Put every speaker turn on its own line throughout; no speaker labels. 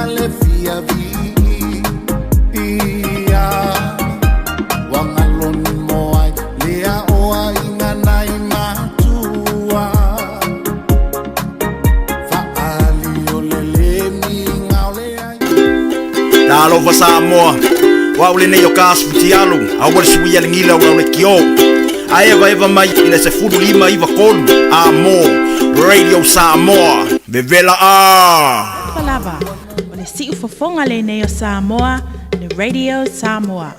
le fia ia ua galoni moai le aoaiga nai matua faaali o le lemiga o le ai.
Talofa Samoa, o au lenei o ka asu futialu, aua le suia le gila o le kio. Ae eva mai i le 15 93 a mo Radio Samoa, vevela a.
Palava, o le siufofoga lenei o Samoa, le Radio Samoa.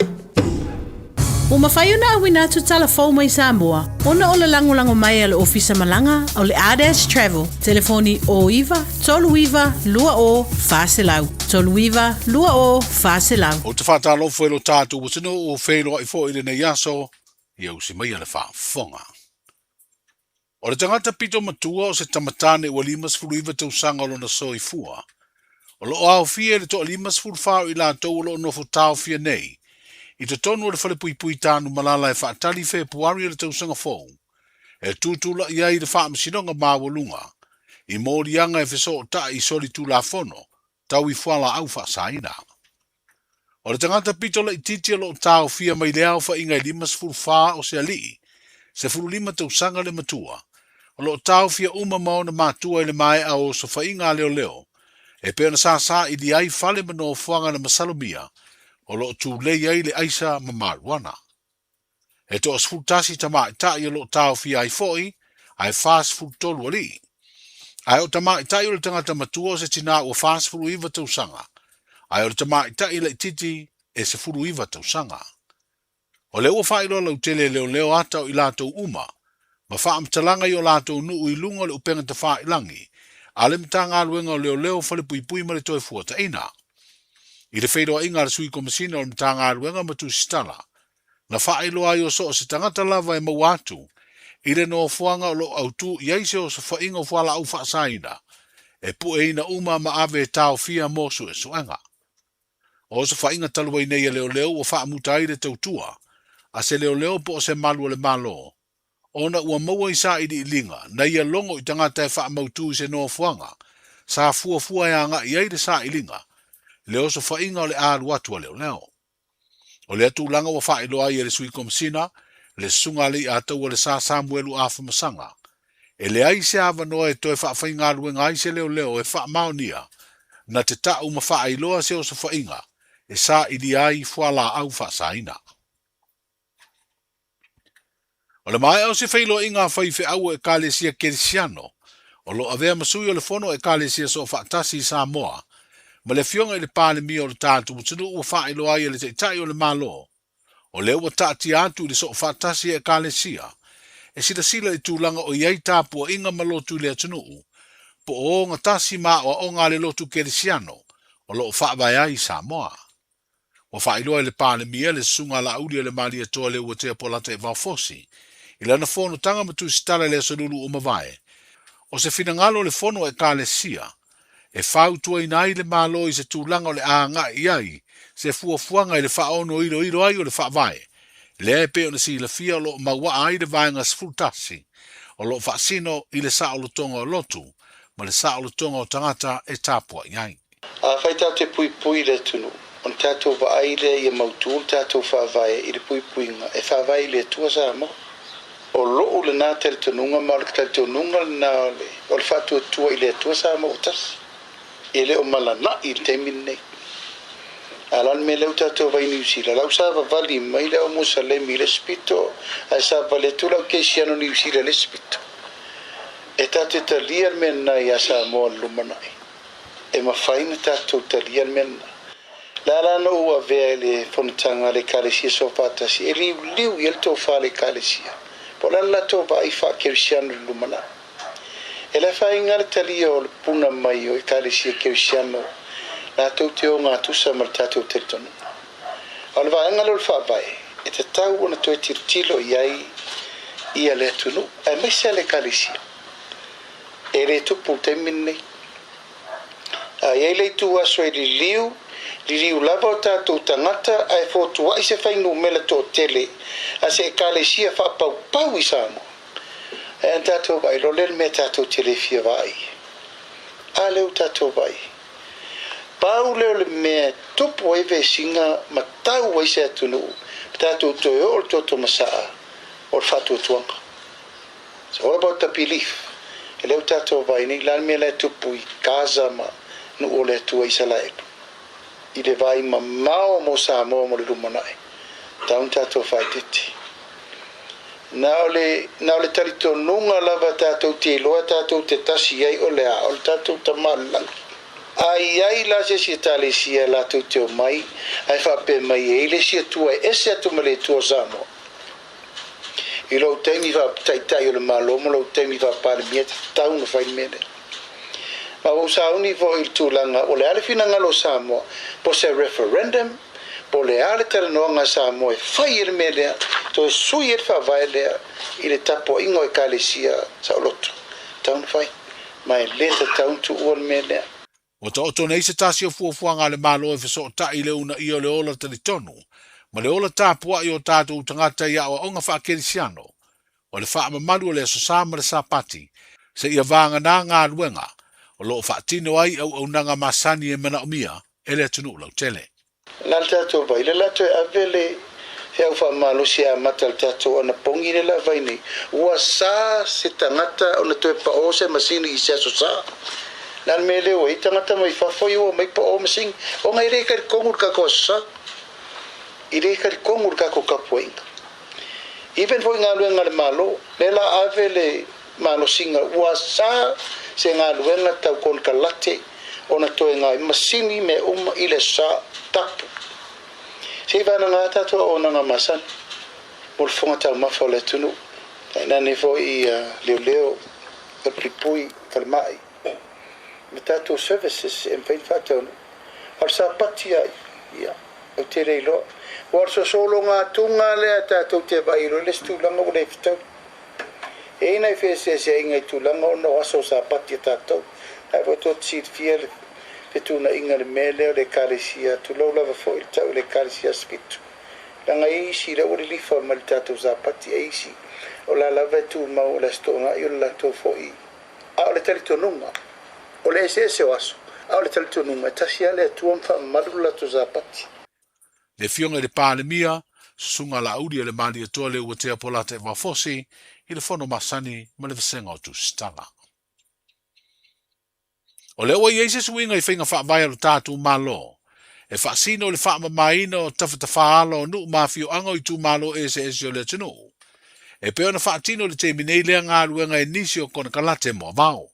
Ua mafai ona auina atu tala fou mai Samoa, ona o le lagolago mai a le Ofisa Malaga o le Ardash Travel, telefoni o 9 39 20 400, 39 20 400.
Ou te faatalofa i lo tatou atunuu o feiloai foi i lenei aso, ia usi maia le faafofoga. O le tagata pito matua o se tamatane ua 59 tausaga o lona soifua. O loo aofia i le toa 54 o i latou o loo nofo taofia nei i totonu o le falepuipui Tanumalala e faatali Fepuari o le tausaga fou, e tutulai ai le faamasinoga maualuga i moliaga e fesootai i soli tulafono tau i fualaau faasaina. O le tagata pito laitiiti o loo taofia mai le aofaiga e 54 o se alii, 15 tausaga le matua, o loo taofia uma ma ona matua i le maea o osofaiga a leoleo, e pei ona sasā ili ai fale ma nofoaga na masalomia, o loo tulei ai le aisa ma marijuana. E toa 11 tamaitai o loo taofia ai foi, ae 43 alii. Ae o tamaitai o le tagata matua o se tinā ua 49 tausaga, ae o le tamaitai laitiiti e 19 tausaga. O lea ua faailoa lautele e leoleo ata o i latou uma, ma faamatalaga i o latou nuu i luga o le upega tafailagi, a le Matagaluega o Leoleo Falepuipui ma le Toefuataiga. I le feiloaiga a le sui komesina o le Matagaluega ma Tusitala, na faailoa ai o so o se tagata lava e maua atu i le nofoaga o loo autū i ai se osofaiga o fualaau faasaina, e pueina uma ma ave e taofia mo suesuega. O osofaiga talu ai nei a leoleo ua faamuta ai le tautua, a se leoleo po o se malu o le Malo, ona ua maua i sailiiliga na ia logo i tagata e faamautū i se nofoaga, sa fuafua e aga'i ai le sailiga, le osofaiga o le alu atu a leoleo. O lea tulaga ua faailoa ai e le sui komesina, le susuga a Leiataua le Sa Samuelu Afamasaga. E leai se avanoa e toe faafaigaluega ai se leoleo e faamaonia, na te ta'u ma faailoa se osofaiga e sailia ai fualaau faasaina. O le maea o se feiloaiga a faifeau o Ekalesia Kerisiano, o loo avea ma sui o le fono o Ekalesia Soofaatasi i Samoa, ma le afioga i le Palemia o le tatou atunuu ua faailoa ai e le Taitai o le Malo, o lea ua taatia atu i le Soofaatasi a Ekalesia, e silasila i tulaga o i ai tapuaiga ma lotu i le atunuu, po o ogatasi ma aoaoga a le lotu Kerisiano o loo faavae ai i Samoa. Ua faailoa e le Palemia le susuga a Laauli o le Malietoa Leuatea Polataivao Fosi i lana fonotaga ma Tusitala i le aso Lulu ua mavae, o se finagalo o le fono a Ekalesia e fautuaina ai le Malo i se tulaga o le aga'i i ai se fuafuaga i le faaonoiloilo ai o le faavae, lea e pei ona silafia o loo mauaa ai le vaega 11 o loo faasino i le saolotoga o lotu ma le saolotoga o tagata e tapuai ai.
Afai tatou te puipui i le atunuu, ona tatou vaai lea ia mautū le tatou faavae i le puipuiga e faavae i le Atua Samoa. O lou lenā talitonuga ma o le talitonuga lenā o le o le faatuatua i le Atua Samoa ua tasi. E le o malana'i i le taimi lenei. A o le a le mea lea ua tatou vaai i Niu Sila, la ua savavali mai le au Musalemi i le isi pito, ae savavali atu le au Kerisiano Niu Sila i le isi pito. E tatou te talia le mea lenā iā Samoa i le lumanai. E mafai ona tatou talia le mea lenā. Le a la na ou avea i le fonotaga a le Ekalesia Soofaatasi e liuliu i ai le tofa a le Ekalesia, po o le a le latou vaai faa-Kerisiano i le lumanai. E le afaina le talia o le puna mai o Ekalesia Kerisiano latou te ogatusa ma le tatou talitonuga. A o le vaega lea o le Faavae, e tatau ona toe tilotilo i ai ia le atunuu, aemaise lava le Ekalesia. E le tupu i le taimi lenei. A i ai le itu aso e liliu, liliu lava o tatou tagata ae fotuai se fuainumera toatele a se Ekalesia faapaupau i Samoa. Ae ana tatou vaai loa lea i le mea tatou te le fia vaai ai. A lea ua tatou vaai ai. Pau lea o le mea e tupu ai vesiga ma tau ai se atunuu ma tatou toe oo i le toto masaa o le faatuatuaga. It's all about the belief. E le o tatou vaai nei la le mea la e tupu i Gaza ma nuu o le Atua Isalaelu. I le vaai mamao mo Samoa mo le lumanai, tau na tatou faaeteete. Na o le, na o le talitonuga lava tatou te iloa tatou te tasi ai o le a, o le tatou Tama o le Lagi. A i ai la se isi Ekalesia latou te omai ae faapea mai e i ai le isi Atua e ese atu ma le Atua o Samoa, I lou taimi faa-Taitai o le Malo ma lou taimi faa-Palemia e tatau ona fai le mea lea. Ma ua ou sauni foi i le tulaga o le a le finagalo o Samoa, po o se referendum, po o le a le talanoaga a Samoa e fai ai le mea lea, toe sui ai le faavae lea i le tapuaiga o Ekalesia saoloto. E tatau ona fai, ma e le tatau ona tuua le mea lea.
Ua taoto nei se tasi o fuafuaga a le Malo e fesootai i le uunaia o le ola talitonu ma le ola tapuai o tatou tagata i aoaoga faakerisiano, o le faamamalu o le Aso Sa ma le Sapati, seia vagana galuega o lo o faatino ai auaunaga masani e manaomia e le atunuu lautele.
La le tatou vai le la toe ave le feau faamalosi e amata le tatou anapogi le la vai nei. Ua sa se tagata ona toe paʻo se masini i se aso sa. La le mea lea ua i ai tagata mai fafo ia ua omai paʻo masini ona e le talitonu i le tatou aso sa. E le talitonu i le tatou tapuaiga. Even foi i galuega a le Malo, lea la ave le malosiga ua sa se galuega tau konekarate ona toe gaoi masini mea uma i le sa tapu. Se i vanaga tatou auaunaga masani mo le fofoga taumafa o le atunuu, tainane foi i leoleo, falepuipui, falemai ma tatou services e mafai ona faataunuu. A o le sapati ai, ia, ou te le iloa. Aua o le sosologa lea tatou te vaai loa i le isi tulaga ua le fetaui. E i ai nai feeseeseaiga i tulaga ona o aso Sapati a tatou. Ae foi tou te silafia le fetuunaiga i le mea lea o le Ekalesia, tulou lava foi le tau i le Ekalesia Aso Fitu. Leaga e i ai isi lea ua lilifa mai le tatou Sapati, e i ai isi o la lava e tumau o le Aso Toonai o le latou foi. A o le talitonuga, o le eseese o aso, a o le talitonuga, e tasi lava le Atua ma faamamalu le latou Sapati.
Le Afioga i le Palemia, Susuga Laauli o le Malietoa Leuatea Polata Evafosi i le Fono Masani ma le Vasega o Tusitala. O lea ua i ai se suiga i faiga faavae a lo tatou Malo e faasino i le faamamaina o tafatafaala o nuu ma afioaga o itumalo eseese o le atunuu, e pei ona faatino i le taimi nei lea galuega e nisi o konekarate moavao.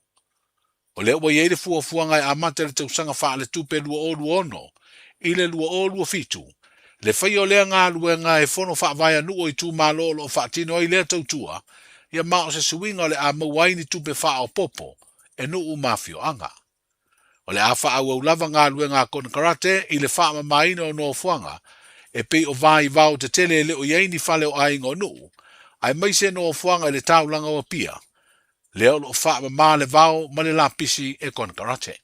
O lea ua i ai le fuafuaga e amata i le tausaga faaletupe 2026 i le 2027, le faia o lea galuega e fono faavae a nuu o itumalo o lo o faatino ai lea tautua, ia ma o se suiga o le a maua ai ni tupe faaopoopo e nuu ma afioaga. O le a faaauau lava galuega a konekarate i le faamamaina o nofoaga e pei o vaivao tetele e le o i ai ni fale o aiga o nuu, aemaise nofoaga i le taulaga o Apia, lea o lo o faamama le vao ma le lapisi e konekarate.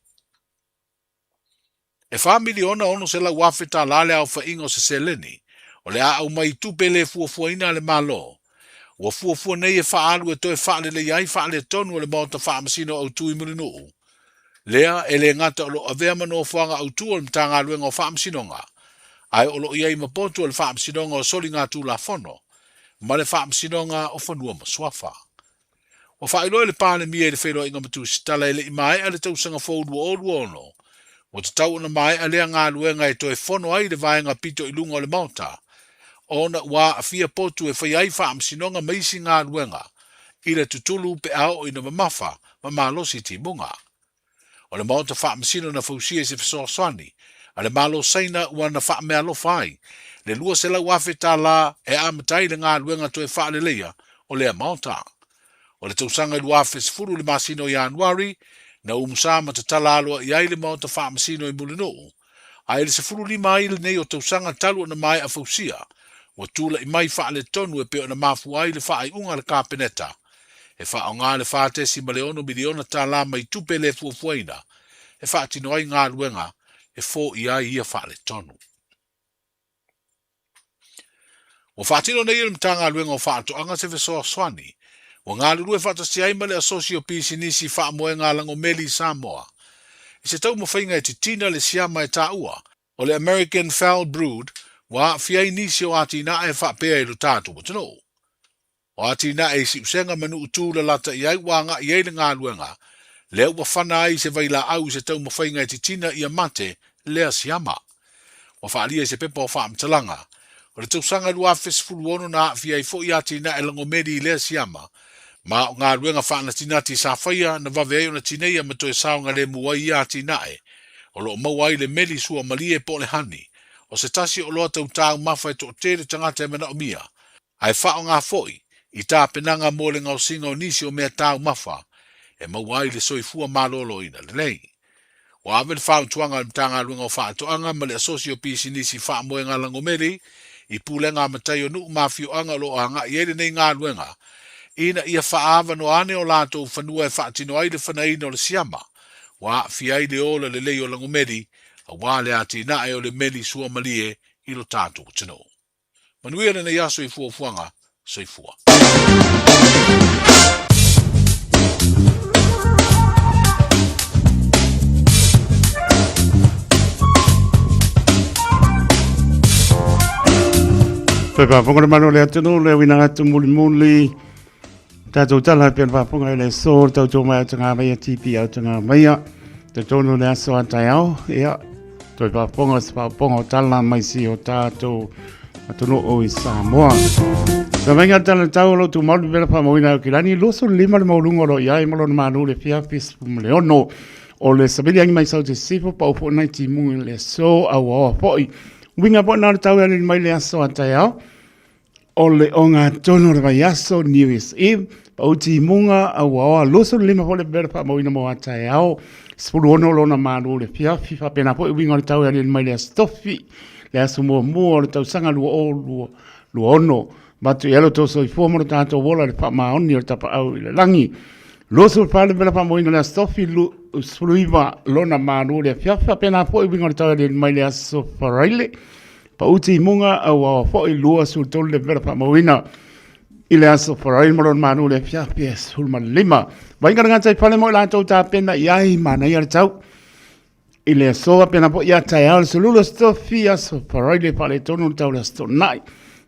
E $4,600,000 le aofaiga o se seleni o le a aumai i tupe le fuafuaina a le Malo, ua fuafua nei e faaalu e toe faaleleia ai faaletonu o le Maota Faamasino Autu i Mulinuu, lea e le gata o lo o avea ma nofoaga autu o le Matagaluega o Faamasinoga, ae o lo o i ai ma potu o le Faamasinoga o Soligatulafono ma le Faamasinoga o Fanua ma Suafa. Ua faailoa e le Palemia i le feiloaiga ma Tusitala e le i maea le tausaga fou 2026, ua tatau ona maea lea galuega e toe fono ai le vaega pito i luga o le Maota, ona ua aafia potu e faia ai faamasinoga ma isi galuega i le tutulu pe a oo ina mamafa ma malosi timuga. O le Maota Faamasino na fausia i se fesoasoani a le Malo Saina ua na faameaalofa ai le $200,000 e amata ai le galuega toe faaleleia o lea Maota. O le tausaga i 2010 i le masina o Ianuari, na umusa ma tatala aloaia ai le Maota Faamasino i Mulinuu, a i le 15 ai lenei o tausaga talu ona maea fausia, ua tulai mai faaletonu e pei ona mafua ai le faaiuga a le Kapeneta e faaaoga le $4.6 miliona mai tupe le fuafuaina e faatino ai galuega e foia ai ia faaletonu. Ua faatino nei e le Matagaluega o Faatoaga se fesoasoani ua galulue faatasi ai ma le Asosi o Pisinisi Faamoega Lagomeli i Samoa. i se taumafaiga e titina le siama e taua o le American Foul Brood ua aafia ai nisi o atinae faapea i lo tatou atunuu. O atinae i Siusega ma nuu tu lalata i ai ua agai ai le galuega lea ua fana ai se vailaau i se taumafaiga e titina ia mate lea siama. Ua faaalia i se pepa o faamatalaga o le tausaga 2016 na aafia ai foi atinae lagomeli i lea siama ma o galuega faanatinati sa faia na vave ai ona tineia ma toe saogalemu ai ia atinae o lo o maua ai le meli suamalie po o le honey o se tasi o oloa tau taumafa e toatele tagata e manaomia ae faaaoga foi i tapenaga mo le gaosiga o nisi o mea taumafa e maua ai le soifua maloloina lelei. Ua ave le fautuaga a le Matagaluega o Faatoaga ma le Asosi o Pisinisi Faamoega Lagomeli i pulega a matai o nuu ma afioaga o lo o agai ai lenei galuega ina ia faaavanoa ane o latou fanua e faatino ai le fanaina o le siama ua aafia ai le ola lelei o Lagomeli aua le atinae o le meli suamalie i lo tatou atunuu. Manuia lenei aso i fuafuaga. Soifua.
Toe faafofoga le Malo o le atunuu le uiga atu mulimuli tatou tala pe faafofoga i le aso le tautua mai Autagavaia TP Autagavaia totonu le aso a taeao ia toe faafofoga se faafofoga o tala mai si o tatou atunuu i Samoa. Sa vainga tala tau o lo tumau le pera faamauina o kilani 25 le mauluga o lo iai ma lona manu le fiafi le ono o le savili angi mai sau te sifo pa upo nai timu i le aso au aoa foi. Winga po na le tau e mai le aso a taeao o le ogatonu o le vaiaso New Year's Eve, pau timuga auaoa 25 foi le pepela faamauina mo a taeao, 16 lona malu o le fiafi, faapena foi uiga o le tau e aliali mai le aso tofi, le aso muamua o le tausaga 2026. Avatu i ai lo outou soifua ma lo tatou ola i le faamaoni o le tapaau i le lagi. 24 le pepela faamauina le aso tofi, 19 lona malu o le afiafi, faapena foi uiga o le tau e aliali mai le aso Faraile, Pau timuga auaoa foi 23 le pepela faamauina i le aso Faraile ma lona manu le afiafi e 15. Vaaiga le gata i fale mo i latou tapena i ai manaia le tau. I le aso apena foi ia taeao le sululu aso tofi aso Faraile faaletonu le tau le aso Toonai.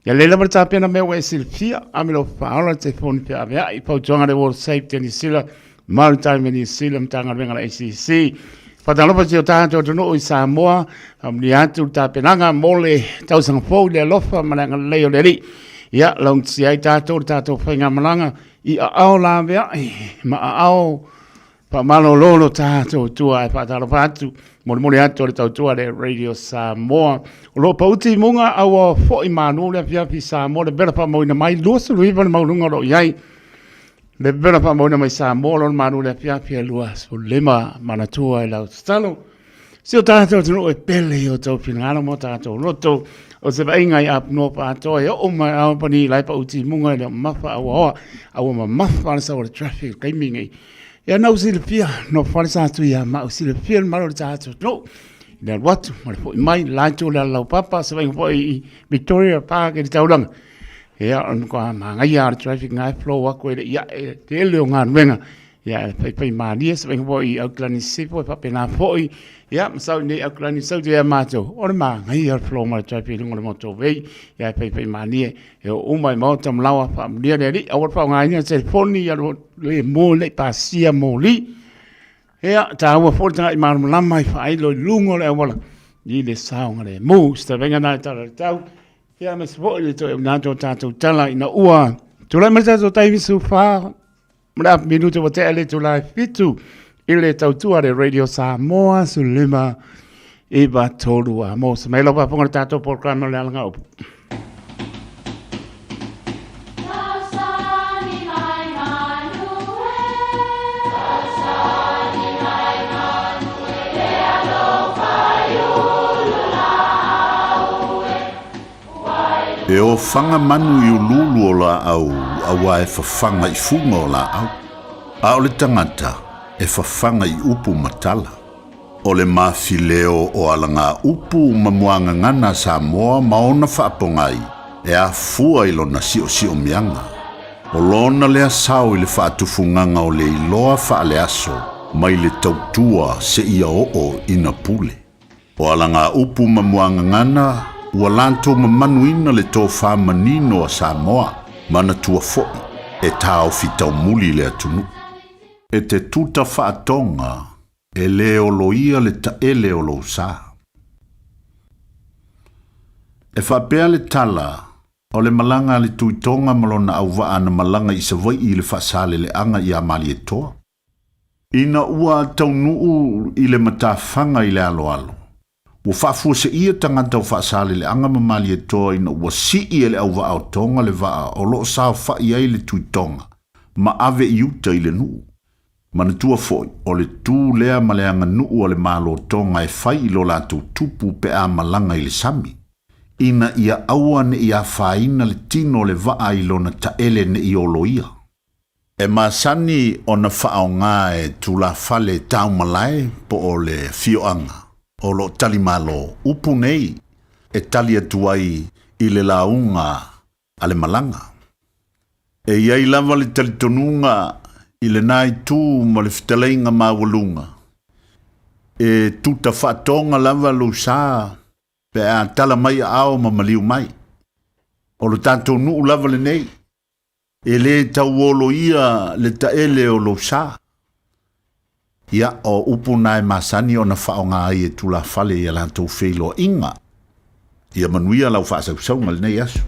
Ia lelei lava le tapena mea ua e silafia, ame lo faaola le telefoni feaveai, fautuaga le World Safety New Zealand Maritime New Zealand Matagaluega a le ACC. Faatalofa si o tatou atunuu i Samoa, faamanuia atu le tapenaga mo le tausaga fou i le alofa ma le agalelei o le Alii. Ia, laugatasia ai tatou le tatou faigamalaga i aao laveai ma aao faamalolo lo tatou Atua. Ae faatalofa atu, molimoli atu o le tautua a le Radio Samoa. O lo o pauti i muga aua foi malu le afiafi i Samoa, le vela faamauina mai 29 le maualuga o lo o i ai. Le pepela faamauina mai Samoa lona malu le afiafi e 25 manatua i lau tatalo. Si o tatou atunuu e pele i o tou finagalo ma o tatou loto. O se vaaiga i apunoa faatoa e oo mai ao pani i lai pa uti munga i le mafa aua oa. Aua mamafa le sau o le traffic le taimi nei. Ia na u silafia no fale sa atu ia ma u silafia le malo o le tatou atunuu. I le alu atu ma le foi mai la itu o le alaupapa se vaaiga foi i Victoria Park i le taulaga. Ia, o le matua manaia lava o le traffic na e flow atu e le i ae le tele o galuega. Ia, e faifai malie se vaaiga foi i Auckland i Sisifo e faapena foi. Ia, ma sau i inei Auckland i Saute ia matou, o le manaia o le flow mai o le traffic i luga o le motorway. Ia, e faifai malie, e oo uma i maota ma laoa, faamanuia le Alii. Aua le faaaogaina le telefoni, ia le mo le i pasia moli. Ia, taua foi le tagai malamalama i faailo i luga o le auala i le saogalemu. Se tavega na e tala i le tau. Ia, aemaise foi le toe auina atu o tatou tala ina ua tulai mai le tatou taimi 14 ma le afa minute ua tea le itula e 7 i le tautua a le Radio Samoa 15 9 3 a mo se mai lau faafofoga le tatou polokalame o le alaga upu.
E ofaga manu i uluulu o laau auā e fafaga i fuga o laau, a o le tagata e fafaga i upu ma tala. O le mafileo o alagaupu ma muagagana a Samoa ma ona faapogai e afua i lona siosiomiaga. O lona lea sao i le faatufugaga o le iloa faaleaso mai le tautua seia oo ina pule. O alagaupu ma muagagana ua latou mamanuina le tofa manino a Samoa, manatua foi e taofi taumuli le atunuu. E te tuta faatoga, e lē oloia le taele o lou sa. E faapea le tala, o le malaga a le Tuitoga ma lona auvaa na malaga i Savaii i le Faasaleleaga iā Malietoa. Ina ua taunuu i le matafaga i le aloalo, ua faafuaseia tagata o Faasaleleaga ma Malietoa ina ua sii e le auvaa o Toga le vaa o lo o saofai ai le Tuitoga ma ave i uta i le nuu. Manatua foi, o le tu lea ma le aganuu a le Malo Toga e fai i lo latou tupu pe a malaga i le sami, ina ia aua ne i afaina le tino o le vaa i lona taele ne i oloia. E masani ona faaaoga e tulafale taumalae po o le afioaga o lo o talimalo upu nei e tali atu ai i le lauga a le malaga. E i ai lava le talitonuga i lena itu ma le fetalaiga maualuga, e tuta faatoga lava lou sa pe a tala mai aao ma maliu mai. O lo tatou nuu lava lenei, e lē tauoloia le taele o lou sa. Ia, o upu na e masani ona faaaoga ai e tulafale i a latou feiloaiga. Ia manuia lau faasausauga i lenei aso.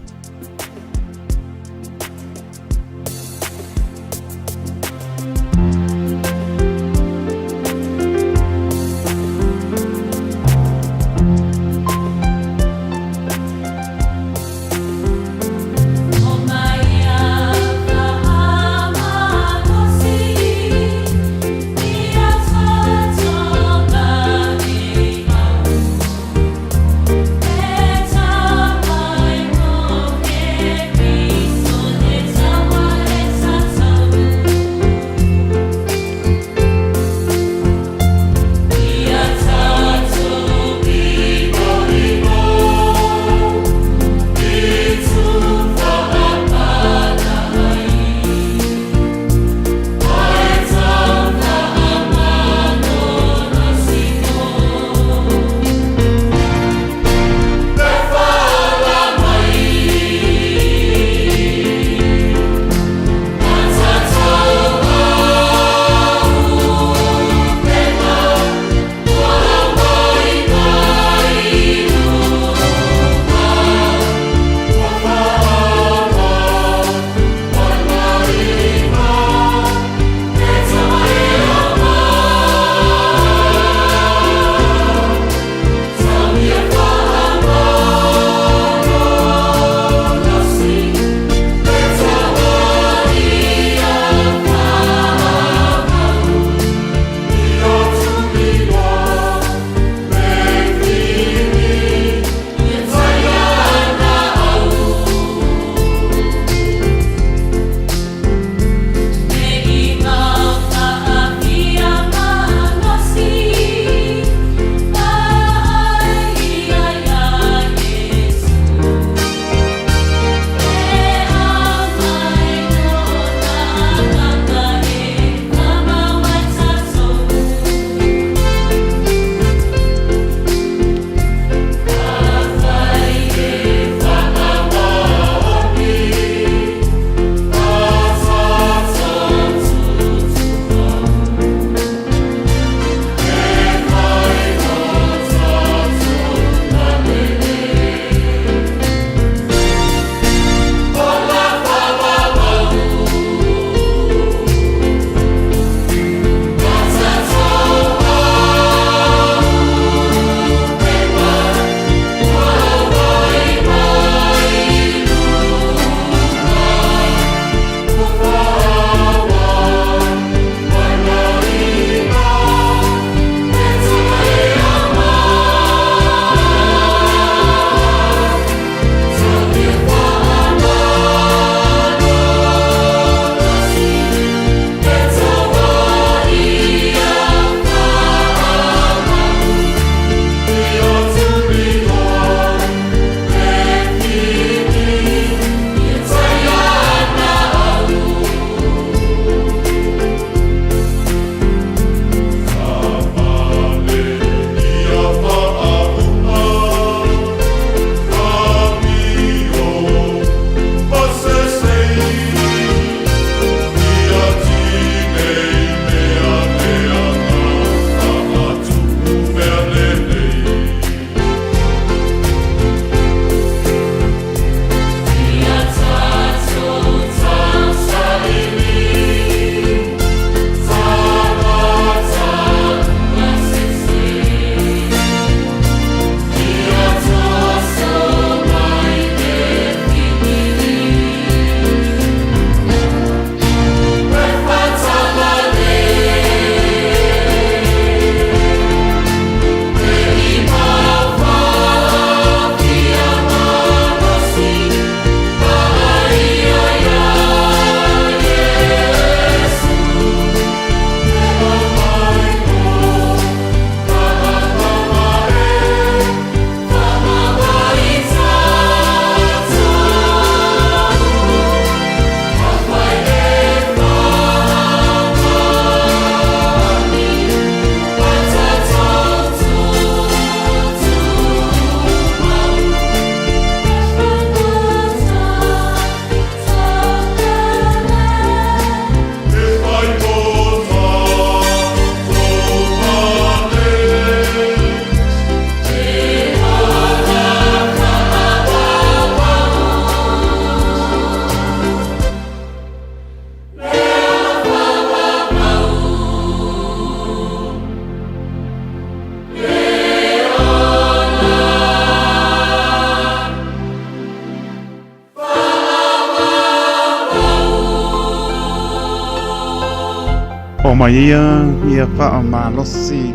Oo mai ia ia faamalosi.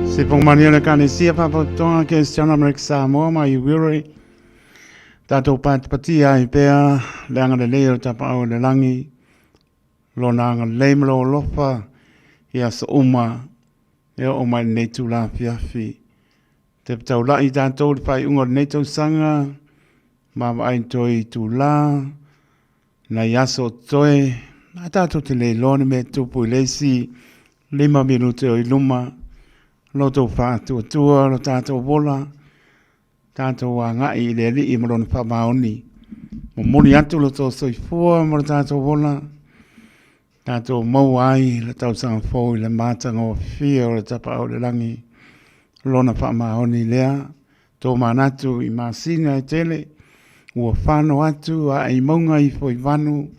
Se pongmani o le Ekalesia Faapatotoga Kerisiano Amerika Samoa ma Iwiri. Tatou patipatia ai pea le agalelei o le Tapaau o le Lagi, Lona agalelei ma Lou alofa i aso uma e oo mai lenei itula afiafi. Te taulai tatou i le faaiuga o lenei tausaga, ma vaai toe itula, nai aso o totoe, a tatou te le iloa le mea e tupu i le isi 5 minute o i luma, lo outou faatuatua, lo tatou ola, tatou agai i le Alii ma Lona faamaoni. Momoli atu lo outou soifua ma lo tatou ola, tatou maua ai le tausaga fou i le matagofie o le Tapaau i le Lagi, Lona faamaoni lea. Tomanatu i masina e tele, ua fano atu a i mauga ifo i vanu,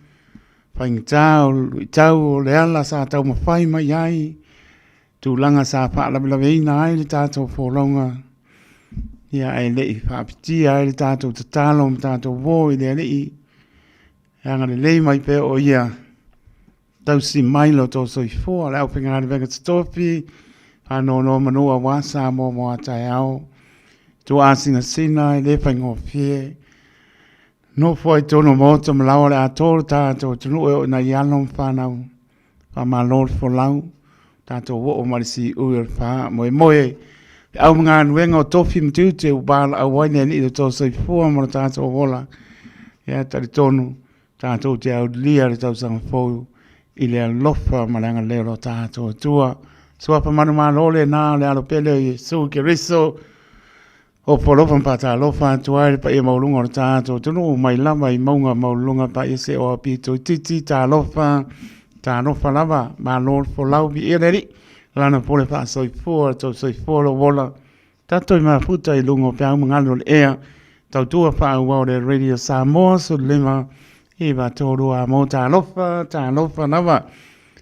faigata o luitau o le ala sa taumafai mai ai, tulaga sa faalavelaveina ai le tatou folauga, ia ae le i faapitia ai le tatou tatalo ma tatou uo i le Alii, e agalelei mai pea o Ia tausi mai lo outou soifua, le aufaigaluega totofi, faanonomanu aua Samoa mo a taeao, tuaasinasina e le faigofie, nofo ai totonu o maota ma laoa o le a to le tatou atunuu e oo i nai alo ma fanau. Faamalo le folau, tatou oo mai le siui o le faamoemoe. Feau ma galuega o tofi ma tiute ua valaau ai le Alii i lo outou soifua ma lo tatou ola. Ia talitonu tatou te aulia le tausaga fou i le alofa ma le agalelei o lo tatou Atua. Suafa manumalo lena o le Alo pele o Iesu Keriso. Ofo alofa ma faatalofa atu ai le paia maualuga o le tatou atunuu mai lava i mauga maualuluga paia se o apito itiiti talofa, talofa lava, malo le folau, viia le Alii, Lana pule faasoifua, le tou soifua lou ola, tatou i mafuta i luga o peau ma galu o le ea, tautua faaauau le Radio Samoa 15 9 3 a mo talofa, talofa lava.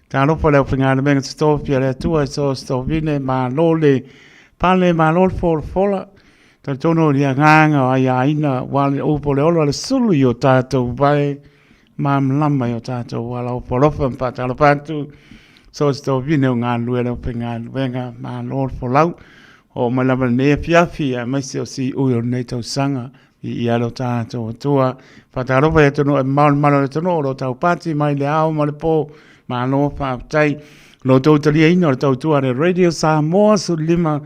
Talofa le aufaigaluega totofi a le Atua i so o se tovine, malo le pale, malo le folafola. Talitonu i le agaga o aiaina aua le upu o le ola o le sulu i o tatou vae malamalama i o tatou ala ofo alofa ma faatalofa atu. So o se tovine o galulue le aufaigaluega, malo le folau. Oo mai lava i lenei afiafi aemaise o siui o lenei tausaga. Viia lo tatou Atua. Faatalofa i atunuu e mamao le malu o le atunuu o lo o taupati mai le ao ma le po. Malo faafetai. Lo outou taliaina o le tautua a le Radio Samoa 15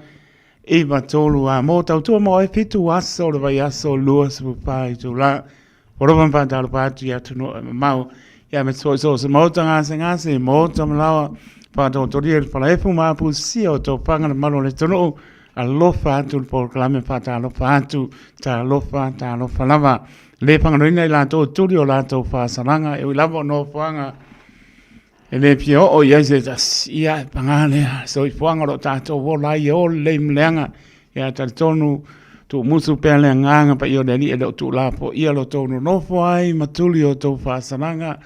9 3 a mo tautua mo ai 7 aso o le vaiaso 24 itula. Alofa ma faatalofa atu i atunuu e mamao. Ia me so so se maota gasegase, maota malaoa, faatotolia i le falaefu ma apusia o tofaga le malu o le atunuu. Alofa atu le polokalame faatalofa atu, talofa, talofa lava. Le fagaloina i latou tuli o latou faasalaga, e ui lava o nofoaga e le fia oo i ai se tasi, ia e paga lea, soifuaga o lo o tatou ola ai e o lelei ma leaga. Ia talitonu, tuumusu pea le agaga paia o le Alii e le o tuulafoaia lo outou nonofo ai ma tuli o outou faasalaga.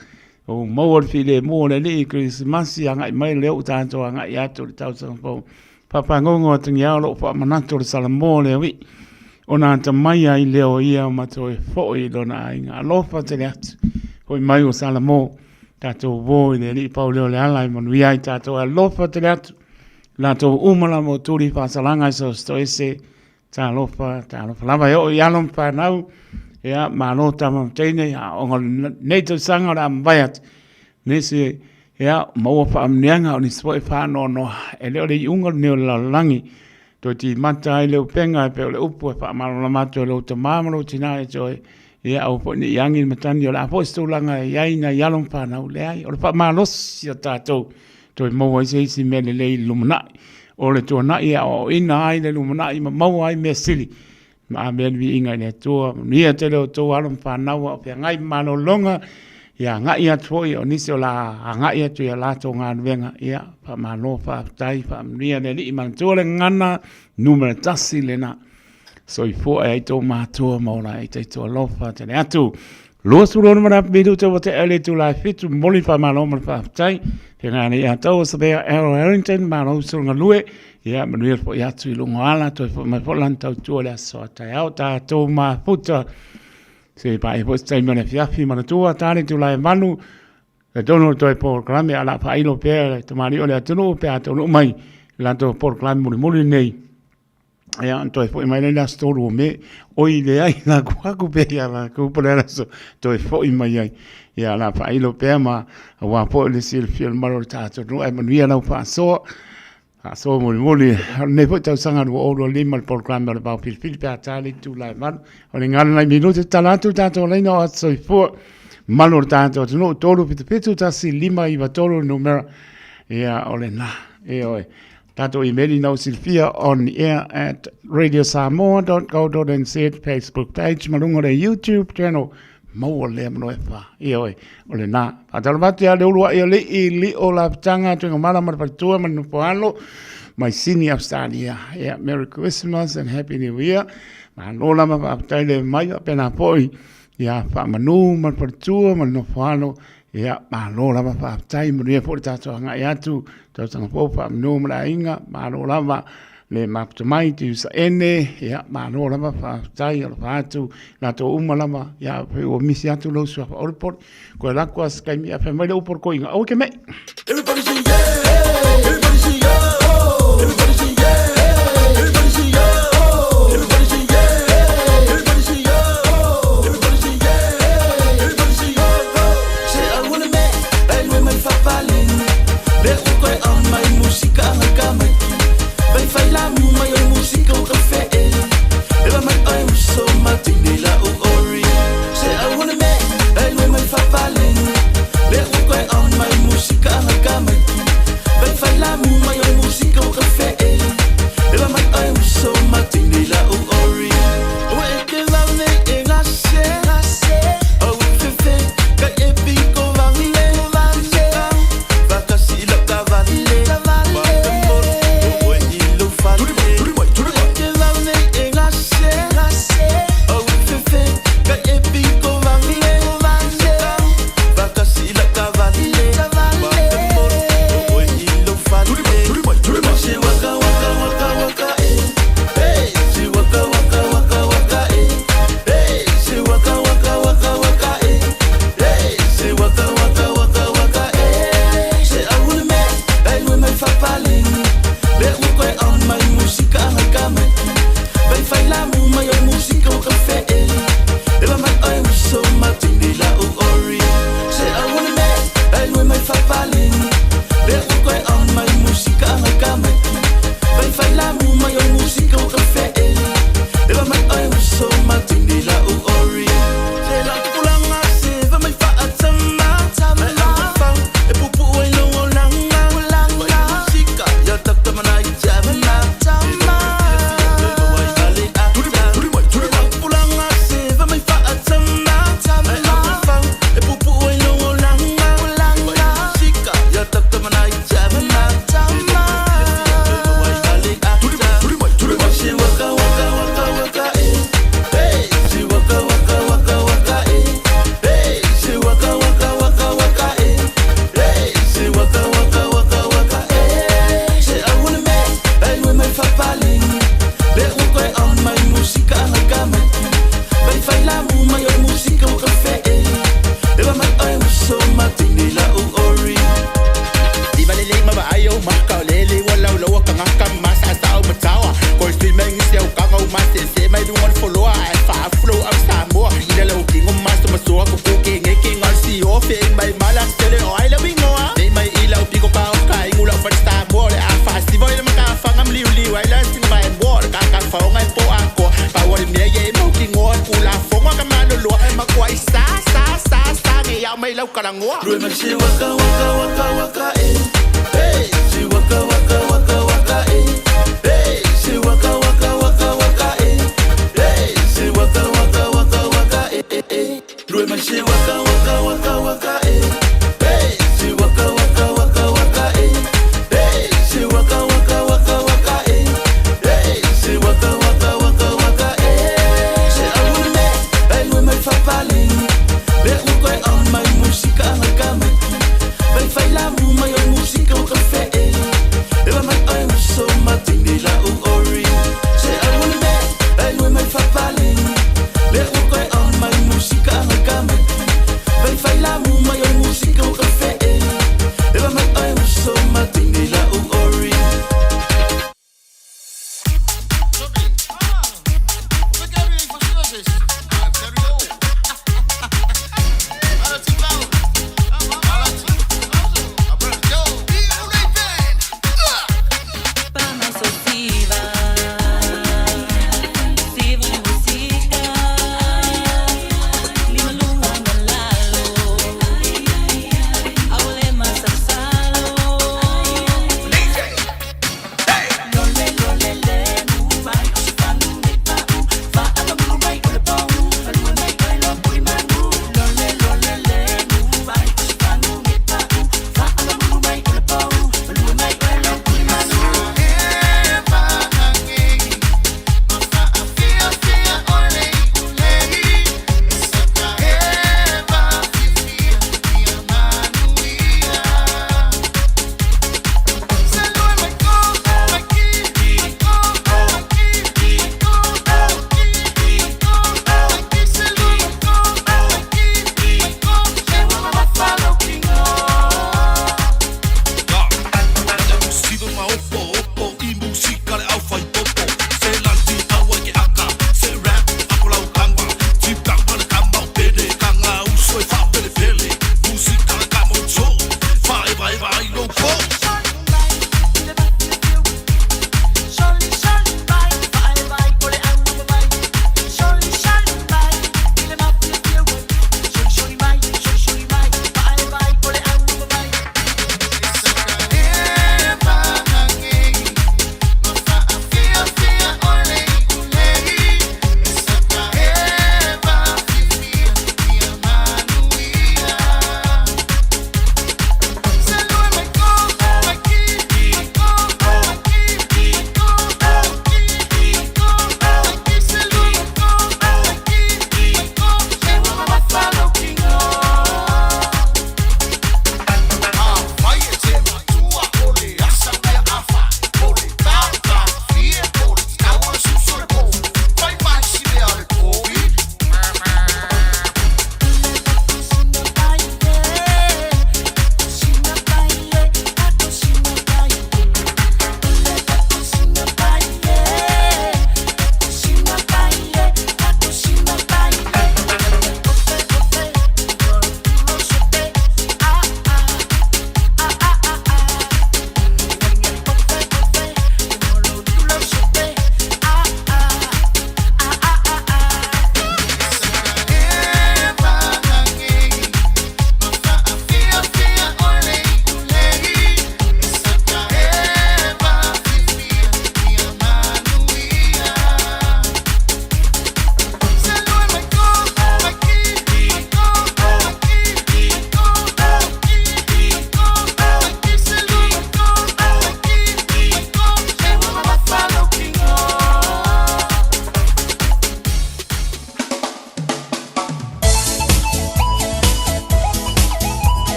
Ua maua le filemu o le Alii i Kerisimasi, agai mai lea ua tatou agai atu i le tausaga fou. Pāpāgogo atagiā o lou faamanatu o le Salamo o le Alii, ona atamai ai lea o ia ma toe foi i lona aiga. Alofa tele atu, foi mai o Salamo, tatou uo i le Alii pau lea o le ala e manuia ai tatou. Alofa tele atu, latou uma lava o tuli faasalaga i so o se toese, talofa, talofa lava e oo i alo ma fanau, ia, malo tama ma teine, aoga o lenei tausaga o le a mavae atu, nisi, ia, maua faamanuiaga, o nisi foi faanoanoa, e le o le iuga lenei o le lalolagi, toe timata ai le upega e pei o le upu e faamalamalama atu e lou tama ma lou tina ia te oe, ia aua foi ne i agi le matagi, o le a foi se tulaga e i ai nai alo ma fanau, leai, o le faamalosi o tatou, toe maua ai se isi mea lelei i le lumanai. O le tuanai e aoaoina ai le lumanai ma maua ai mea sili ma avea le viiga i le Atua. Manuia tele o outou alo ma fanau a o feagai ma malologa, ia agai atu foi o nisi o la agai atu i a latou galuega. Ia, faamalo, faafetai, faamanuia le Alii. Manatua le gagana numera 1 lena. Soifua e ai tou matua ma ola ai taito alofa tele atu. 26 mana minute ua tea le itula e 7, momoli faamalo ma le faafetai. Feagai nei ia tau o Savea Errol Harrington, malo uso galue. Ia, manuia le foi atu i luga o ala, toe foi mai foi lana tautua i le aso a taeao, tatou mafuta. Se paia foi se taimi o le afiafi, manatua, ta le itula e 8. Talitonu o le toe polokalame a o le a faailo pea le tamalii o le atunuu pe a taunuu mai le latou polokalame mulimuli lenei. Ia, ona toe foi mai lea i le aso 3 o Me. Oi, leai, la ku aku pea ia latou po o le a le aso toe foi mai ai. Ia, o le a faailo pea ma aua foi le silafia o le mamalu o le tatou atunuu. Ae manuia lau faasoa. Faasoa mulimuli o lenei foi tausaga 2025 le polokalame o le Vao Filifili pe a ta le itula e 8. O le galo nai minute tatala atu le tatou laina o Aso Soifua. Mamalu o le tatou atunuu 377 1593 le numera. Ia o lena. Ioe. Tatou email ina ua silafia on air at radiosamoa.co.nz Facebook page ma luga o le YouTube channel maua lea manoa e wha. Ioe, o lena. Faatalofa atu ia le uluai alii Lio Lapitaga Tuigamala ma le faletua ma le nofo alo mai Sydney, Australia. Yeah, Merry Christmas and Happy New Year. Malo lava faafetai le mai faapena foi ia Faamanu ma le faletua ma le nofo alo. Ia, malo lava faafetai, manuia foi le tatou agai atu, tausaga fou Faamanu ma le aiga, malo lava le mafuta mai Tiusaene, ia, malo lava faafetai, alofa atu latou uma lava, ia, pei ua misi atu lou suafa olepole, koe alu atu lava se taimi, ae fai mai le upu a le toeaina, aua e te me'i.
Everybody say yeah, everybody say oh, everybody say yeah, everybody say oh, everybody say yeah, everybody say oh, everybody say yeah, everybody say oh. Se aua le mea e lue mai fapaleni, le uka e au mai musika anga ka mai. Vai fai la mu mai o musika o ka fe e. E va mai oi uso matine la u ori. Se aua le mea e lue mai fapaleni, le uka e au mai musika anga ka mai. Vai fai la mu mai o musika o ka fe e. E va mai oi uso matine la u ori. Ua e ke vau nei e ngase, o u fefe ka e piko vale. Vakasi i lau tavale, ma te moro o oe i lou fale. Ua e ke vau nei e ngase, o u fefe ka e piko vale. Vakasi i lau tavale, ma te moro o oe i lou fale. Se waka waka waka waka e, hey. Se waka waka waka waka e, hey. Se waka waka waka waka e, hey. Se waka waka waka waka e. Se aua le mea e lue mai fapaleni, le ua koe au mai musika anga ka mai. Vai fai la mu mai o musika o ka fe e. E va mai oi uso matini la u ori. Se aua le mea e lue mai fapaleni, le ua koe au mai musika anga ka mai. Vai fai la mu mai o musika o ka fe e. E va mai oi uso matini la u ori. Se la tupulaga se va mai faatama, mai au fau e puupuu ai lou olaga. Vai musika ia tatamana i tama. E lou fiafia toe maua ai ma le ata. Se la tupulaga se va mai faatama, mai au fau e puupuu ai lou olaga. Vai musika ia tatamana i tama. E lou fiafia toe maua ai ma le ata. Se waka waka waka waka e, hey. Se waka waka waka waka e, hey. Se waka waka waka waka e, hey. Se waka waka waka waka e. Se aua le mea e lue mai fapaleni, le ua koe au mai musika anga ka mai. Vai fai la mu mai o musika o ka fe e. E va mai oe uso matini la u ori.
Iva lelei ma vaai o maka o lele ua laulau ka ngaka ma sa sa o matawa ko sui mai ngisi au kanga o masese mai lunga o le foloa ae faafulou au Samoa ina lau kingo maso masoa ko ku ke nge ke ngal si o fe mai mala sele o ai lau ingoa nei mai i lau piko ka o ka ingu lau fale Samoa le a faasiva i le makafaga ma liuliu ai la singa vae moa le kakafaoga e po akoa pau o le mea ia e mau kingoa kulafogo a ka maloloa e makuai sa sa sa sa nge iau mai lau kalagoa.
Lue mai se waka waka waka waka e, hey. Se waka waka waka waka e, hey. Se waka waka waka waka e, hey. Se waka waka waka waka e, e, e. Lue mai se waka waka waka waka e, hey. Se waka waka waka waka e, hey. Se waka waka waka waka e, hey. Se waka waka waka waka e. Se aua le mea e lue mai fapaleni, le ua koe au mai musika anga ka mai. Vai fai la mu mai o musika o ka fe e.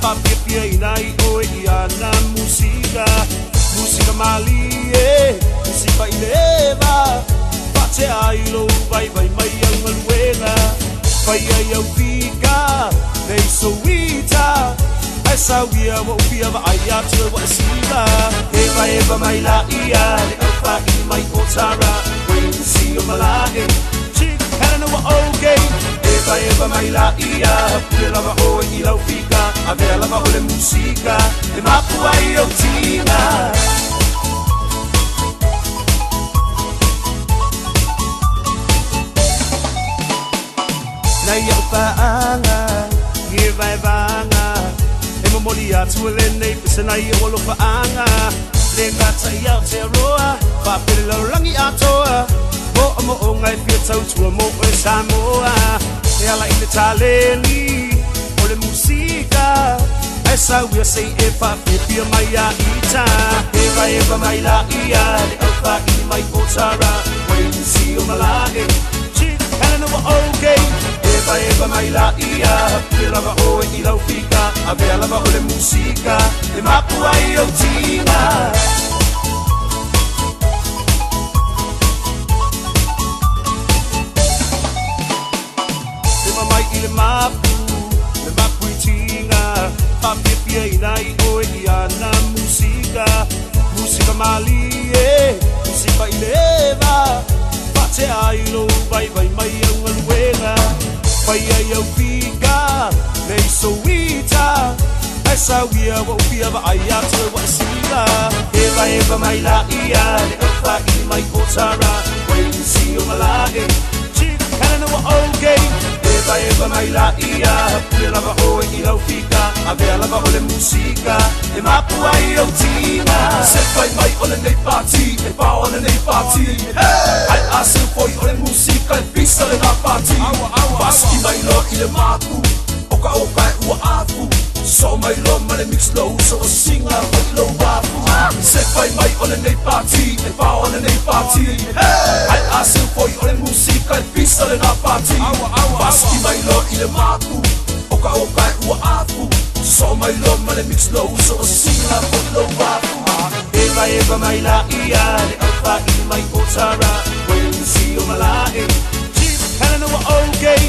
Faapiapiaina ai oe i ana musika Musika malie, musika i le eva Faatea ai lou vaivai mai au galuega Faia i au fika, le isoita Ae sauia ua ou fia vaai atu e ua e siva Evaeva mai laia le aufaili mai o Tara Wayne si o Malae Chief Helena ua okay Evaeva mai laia pule lava oe i lau fika Avea lava o le musika e mapu ai ou tiga Nai au paaga i evaevaga E momoli atu lenei pese nai ou alofaaga Le gata i Aotearoa faapea le lalolagi atoa Moomooga e fia tautua mo oe Samoa E ala i le taleni o le musika Ae sauia se i e faafiafia mai ia ita Evaeva mai laia le aufaili mai o Tara Wayne si o Malae Chief Helena ua okay Evaeva mai laia pule lava oe i lau fika Avea lava o le musika e mapu ai ou tiga Lima mai i le mapu, le mapu i tiga Faapiapiaina ai oe i ana musika Musika malie, musika i le eva Faatea ai lou vaivai mai au galuega Faia i au fika, le isoita Ae sauia ua ou fia vaai atu e ua e siva Evaeva mai laia le aufaili mai o Tara Wayne si o Malae Chief Helena ua okay Evaeva mai laia pule lava oe i lau fika Avea lava o le musika e mapu ai ou tiga Se fai mai o lenei pati e pao lenei pati Ai a se foi o le musika e pisa lena pati Faasiki mai loa i le mapu O ka oka e ua afu Soo mai loa ma le mix lou uso o singa foi i lou afu Se fai mai o lenei pati e pao lenei pati Ai a se foi o le musika e pisa lena pati Faasiki mai loa i le mapu O ka oka e ua afu Soo mai loa ma le mix lou uso o singa foi i lou afu Evaeva mai laia le aufaili mai o Tara Wayne si o Malae Chief Helena ua okay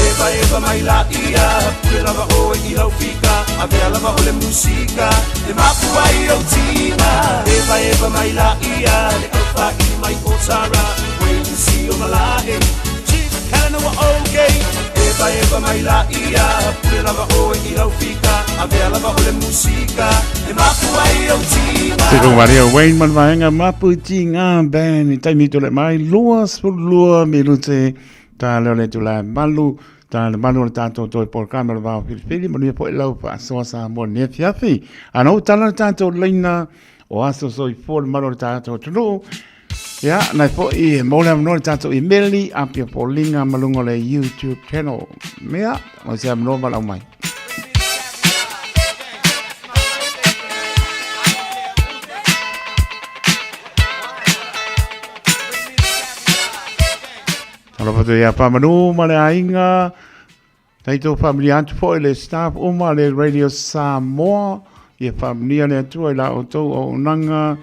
Evaeva mai laia pule lava oe i lau fika Avea lava o le musika e mapu ai ou tiga Evaeva mai laia le aufaili mai o Tara Wayne si o Malae Chief Helena ua okay Evaeva mai laia pule lava oe i lau fika Avea lava o le musika e mapu ai ou tiga
Te kong Maria Wayne ma le vaega Mapu i Tiga Band i taimi tole mai 22 minute ta leo le tula malu ta le malu o le tātou toi polokalame o le vao filifili manuia foi lau faasoa Samoa i lenei afiafi. A na ou tala le tātou laina o aso soifua le malu o le tātou atunuu. Ia, nai foi e mau le avanoa le tātou imeli, apia foliga ma luga o le YouTube channel. Mea, o se avanoa valaau mai. Alofa atu ia Pamanu ma le aiga. Taito faamanuia atu foi le staff uma le Radio Samoa. Ia faamanuia le Atua i la outou auaunaga.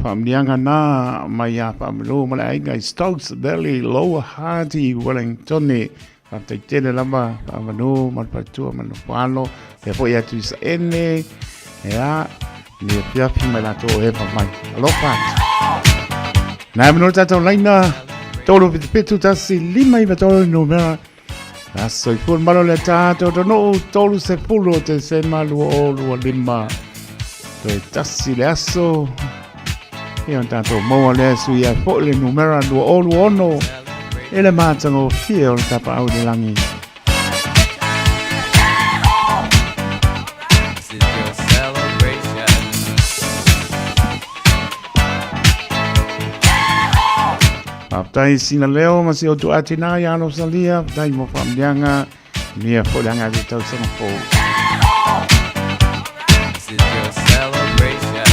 Faamanuiaga na mai ia Faamanu ma le aiga i Stokes Valley, Lower Hardy, Wellington. Faafetai tele lava Faamanu ma le faletua ma le nofoalo. Pea foi atu i Saene. Ea, ni afiafi mai latou o epa mai. Alofa atu. Nai manu le tātou laina. 377 1 5 9 3 numera. A soifua le malo le tātou atunuu 30 o Tesema 2025. Toe tasi le aso. Ia o tātou maua lea sui ai foi le numera 2026 e le matagofie o le tapaau i le lagi.
This is your celebration.
Faafetai sina leo ma si outou atina ia Rosalia, faafetai mo faamanuiaga, manuia foi le agai i le tausaga fou.
This is your celebration.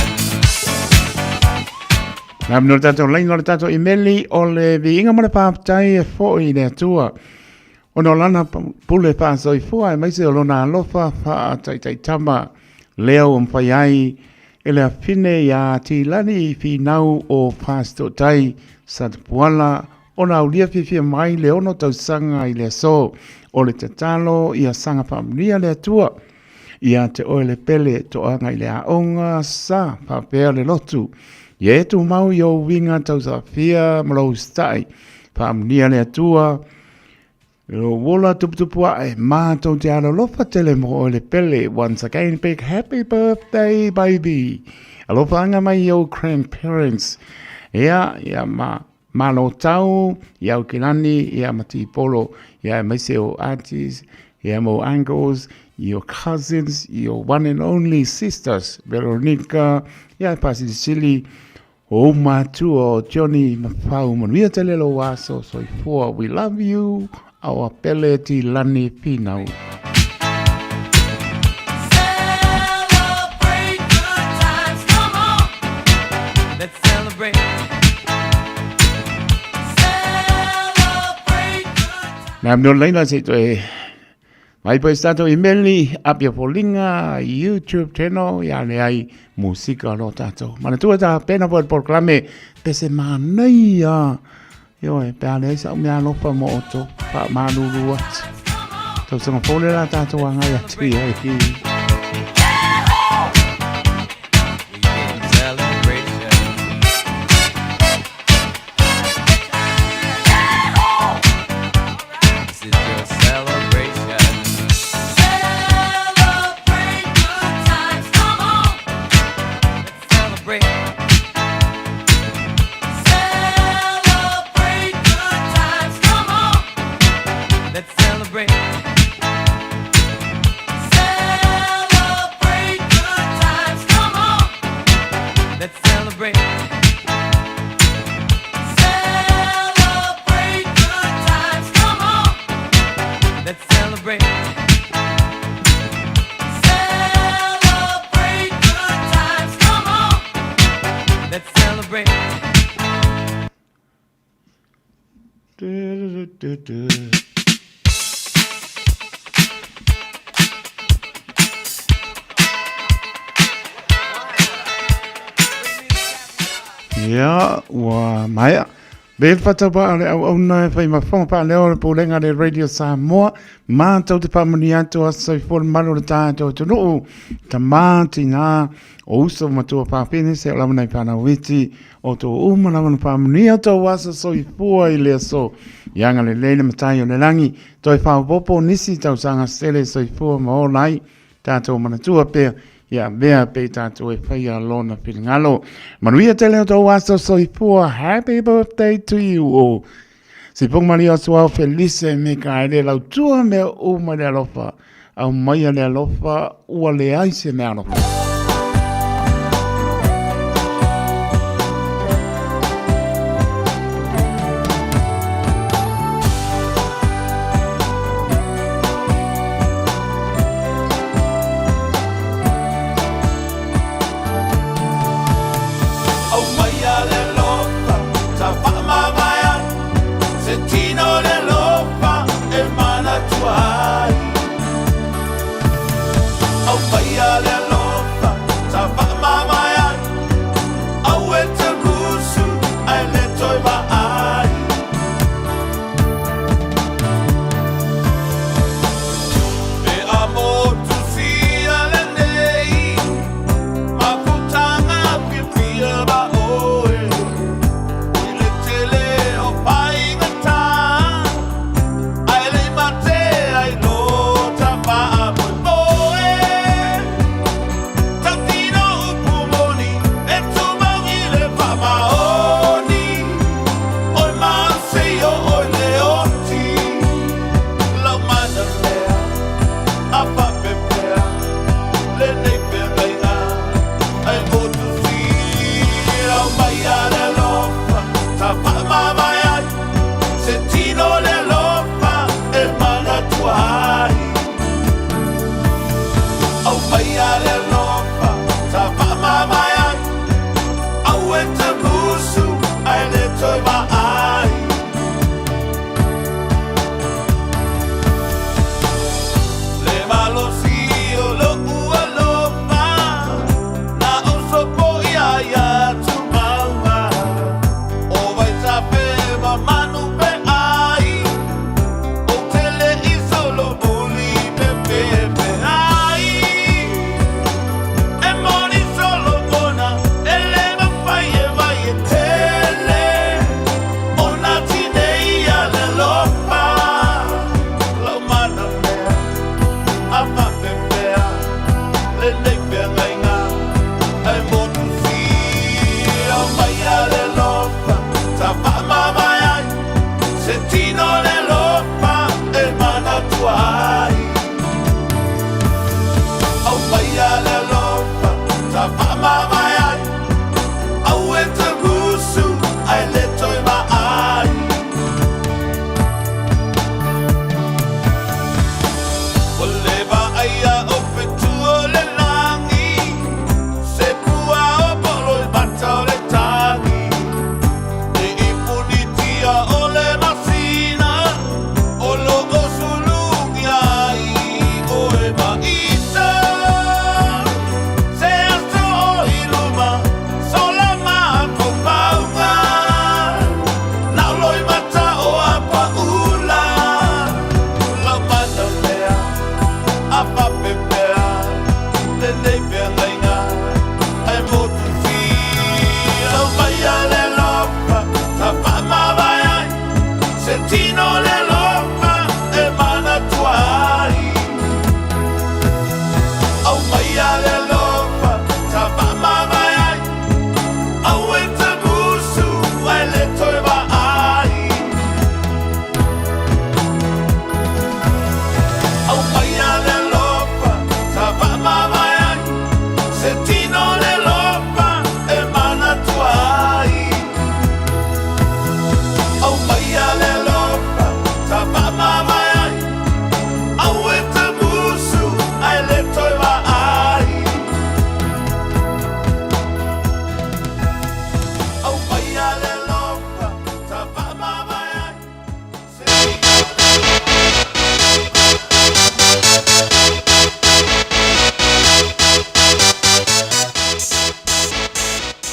Nā manu le tātou laina o le tātou imeli o le viiga ma le faafetai e foi i le Atua. Ona o lana pule faasoifua aemaise o lona alofa faataitaitama lea ua mafai ai e le afine ia Tilani Finau o Fasitootai Satapuala ona aulia fiafia mai le 6 tausaga i le aso. O le tatalo ia saga faamanuia le Atua ia te oe le pele toaga i le aoga sa faapea le lotu. Ia e tumau i ou uiga tausafia ma lou usitai. Faamanuia le Atua Lou ola tuputupu ae, mātou te alolofa tele mo oe le pele. Once again, big happy birthday, baby. Alofa anga mai i ou grandparents. Ia, ia ma, malo tau, ia au kilani, ia ma tipolo, ia e maise o aunties, ia mo uncles, your cousins, your one and only sisters, Veronica, ia e pasilisili, O ou matua o Johnny ma Fau manuia tele lou aso soifua we love you our Pele Tilani Finau.
Celebrate good times, come on. Let's celebrate. Celebrate good times.
Nā mea laina se toe Mai poe se tatou imeli, Apia Foliga, YouTube channel, ia le ai musika lo tatou. Manatua ta pena po le polokalame, pe se manaia. Ioe, pe a leai sa'u mea alofa mo outou, faamalulu atu. Tausaga fou le la tatou agai atu i ai.
We can celebration. This is your celebration. Celebrate good times, come on. Let's celebrate. Celebrate good times, come on. Let's celebrate. Celebrate good times, come on. Let's celebrate. Celebrate good times, come on. Let's celebrate. Celebrate good times, come on. Let's celebrate.
Du, du, du, du. Ia, ua maea. Be le whatawa a le auauna e whai mafonga whaaleo o le Pulega le Radio Samoa. Mātou te whaamani atu a soifua le malu o le tātou atunuu. Tamā, tinā, o uso matua whawhine se o lava nei whanau iti. O tō uma lava na whaamani o tō aso soifua i le aso. Ia nga le leile matai o le langi. Toi whaopopo nisi tausaga sele soifua ma ola ai. Tātou manatua pea ia mea pe tātou e whaia lona whiringalo. Manuia tele o tō aso soifua. Happy birthday to you all. Si pong maria o suao Felice me ka ele lautua mea uma le alofa. Au maia le alofa, ua leai se mea alofa.
Aumaia le alofa, sa faamavae ai, se tino le alofa e manatua ai. Aumaia le alofa.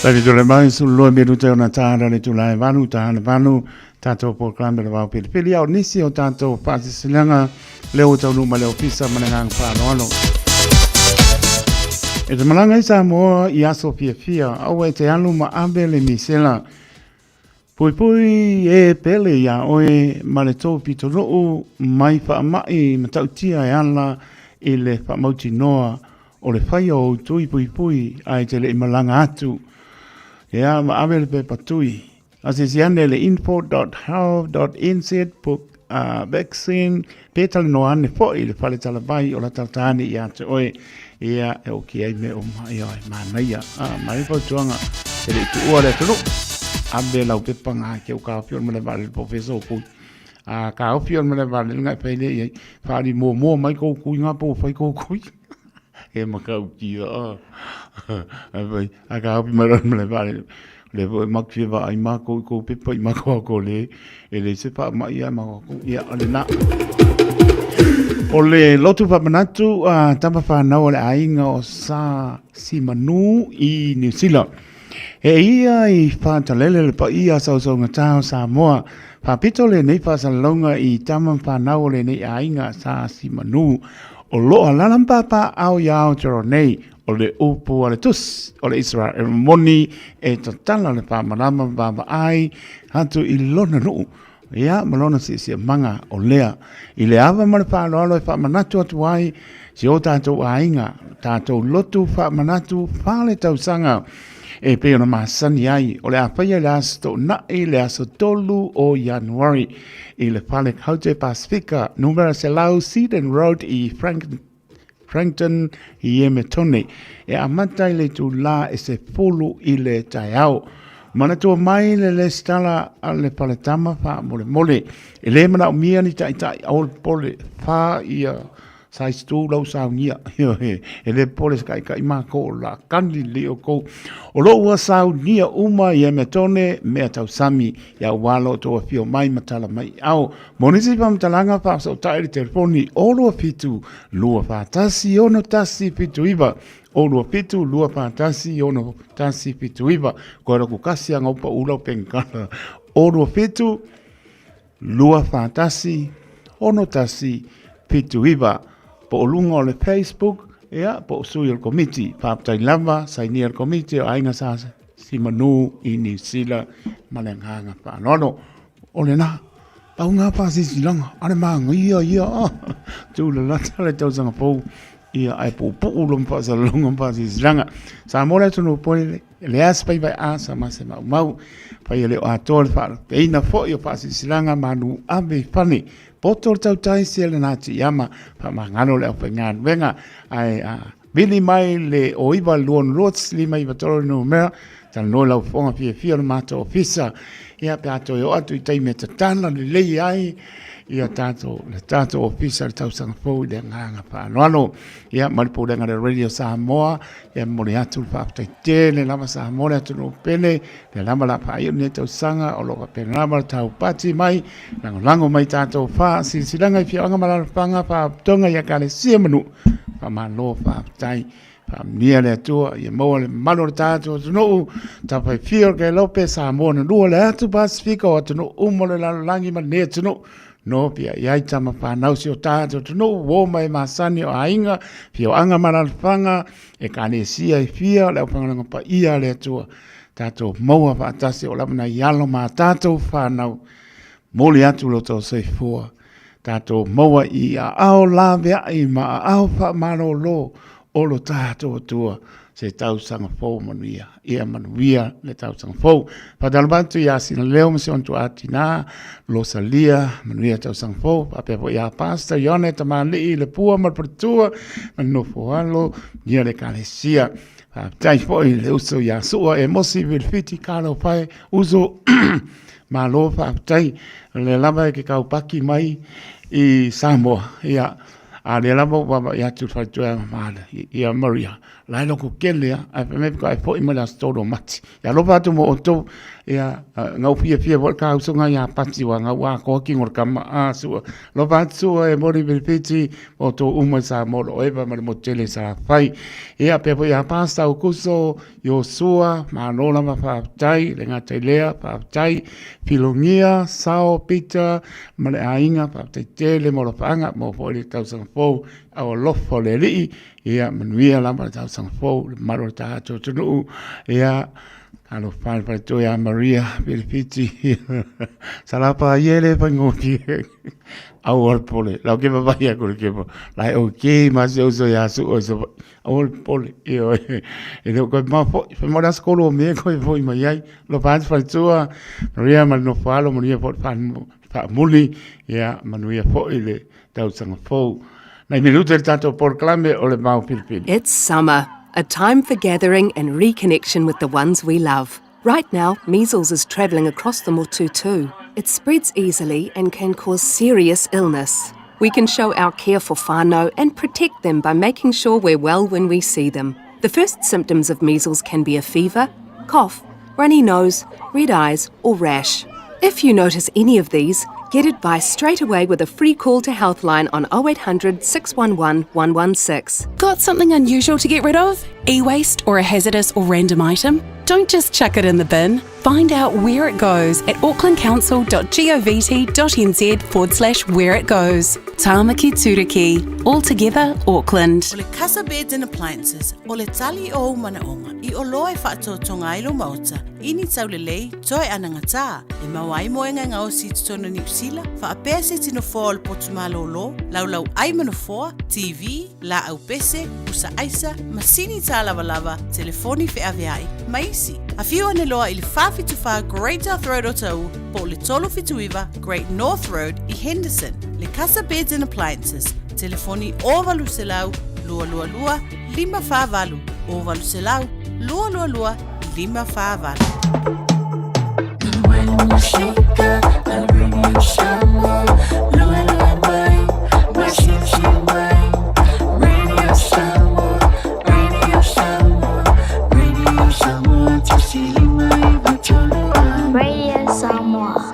Taimi tole mai sulu loa minuta ona tāra le tula e valu, tāra valu, tātou polokalame le vao pilipili au nisi o tātou whaasisilaga le o taunu ma le ofisa ma le nganga whaaloalo. E te malanga i Samoa i aso fiafia, aua e te alu ma ave le misela. Puipui e pele iā oe ma le tou pitonuu mai faamai matautia e ala i le faamautinoa o le faia o ou tui puipui ae te le i malaga atu. Ea ma ave le pepa tui. Asiasi ane le info.health.nz book uh, vaccine pe talanoa ane foi i le fale talavai o latalata ane ia te oe. Ia e oki ai me o mai oe manaia. Ah, mai fautuaga e le i tuua le atunuu. Ave lau pepa ngā ke o ka ofi o le mele vale le professor o kui. A ka ofi o le mele vale ngai whai le iai. Whaari mō mō mai kou kui ngā pō whai kou kui. E makau ki a. A ka ofi mai le mele vale. Le foi mak fia va ai mākou i kou pepa i mākou a ko le e le se wha mai ia mākou ko ia ale nā. O le lotu whamanatu a tama whanau o le aiga o Sa Simanu i New Zealand. E ia i whātalele le paia sausaungatā o Samoa. Whapito lenei whaasalalaunga i tama whanau o lenei aiga Sa Simanu. O loa lalampapa ao i Aotearoa nei O le upu a le Tusi o le Isaraelu moni e tatala le faamalama ma vaavaai atu i lona nuu, ia ma lona siasiamaga o lea. I le ava ma le faaaloalo e faamanatu atu ai si o tatou aiga, tatou lotu faamanatu faaletausaga e pei ona masani ai, o le a faia i le Aso Toonai le aso 3 o Ianuari i le Fale Kaute Pasifika, numera 100 Seaton Road i Frank Frankton i Emetone, e amata i le itulā e 10 i le taeao. Manatua mai le lesitala a le faletama faamolemole, e le manaomia ni taitai aua le popole, wha ia size 2 lau saunia. E le popole se kaikai mākou o la kani li o kou. O lou ua saunia uma i Emetone mea tausami ia ua lo tou afio mai ma tala mai ao. Mo nisi faamatalaga faafesootai i le telefoni 027 241 6179, 027 241 6179. Koe raku kasi anga upa ula o pengkala. 027 241 6179. Po o luga o le Facebook, ia, po o sui o le komiti. Faafetai lava, sainia le komiti o Aiga Sa Simanu i Niu Sila ma le agaga faaaloalo. O lena, pau ngā whāsisilaga, a le māngaia ia, ah, tūlalata le tausaga fou, ia ai puupuu lo mawhaasalonga mawhaasisilaga. Sa mo le atunu poe le, le as pai vai a sa ma se mau mau, pai le o atoa le whaalapeina foi o whaasisilaga manu ave i fane. Poto le tautai se le nā ti ama, whaamangalo le au whaingaluenga, ai a, Vili mai le o iwa luon luots lima iwa tolu numera, talanoa lau fofoga fiafia o le matou ofisa. Ia pe a toe oo atu i taimi e tatala lelei ai ia tatou le tatou ofisa i le tausaga fou i le agaga faaaloalo. Ia ma le pulega le Radio Samoa, ia momoli atu le faafetai tele lava Samoa le atunuu pele, lea lava la faaiu lenei tausaga o lo o faapena lava le taupati mai, lagolago mai tatou faasilasilaga i afioaga ma alaalafaga, faalapotopotoga i Ekalesia ma nuu. Faamalo, faafetai. Faamanuia le Atua ia maua le mamalu o le tatou atunuu, tafaifia o le Kailope, Samoa na lua le atu Pasifika o atunuu uma o le lalolagi ma lenei atunuu. No pia i ai tama whanau si o tātou atunuu, uo mai masani o aiga, fioanga ma alaalafaga, ekalesia e fia o le aufaigaluega paia a le Atua. Tātou maua faatasi o lava nai alo ma tātou whanau. Moli atu lo tau soifua. Tātou maua i aao laveai ma aao whaamalōlō o lo tātou Atua se tausaga fou manuia. Ia manuia le tausaga fou. Whaatalapa atu i a Sina Leo ma si ona tuaatinā, Rosalia, manuia tausaga fou. Faapea foi ia Pastor Ione Tamalii le pua ma le faletua ma le nofo alo ia le ekalesia. Faafetai foi le uso ia Sua e Mosi Vilifiti Kalo Pae uso malo faafetai o lea lava e ke kaupaki mai i Samoa ia a lea lava ua vaavaai atu le faletua ia Maria. La e loko kele a, ae fai mai faatoa e foi mai le aso 3 o Mati. Ia alofa atu mo outou, ia gau fiafia foi le tausoga ia Pati ua gau atoa kino o le tama a Sua. Alofa atu Sua e moni penefiti mo outou uma i Samoa o lo o eva ma le motu tele i Salafai. Ia pea foi ia Pasta Aukuso, Iosua, malo lava faafetai, le gata i lea, faafetai, Filogia, Sao, Peter ma le aiga, faafetai tele mo alofaaga, mo foi le tausaga fou, au alofa o le Alii, ia manuia lava le tausaga fou, le mamalu o le tatou atunuu, ia talofa le faletua ia Maria Filifiti, Salapa ia e le faigofie. Aua le popole, lau ke vavai aku le kepa, la e okay ma si uso ia Sua i Savaii. Aua le popole, ioe, e le o toe mamao foi. Fai mai o le aso 3 o Me koe foi mai ai. Alofa atu faletua, Maria ma le nofo alo, manuia foi le faamuli, ia manuia foi le tausaga fou. Nai minute le tatou polokalame o le Vao Filifili.
It's summer, a time for gathering and reconnection with the ones we love. Right now, measles is travelling across the motu too. It spreads easily and can cause serious illness. We can show our care for whānau and protect them by making sure we're well when we see them. The first symptoms of measles can be a fever, cough, runny nose, red eyes, or rash. If you notice any of these, get advice straight away with a free call to Healthline on 0800 611 116.
Got something unusual to get rid of? E waste or a hazardous or random item? Don't just chuck it in the bin. Find out where it goes at aucklandcouncil.govt.nz forward slash where it goes. Tāmaki Turuki. All together, Auckland.
O le Casa Beds and Appliances, o le tali o ou manaoga, i oloa e faatoatoga ai lou maota, i ni taulelei, toe anagatā, e maua ai moega e gaosi i totonu o Niu Sila, faapea se tino foa o le potu malōlō, laulau ai ma nofoa, TV, laau pese, pusa aisa, masini tālavalava, telefoni feaveai, ma isi. Afio ane loa i le 474 Great South Road Otahuhu po o le 379 Great North Road i Henderson. Le Casa Beds and Appliances, telefoni 0800 222 548, 0800 222 548.
Radio Samoa.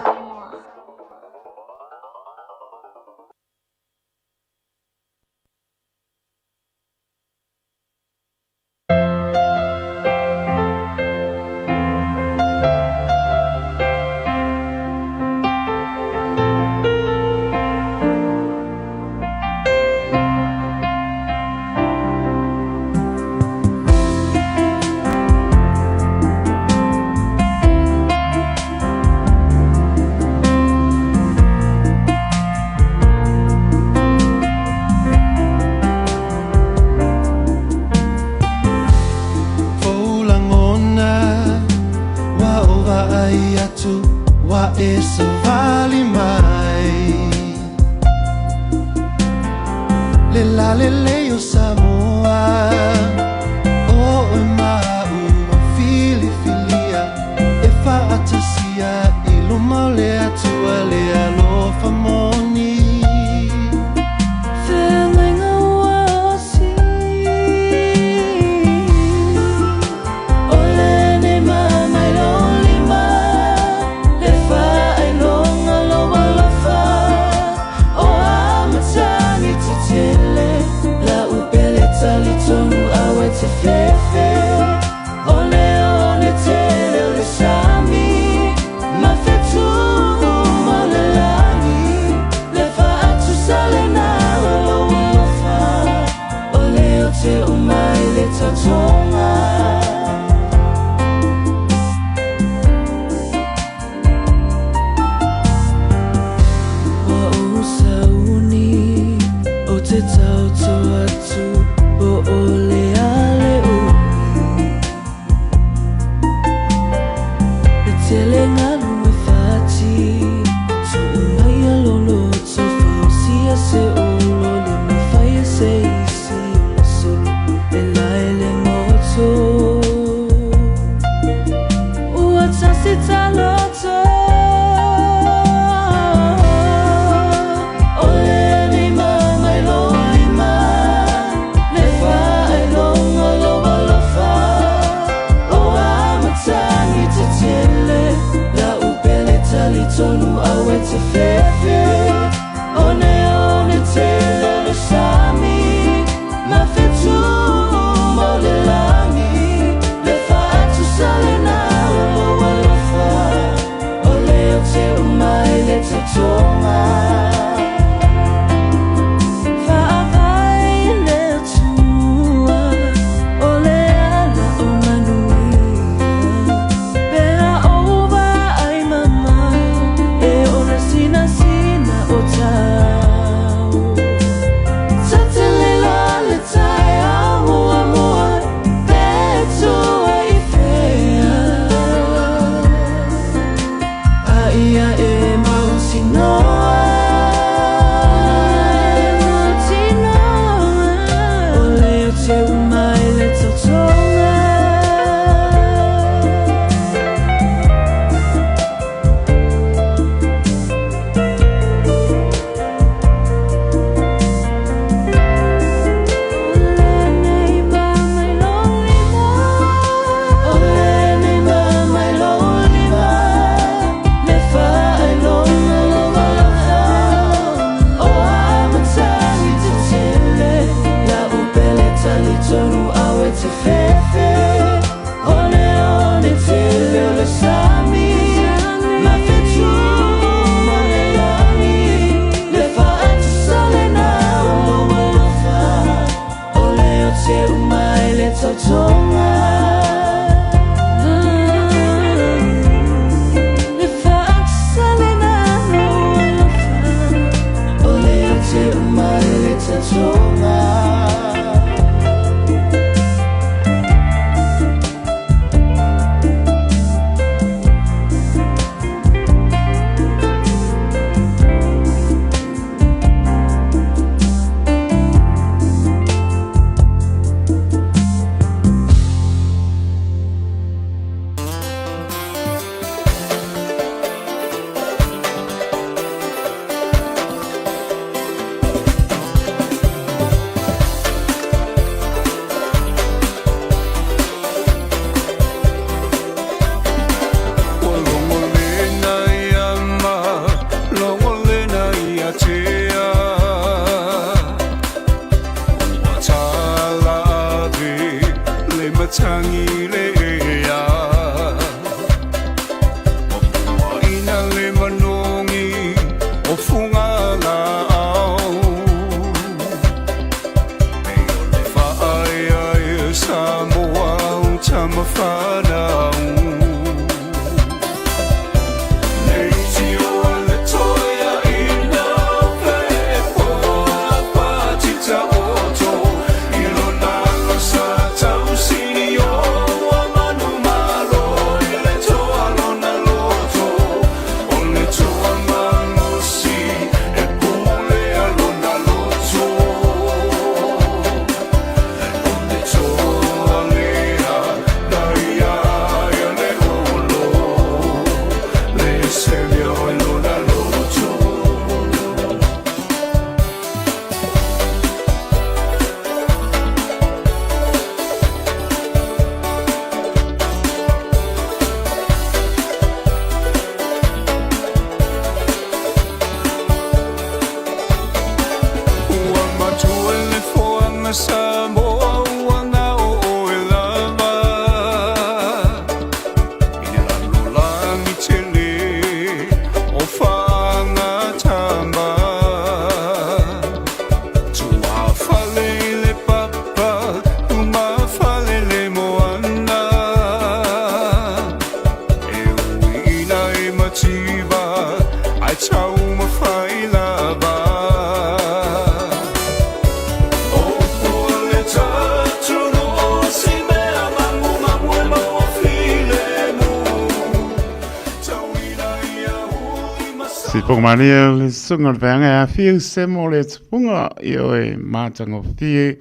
Maria le susuga o le Vaega e afio se mo le tupuga i oe matagofie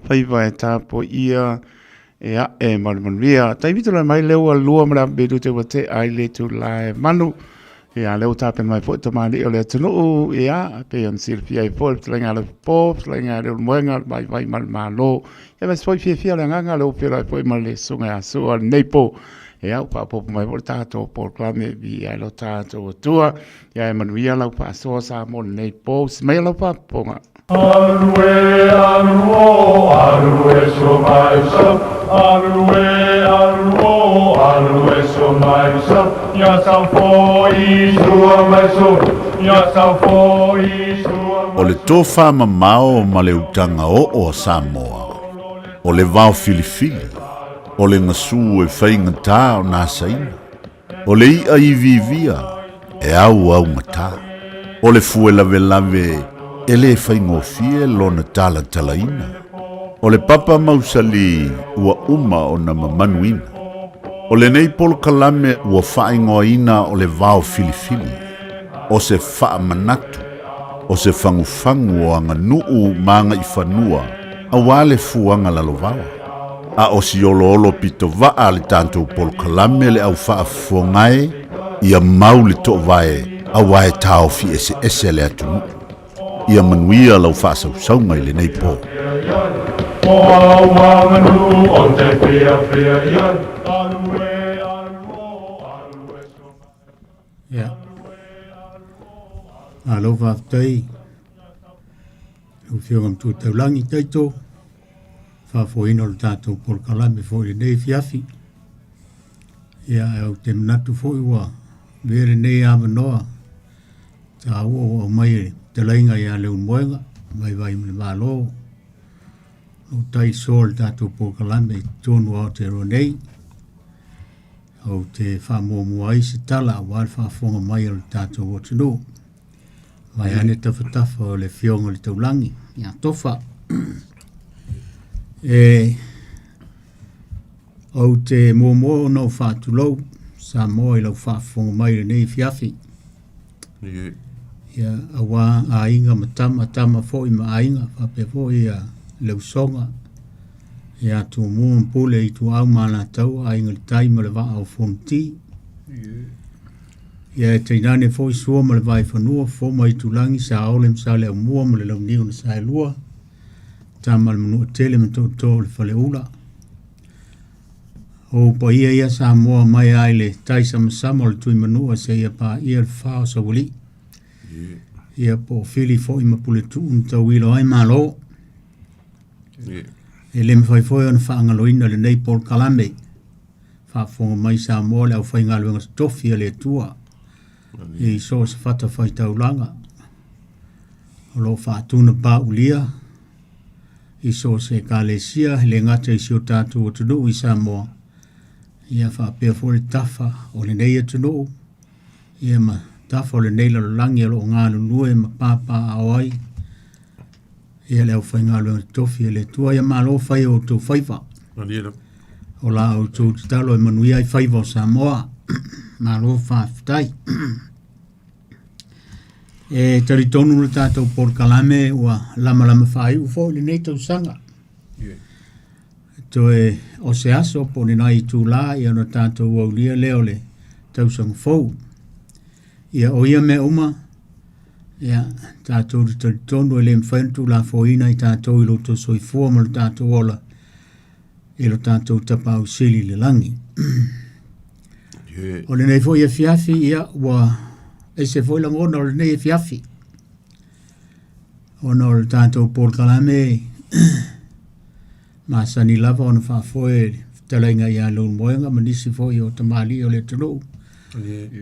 faiva e tapuaia e a'e ma le manuia. Taimi tulai mai lea ua lua ma le afe minute ua tea ai le itula e manu. Ia, lea ua tapena mai foi tamalii o le atunuu, ia, pei ona silafia ai foi le fetalaiga a le po, fetalaiga a le Ulumoega, le Vaivai ma le Malo. Ia, aemaise foi fiafia le agaga lea ua feiloai foi ma le susuga ia Sua lenei po. Ia, ua faaopoopo mai foi le tatou polokalame viia ai lo tatou Atua. Ia, e manuia lau faasoa Samoa lenei po. Usi maia lau faafofoga. Alu e alu o alu e so mai so alu e alu o alu e so mai so ya sa fo i sua mai so ya sa fo i sua
O le tofa mamao ma le utaga oo a Samoa, o le vao filifili, o le gasu e faigata ona asaina, o le i'a iviivia e auaugata, o le fue lavelave e lē faigofie lona talatalaina, o le papa mausali ua uma ona mamanuina. O lenei polokalame ua faaigoaina o le vao filifili, o se faamanatu, o se fagufagu o aganuu ma agaifanua Auā le fuaga lalovaoa. A o si oloolo pitovaa a le tatou polokalame le au faafofoga e, ia mau le toovae auā e taofi eseese le atunuu. Ia manuia lau faasausauga i lenei po.
Ia. Malo faafetai lau Afioga Matua Taulagi Taito, faafoeina o le tatou polokalame foi i lenei afiafi. Ia, ae ou te manatu foi ua avea lenei avanoa taua ua aumai e le fetalaiga ia Leulumoega, Vaivai ma le Malo, o lo o taisoa le tatou polokalame i totonu o Aotearoa nei. Ou te faamuamua ai se tala aua le faafofoga mai a le tatou atunuu. Vaeane tafatafa o le Afioga i le Taulagi ia Tofa. E ou te muamua ona ou faatulou Samoa i lau faafofoga mai i lenei afiafi. Ia, aua aiga ma tama, tama foi ma aiga, faapea foi ia le usoga, ia Tumua ma Pule, Ituau ma Alataua, Aiga i le Tai ma le Vaa o Fonoti. Ia e tainane foi Sua ma le Vaifanua, Fofo ma Aitulagi, Saole ma Saleaaumua ma le Launiu na Saelua, Tama a le Manuatele ma Tootoo o le Faleula. O ou paia ia Samoa mai lava i le tai samasama o le Tuimanua seia paia le fa o Saualii. Ia po o Fili foi ma Puletuu na tauilo ai Malo. E le mafai foi ona faagaloina lenei polokalame. Faafofoga mai Samoa le aufaigaluega totofi a le Atua i so o se fatafaitaulaga o lo o faatuna paulia i so o se ekalesia, e le gata i si o tatou atunuu i Samoa, ia faapea foi le tafa o lenei atunuu, ia ma tafa o lenei lalolagi o lo o galulue ma papaaao ai ia le aufaigaluega totofi a le Atua. Ia malo fai o outou faiva. O la outou tatalo e manuia ai faiva o Samoa. Malo faafetai. E talitonu le tatou polokalame ua lamalama faaiu foi lenei tausaga. Toe o se aso po o ni nai itulā ia ona tatou aulia lea o le tausaga fou. Ia o ia mea uma, ia tatou te talitonu e le mafai ona tuulafoaiina i tatou i lo outou soifua ma lo tatou ola i lo tatou Tapaau Sili i le lagi. O lenei foi afiafi, ia ua ese foi lagona o lenei afiafi ona o le tatou polokalame masani lava ona faafoe e le fetalaiga ia Leulumoega ma nisi foi o tamalii o le atunuu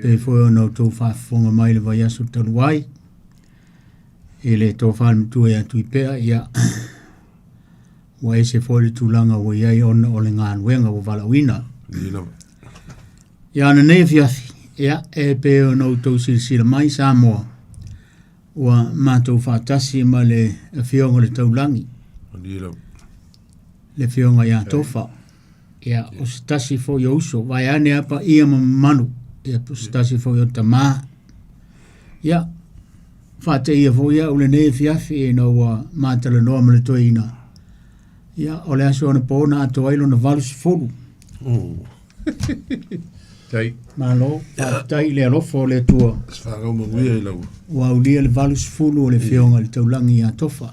pei foi ona outou faafofoga mai i le vaiaso talu ai i le tofa matua ia Tuipea, ia ua ese foi le tulaga ua i ai ona o le galuega ua valaauina. Ia lenei afiafi, ia e pei ona outou silasila mai Samoa, ua matou faatasi ma le Afioga i le Taulagi, le Afioga ia Tofa. Ia, o se tasi foi o uso, vaeane lava paia ma mamalu, ia o se tasi foi o tamā. Ia, faateia foi au lenei afiafi ina ua matalanoa ma le toeaina. Ia, o le aso anapo na atoa ai lona 80.
Oh. Tai.
Malo, faafetai i le alofa o le Atua.
Se whakau manuia i lau.
Ua aulia le 80 o le Afioga i le Taulagi ia Tofa.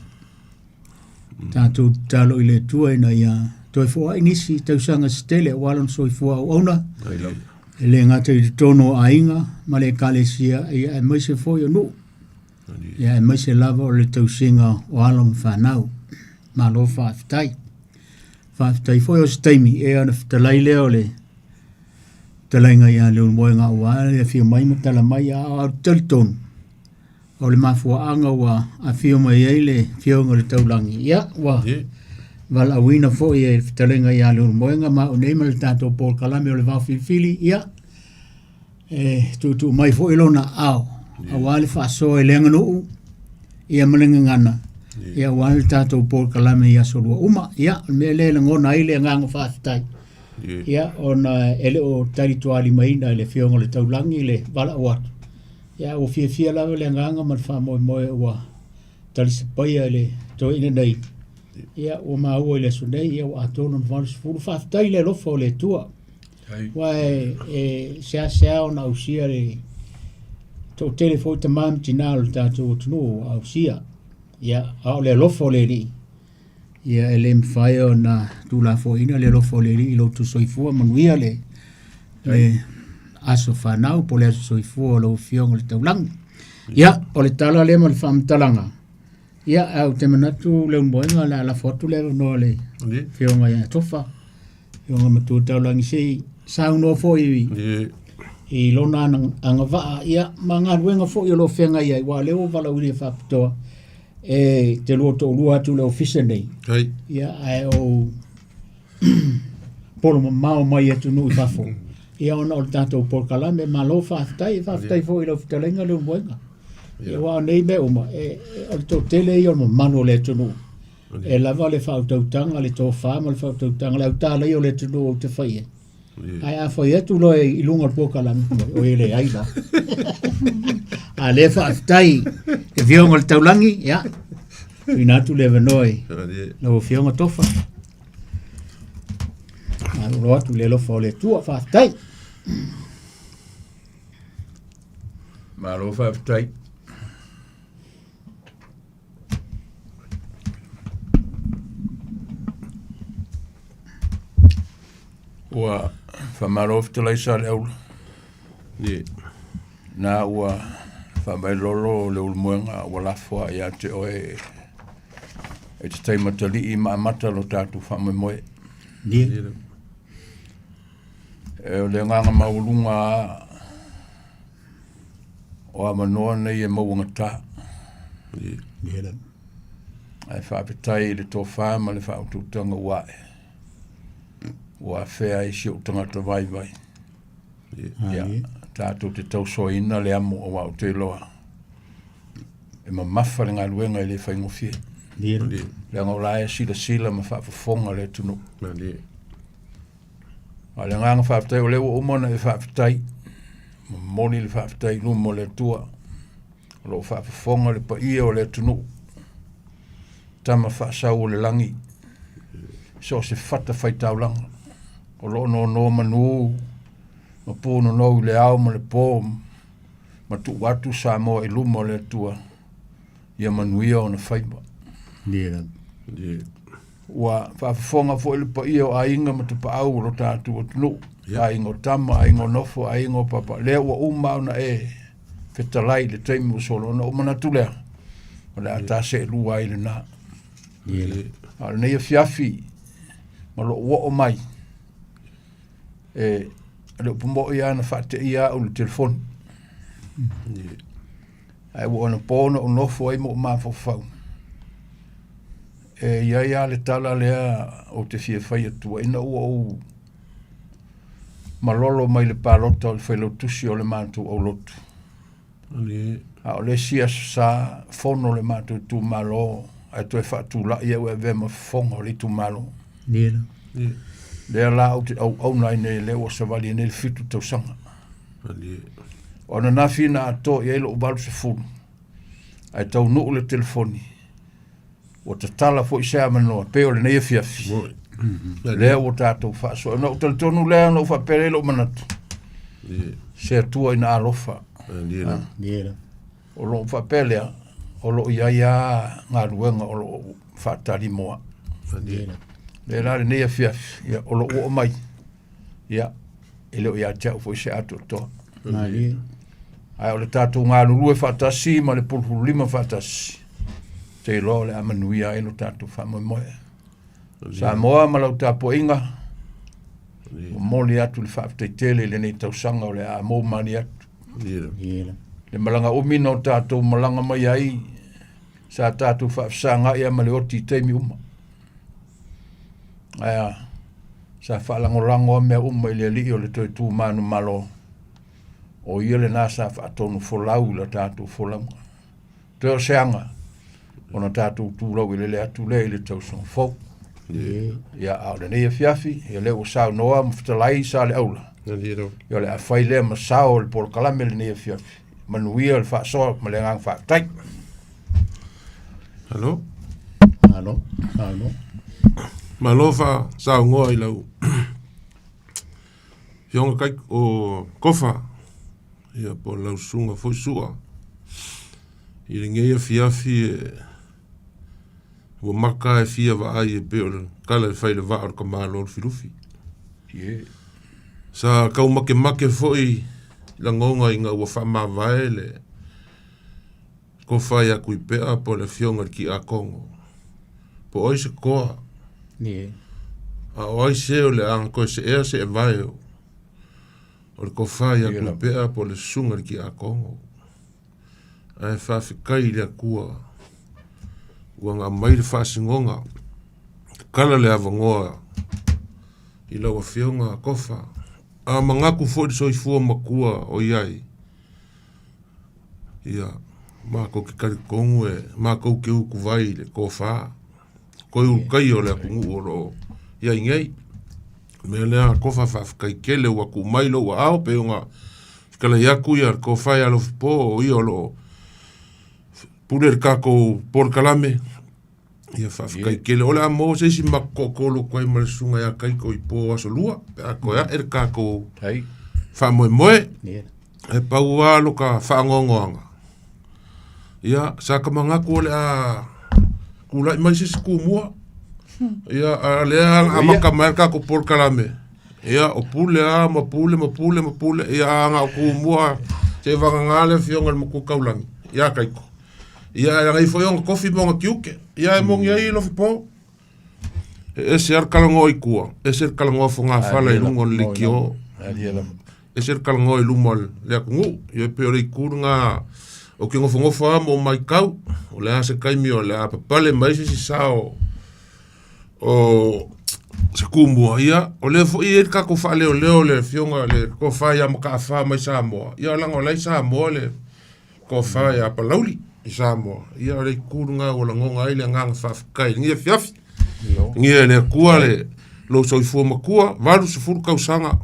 Tatou tatalo i le Atua ina ia toe foai nisi tausaga se tele aua lona soifua auauna. E le gata i totonu o aiga ma le ekalesia, ia aemaise foi o nuu. Ia aemaise lava o le tausiga o alo ma fanau. Malo faafetai. Faafetai foi o se taimi e ona fetalai lea o le fetalaiga ia Leulumoega aua le afio mai ma tala mai a o te talitonu o le mafuaaga ua afio mai ai le Afioga i le Taulagi, ia ua valaauina foi e le fetalaiga ia Leulumoega ma au nei ma le tatou polokalame o le Vaofilifili, ia e tuutuu mai foi lona aao aua le faasoa i le aganuu ia ma le gagana ia aua le tatou polokalame i aso lua uma. Ia, o le mea lea e lagona ai le agaga faafetai ia ona e le o talitualimaina e le Afioga i le Taulagi le valaau atu. Ia ua fiafia lava le agaga ma le faamoemoe ua talisapaia e le toeaina nei. Ia, ua maua i le aso nei, ia ua atoa lona 80. Faafetai i le alofa o le Atua. Aua e, e seasea ona ausia le toatele foi tama ma tina o le tatou atunuu ua ausia. Ia, a o le alofa o le Alii, ia e le mafai ona tuulafoaiina le alofa o le Alii i lo outou soifua manuia le, le aso fanau po o le aso soifua o lau Afioga i le Taulagi. Ia, o le tala lea ma le faamatalaga. Ia, ae ou te manatu Leulumoega o le a lafo atu le avanoa i le Afioga ia Tofa, Afioga Matua Taulagi se i saunoa foi i, i lona agavaa ia, ma galuega foi o lo o feagai ai, aua o lea ua valaauina faapitoa e te lua toalua atu i le ofisa nei. Ia, ae ou polo mamao mai atunuu i fafo. Ia ona o le tatou polokalame, malo faafetai, faafetai foi i lau fetalaiga Leulumoega. Ia aua o nei mea uma, e, e, o le toatele ia o le mamalu o le atunuu. E lava le faautautaga, le tofa ma le faautautaga, le autalaia o le atunuu ou te fai ai. Ae a fai atu loa i luga o le polokalame, o e leai la. A lea faafetai i Afioga o le Taulagi, ia, tuuina atu le avanoa i lau Afioga Tofa. Malolo atu i le alofa o le Atua, faafetai.
Malo faafetai. Ua faamalo fetalai Saleaula. Na ua faavailolo le ulumoega ua lafo lava ia te oe e te taimatalii ma amata lo tatou faamoemoe. E o le agaga maualuga lava o avanoa nei e mauagata. Ae faafetai i le tofa ma le faautautaga ua ae, ua afea ai si ou tagata vaivai. Ia, tatou te tausoaina le amo aua ou te iloa e mamafa le galuega e le faigofie. Leaga o la e silasila ma faafofoga le atunuu. A o le agaga faafetai o lea ua uma ona e faafetai, momoli le faafetai i luma o le Atua, o lo o faafofoga le paia o le atunuu, tama faasau o le lagi, so o se fata faitaulaga, o lo o nonomanu ma punonou i le ao ma le po, ma tuu atu Samoa i luma o le Atua, ia manuia ona faiva. Ua faafofoga foi le paia o aiga ma tapaau o lo tatou atunuu, aiga o tama, aiga o nofo, aiga o papa, lea ua uma ona e fetalai i le taimi ua sola, ona ou manatu lea, o le a ta seelua ai lena. A o lenei afiafi ma lou oo mai, e le upu moi lava na faateia au i le telefoni. Ae ua anapo na ou nofo ai ma ou mafaufau, e i ai lava le tala lea ou te fia fai atua ina ua ou malolo mai le palota o le failautusi o le matou aulotu. A o le isi aso sa fono le matou itumalo ae toe faatulai au e avea ma fofoga o le itumalo. Lea la ou te auauna ai nei, lea ua savali ai nei le 7 tausaga. O ananafi na atoa i ai lou 80, ae taunuu le telefoni, ua tatala foi se avanoa, pei o lenei afiafi. Lea ua tatou faasoa. Ona ou talitonu lea, ona ou faapea lea i lou manatu, se Atua ina alofa. O lou faapea lea, o lo o i ai lava galuega o lo o faatali mo au. Lea la lenei afiafi, ia, o lou oo mai, ia, e le o ia te au foi se atoatoa.
Malie.
Ae o le tatou galulue faatasi ma le pulupululima faatasi, te iloa o le a manuia ai lo tatou faamoemoe. Samoa ma lau tapuaiga, momoli atu le faafetai tele i lenei tausaga o le a mou mani atu. Le malaga umi na o tatou malaga mai ai, sa tatou faafesagai lava ma le oti i taimi uma. Ae a? Sa faalagolago lava mea uma i le Alii o le toe tu manumalo, o ia lena sa faatonu folau i la tatou folauga. Toe o se aga, ona tatou tulau elele atu lea i le tausaga fou. Ia, a o lenei afiafi, ia lea ua saunoa ma fetalai Saleaula, ia o le a fai lea ma sao o le polokalame lenei afiafi. Manuia le faasoa ma le agaga faafetai.
Malo. Malo, saunoa.
Malo faasaunoa i lau Afioga Kai o Kofa, ia po o lau susuga foi Sua i lenei afiafi e ua maka e fia vaai e pei o le tala e fai i le vaa o le tamaloa Lufilufi. Sa tau makemake foi lagona ina ua faamavae le Tofa ia Tuipea po o le Afioga i le Tiakono, po o ai se toa, a o ai se o le a na toe seea seevae o le Tofa ia Tuipea po o le Susuga i le Tiakono. Ae faafetai i le Atua ua na aumai le faasinoga, tatala le avanoa i lau Afioga Tofa. A manatu foi i le soifua matua o i ai, Ia, matou te talitonu e matou te utuvai i le tofa, toe ulutaia o le atunuu o lo o i ai nei. O le mea lea, Tofa faafetai tele ua tuu mai lou aao pei ona fetalai atu ia le tofa ia Alofipo o ia o lo o pule le tatou polokalame. Ia faafetai tele. O le a maua se isi matou toatolu atu ai ma le susuga ia Kaiko i po aso lua pe a toe ae le tatou faamoemoe. E pau lava lo ka faanoanoaga. Ia, sa ka manatu o le a tulai mai se isi tumua. Ia, a o lea a amata mai le tatou polokalame. Ia, o pule lava ma pule ma pule ma pule. Ia, a na o tumua seivagana le afioga i le Matua Taulagi ia Kaiko. Ia, e agai foi ona tofi ma ona tiute. Ia, e moni ai Lofipo. E ese lava le talanoa i tua, ese le talanoa fogafala i luga o le leitio. Ese le talanoa i luma o le atunuu. Ia, e pei o le itu lena ou te nofonofo lava ma ou matau, o le a se taimi o le a papale mai ai se isi sao o se tumua, ia, o lea foi e i ai le tatou faaleoleo le afioga i le Tofa ia Mataafa mai Samoa, ia leaga o la e i Samoa le Tofa ia Palauli i Samoa. Ia o le itu lena ua lagona ai le agaga faafetai i lenei afiafi. Ia e le Atua le lou soifua matua, 80 tausaga,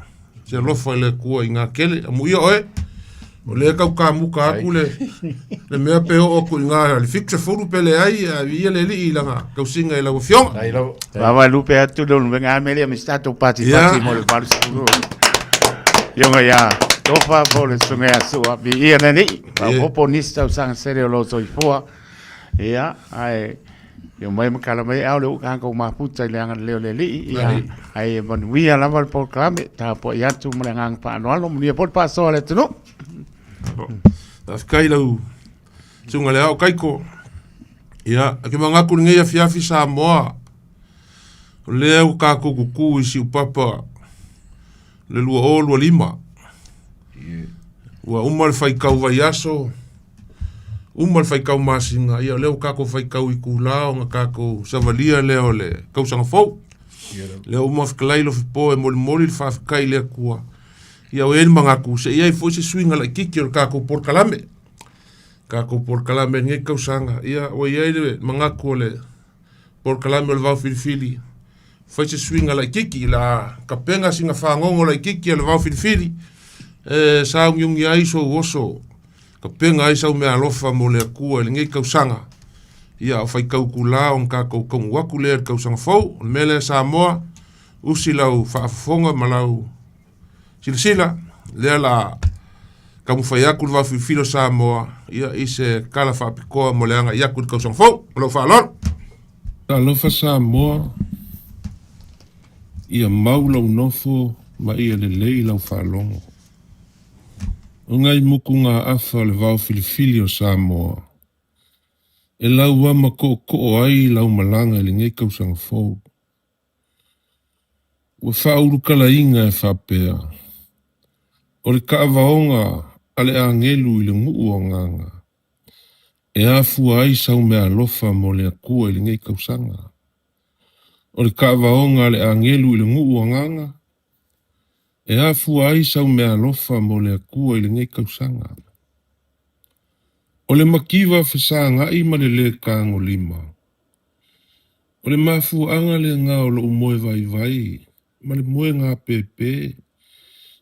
se alofa i le Atua i gatele. Amuia oe, o lea e tau kamuta atu le, le mea pe oo atu i ina le 70 pe leai, ae viia le Alii i lana tausiga i lau Afioga.
Vava lupe atu le uluvenga ame lea me se tatou pati pati mo le 80. Ioga ia Tofa po o le susuga ia Sua. Viia le Alii. Faaopoopo nisi tausaga sele o lou soifua. Ia, ae ia mai ma kala mai ao le uka kou mafuta i le agalelei o le Alii. Ia, ae ia manuia lava le polokalame. Tapuai atu ma le agaga faaaloalo. Manuia foi le faasoa a le atunuu.
Faafetai lau susuga i le Ao Kaiko. Ia, e te manatu i lenei afiafi Samoa, o lea ua tatou tutu i siupapa le 2025. Ua uma le faitau vaiaso, uma le faitau masina, ia o lea ua tatou faitau itula ona tatou savalia lea o le tausaga fou. Lea ua uma fetalai Lofipo e molimoli le faafetai i le Atua. Ia ua i ai le manatu, se i ai foi se suiga laitiiti o le tatou polokalame. Tatou polokalame i lenei tausaga, ia ua i ai le manatu o le polokalame o le Vao Filifili, fai se suiga laitiiti, o le a tapena sina fagogo laitiiti a le Vao Filifili e sauniuni ai sou oso, tapena ai sau meaalofa mo le Atua i lenei tausaga. Ia, a o faitau itula ona tatou taunuu atu lea i le tausaga fou. O le mea lea Samoa, usi lau faafofoga ma lau silasila, lea o le a taumafai atu le Vaofilifili o Samoa ia, i se tala faapitoa mo le agai atu i le tausaga fou. Ma lou faaaloalo.
Talofa Samoa, ia mau lau nofo ma ia lelei lau faalogo. O ngai mukugaafa o le vaofilifili o Samoa, e lauama tootoo ai lau malaga i lenei tausaga fou. Ua faaulukalaina e faapea, O le taavaoga a le agelu i le nuu o Agaga, e afua ai sau meaalofa mo le Atua i lenei tausaga. O le taavaoga a le agelu i le nuu o Agaga, e afua ai sau meaalofa mo le Atua i lenei tausaga. O le mativa fesagai ma le lē tagolima, O le mafuaaga lena o lou moe vaivai ma le moe gapepe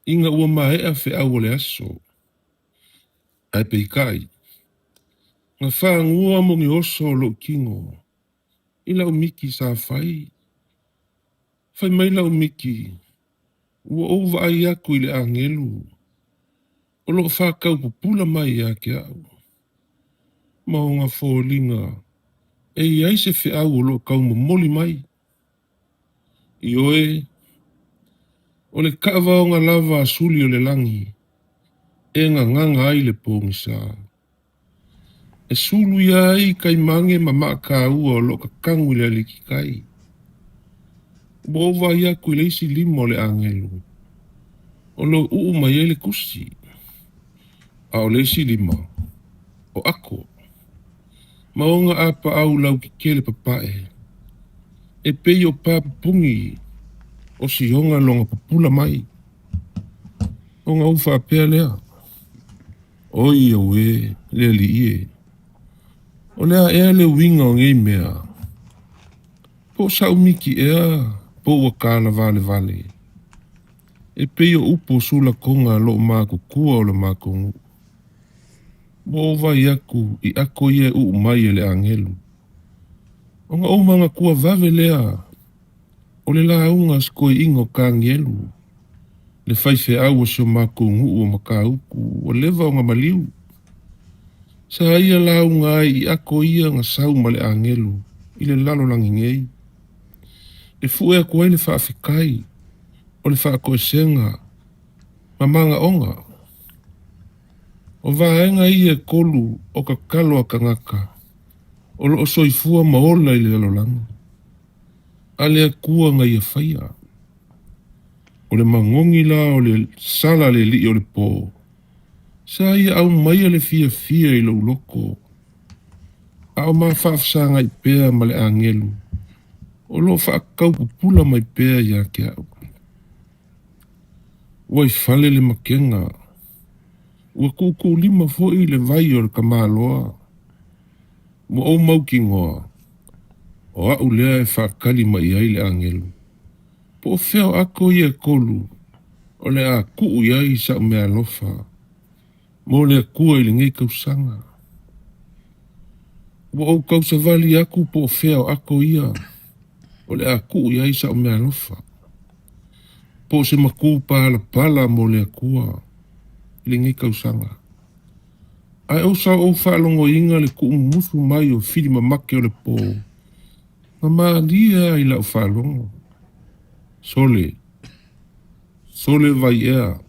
ina ua maea feau o le aso. Ae peitai, na fagua mo ni oso o lou tino. i lau miki sa fai. Fai mai lau miki, Ua ou vaai aku i le agelu o lo o faataupupula mai ia te au, ma ona foliga e i ai se feau o lo o taumomoli mai. Ioe, o le taavaoga lava a suli o le lagi e gagaga ai le pogisa. E suluia ai taimage ma maataua o lo o tatagu i le alikitai. Ua ou vaai aku i le isi lima o le agelu o lo o uu mai ai le tusi, a o le isi lima, o ako, ma ona apaau lautetele papae, e pei o papupugi o sioga lona pupula mai. Ona ou faapea lea, Oi auē, le Alii e! O le a ea le uiga o nei mea? Po o saʻu miki ea po ua talavalevale, e pei o upu o sulakoga a loo matutua o le matou nuu. Ua ou vaai aku i ako ia e uu mai e le agelu. Ona ou manatua vave lea o le lauga a si toeaina o Tanielu, le faifeau o si o matou nuu o Matautu ua leva ona maliu. Sa ia lauga ai i ako ia na sau ma le agelu i le lalolagi nei, e fue atu ai le faafetai o le faatoesega ma manaoga. O vaega ia e tolu o tatalo a tagata o lo o soifua ma ola i le lalolagi, a le Atua na ia faia. O le magogi la o le sala a le alii o le po, sa ia aumaia le fiafia i lou loto, a o ma faafesagai pea ma le agelu o lo o faataupupula mai pea ia te au. Ua i fale le makega, ua tuutuulima foi le vai o le tamaloa, ua ou mautinoa, o au lea e faatali mai i ai le agelu. Po o fea o ako ia e tolu o le a tuu i ai sa'u meaalofa mo le Atua i lenei tausaga. Ua ou tausavali aku po o fea o ako ia o le a tuu i ai sa'u meaalofa, po o se makū palapala mo le Atua i lenei tausaga. Ae ou sa ou faalogoina le tuumumusu mai o fili mamake o le po Na malie a i lau faalogo. Sole, sole Vaiea.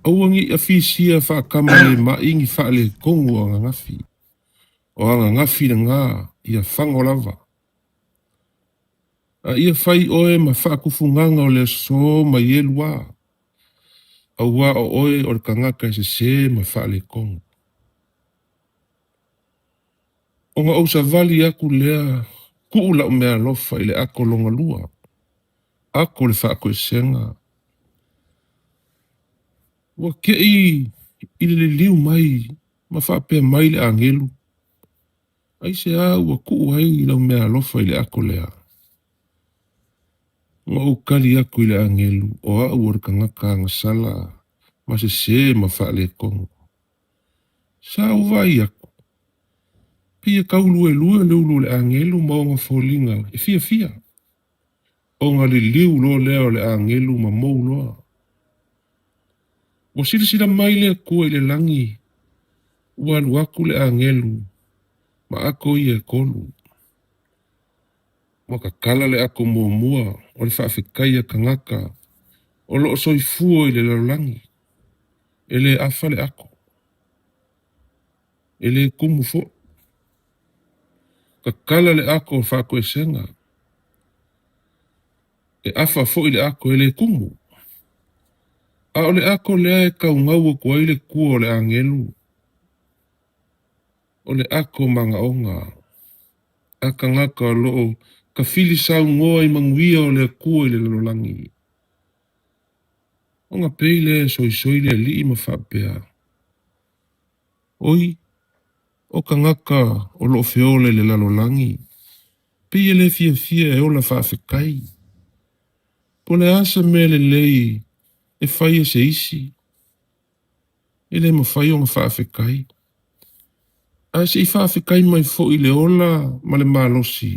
Aua ne i afisia faatama le mai ni faaletonu o ananafi. O ananafi lena ia fago lava. A ia fai oe ma faatufugaga o le aso ma Ieluā, auā o oe o le tagata e sesē ma faaletonu. Ona ou savali aku lea, tuu lau meaalofa i le ako lona lua, ako le faatoesega. Ua kei i le liliu mai ma faapea mai le agelu, Aisea ua tuu ai lau meaalofa i le ako lea? Ona ou tali aku i le agelu, o au o le tagata agasala ma sesē ma faaletonu. Sa ou vaai aku, pei e tauluelue le ulu o le agelu ma ona foliga e fiafia, ona liliu loa lea o le agelu ma mou loa. Ua silasila mai le Atua i le lagi, ua alu aku le agelu ma ako ia e tolu. Ua tatala le ako muamua o le faafetai a tagata o lo o soifua i le lalolagi. E le afa le ako. E le kumu foi. Tatala le ako o faatoesega. E afa foi le ako e le kumu. A o le ako lea e taugau atu ai le tua o le agelu, o le ako magaoga a tagata o lo o tafili saunoa i manuia o le Atua i le lalolagi. Ona pei lea e soisoi le alii ma faapea, Oi, o tagata o lo o feola i le lalolagi, pei e le fiafia e ola faafetai. Po o le a se mea lelei e fai e se isi, e le mafai ona faafetai. Ae se i faafetai mai foi i le ola ma le malosi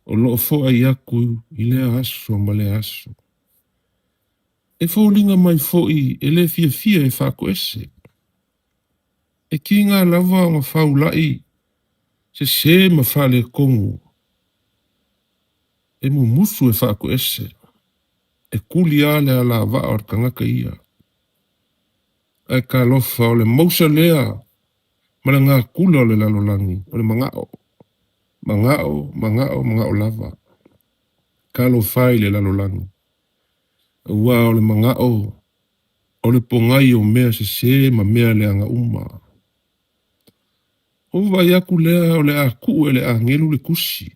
o lo o foai aku i lea aso ma lea aso. E foliga mai foi e le fiafia e faatoese. E kiga lava ona faula'i sesē ma faaletonu, e mumusu e faatoese, e tuli lava le alavaa o le tagata ia. Ae talofa, o le mausa lea ma le gakula o le lalolagi, o le mana'o, mana'o, mana'o, mana'o lava. Talofa e i le lalolagi, auā o le mana'o o le pogai o mea sesē ma mea leaga uma. Ou vaai aku lea o le a tuu e le agelu le tusi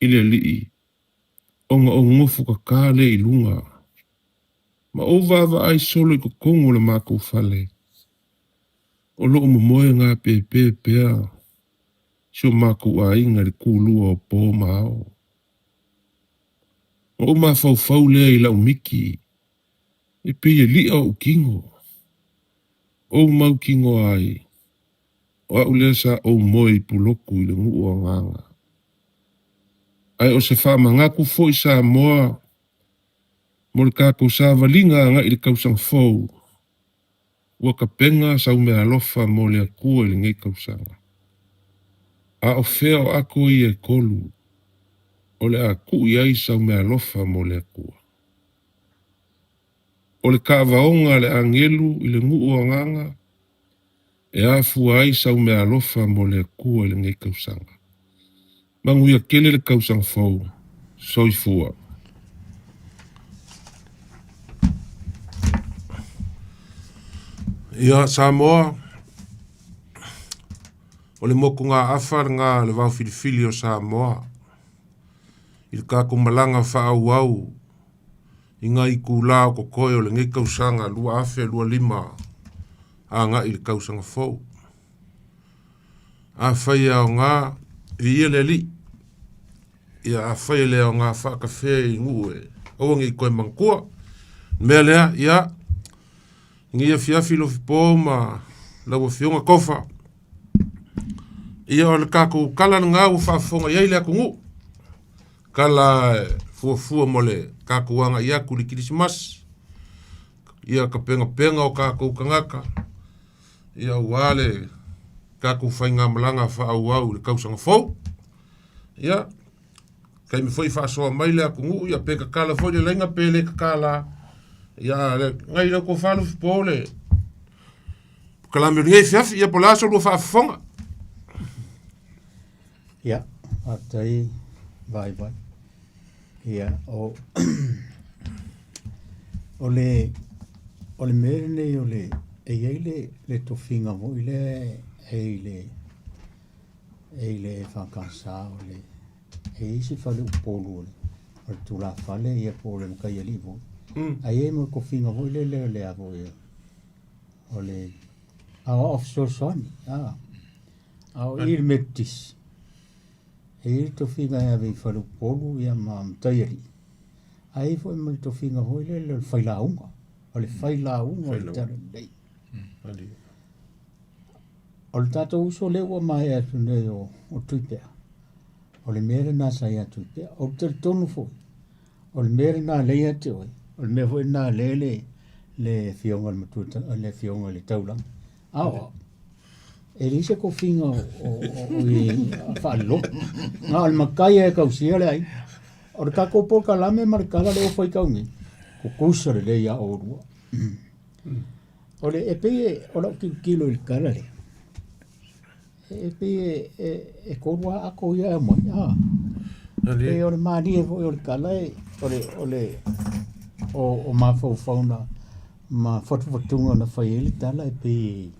i le alii ona ou nofo kaká lea i luga ma ou vaavaai solo i totonu o le matou fale o lo o momoe gapepe pea si o matou aiga i le tulua o po ma ao. Ona ou mafaufau lea i lau miti e pei e li'a o'u tino. Ou mautinoa ai, o a'u lea sa ou moe i Pulotu i le nuu o Agaga. Ae o se faamanatu foi Samoa mo le tatou savaliga agai i le tausaga fou, ua tapena sau meaalofa mo le Atua i lenei tausaga. A o fea o ato ia e tolu o le a tuu i ai sau meaalofa mo le Atua? O le taavaoga a le agelu i le nuu o Agaga e afua ai sau meaalofa mo le Atua i lenei tausaga. Manuia tele le tausaga fou. Soifua.
Ia, Samoa, o le motugaafa lena a le vaofilifili o Samoa i le tatou malaga faaauau i nai itulā o totoe o lenei tausaga 2025 agai i le tausaga fou. Afai e aoga, viia le Alii. Ia afai e le aoga faakafea i nuu e aua ne i toe manatua. O le mea lea, ia, i lenei afiafi Lofipo ma lau Afioga Tofa, ia o le tatou tala lena ua faafofoga i ai le atunuu. Tala e fuafua mo le tatou agai atu i le Kerisimasi, ia ka penapena o tatou tagata, ia aua le tatou faigamalaga faaauau i le tausaga fou. Ia, taimi foi faasoa mai le atunuu, ia pe tatala foi le laina pe le tatala. Ia, nai lau tofa Lufipo le polokalame o lenei afiafi, ia po o le a so lua faafofoga.
Ia, faafetai Vaivai. Ia, o, o le, o le mea lenei o le, e i ai le, le tofiga foi lea e i le, e i le EFKS o le, e i ai se fale Upolu o le, o le tulafale ia po o le mataialii foi. Ae i ai ma le tofiga foi lele o le a foi, o le aoao fesoasoani, a. A o i le Metotisi, e i ai le tofiga e ave i Faleupolu ia ma Mataialii, ae i ai foi ma le tofiga foi lele o le failauga, o le failauga o le Talalelei. O le tatou uso lea ua maea atu nei o, o Tuipea, o le mea lena sa ia Tuipea. Ou te talitonu foi, o le mea lena lea ia te oe, o le mea foi lena lea le, le afioga i le matua, le afioga i le taulaga. Aoao. E leai se tofiga o, o, o, o i faalelotu. Na o le matai e tausia le aiga. O le tatou polokalame ma le tala lea ua faitau nei, tutusa lelei lava oulua. O le, e pei e, o lau tilotilo i le tala lea, e pei e, e, e tolu lava ato ia e aumai. Ah. Pei o le malie foi o le tala e, o le, o le, o, o mafaufau na, ma fatufatuga na fai ai le tala e pei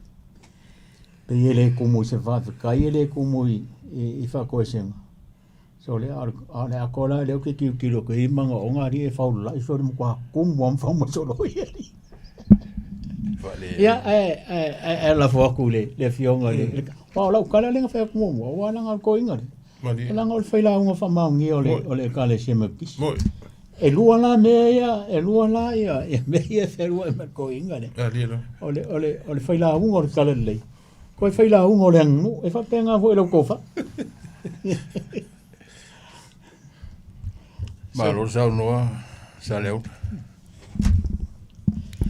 pei e le tumu i se faafetai e le tumu i, i, i faatoesega. So le a o le atoa la lea ou te tilotilo atu i ai manaoga alii e faulala'i so le matua tumu lava ma faumasolo ai alii. Ia ae ae ae ae lafo atu i le le afioga i le aua o lau tala lea na fai atu muamua aua leaga o le toeaina lea. Leaga o le failauga faamaonia o le o le Ekalesia Metotisi. E lua la mea ia, e lua la ia, ia mea ia e fealuai ma le toeaina lea. O le, o le, o le failauga o le Talalelei. Koe fai lauga o le aganuu, e faapena foi lau tofa.
Malo saunoa Saleaula.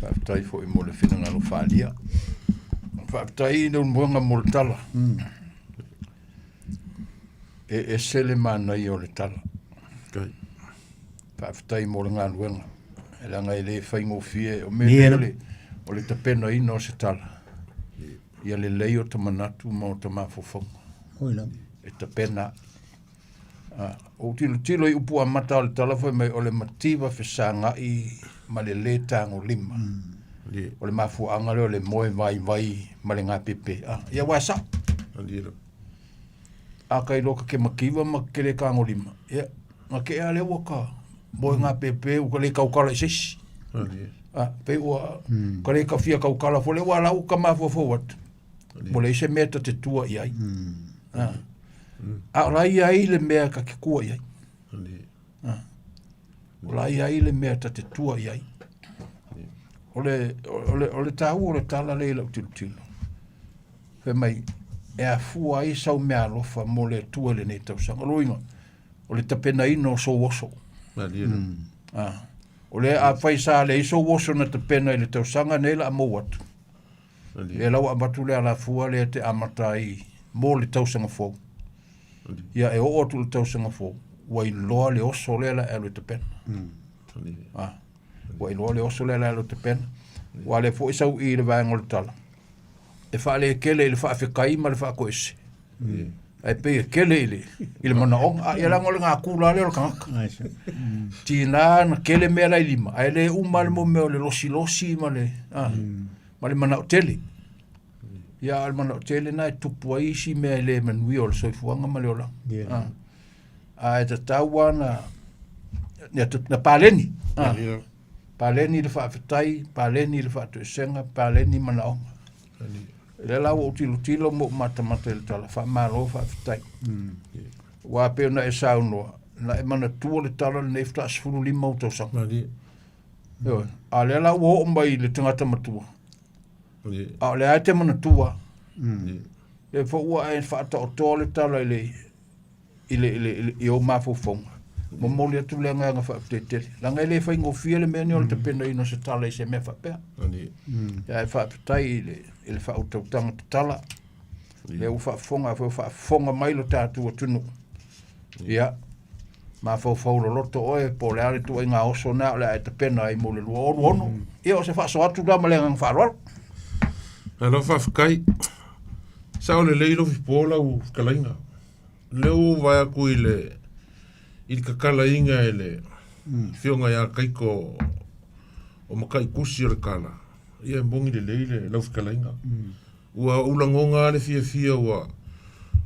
Faafetai foi mo le finagalo faaalia. Faafetai i Leulumoega mo le tala. E ese le manaia o le tala. Faafetai mo le galuega. E leaga e le faigofie, o mea nei o le, o le tapenaina o se tala. Ia lelei o ta manatu ma o ta mafaufauga. E tapena. Ou tilotilo i upu amata o le tala fai mai o le mativa fesagai ma le lē tagolima. O le mafuaaga lea o le moe vaivai ma le gapepe. Ia ua e sao. A ka iloa ka ke mativa ma ke lē tagolima, ia, na ke ea lea ua ka moe gapepe ua ka lē taukala i se isi. Pei ua ka lē ka fia taukala foi lea ua la ua ka mafaufau atu. Ua leai se mea ta te tua i ai. A o la i ai le mea ta te tua i ai. O la i ai le mea ta te tua i ai. O le, o le, o le tāua o le tala lea i lau tilotilo. Fai mai, e afua ai sau meaalofa mo le Atua i lenei tausaga. O lona uiga, o le tapenaina o sou oso. O lea afai sa leai sou oso na tapena i le tausaga nei la a mou atu. Ia la ua avatu le alafua lea e te amata ai mo le tausaga fou. Ia e oo atu i le tausaga fou, ua iloa le oso lea la e alu e tapena. Ah, ua iloa le oso lea la e alu e tapena. Ua lea foi sau i le vaega o le tala. E faalekele i le faafetai ma le faatoese. Ae pei e kele i le, i le manaoga. A ia leaga o le gakula lea o le tagata. Tiga na kele mea la i lima, ae le uma le mea o le losilosi ma le, a, ma le manao tele. Ia, a o le manao tele na e tupu ai isi mea e le manuia o le soifuaga ma le olaga.
Yeah.
A, ae tatau lava na, na, na paleni. A,
Yeah.
paleni le faafetai, paleni le faatoesega, paleni manaoga. Lea la ua ou tilotilo ma ou matamata i le tala, faamalo faafetai. Aua pei ona e saunoa, na e manatua le tala lenei faatoa 15 ou tausaga. Ioe. A o lea la ua oo mai i le tagata matua, a o lea lava e te manatua. Lea foi ua e faataotoa le tala i le i le, i le, i le, i ou mafaufauga. Momoli atu le agaga faafetai tele. Leaga e le faigofie le mea nei o le tapenaina o se tala i se mea faapea. Ae faafetai i le, i le faautautaga tatala. Lea ua faafofoga, afai ua faafofoga mai lo tatou atunuu. Ia, mafaufau loloto oe po o le a le ituaiga oso na o le a e tapena ai mo le 2026. Ia, o se faasoa atu lea ma le agaga faaaloalo.
Malo faafetai. Sao lelei lou fipo lau fetalaiga. Lea ua ou vaai atu i le i le tatalaina e le Afioga ia Kaiko o Mataitusi o le Tala, ia e moni lelei le lau fetalaiga. Ua ou lagona lava le fiafia ua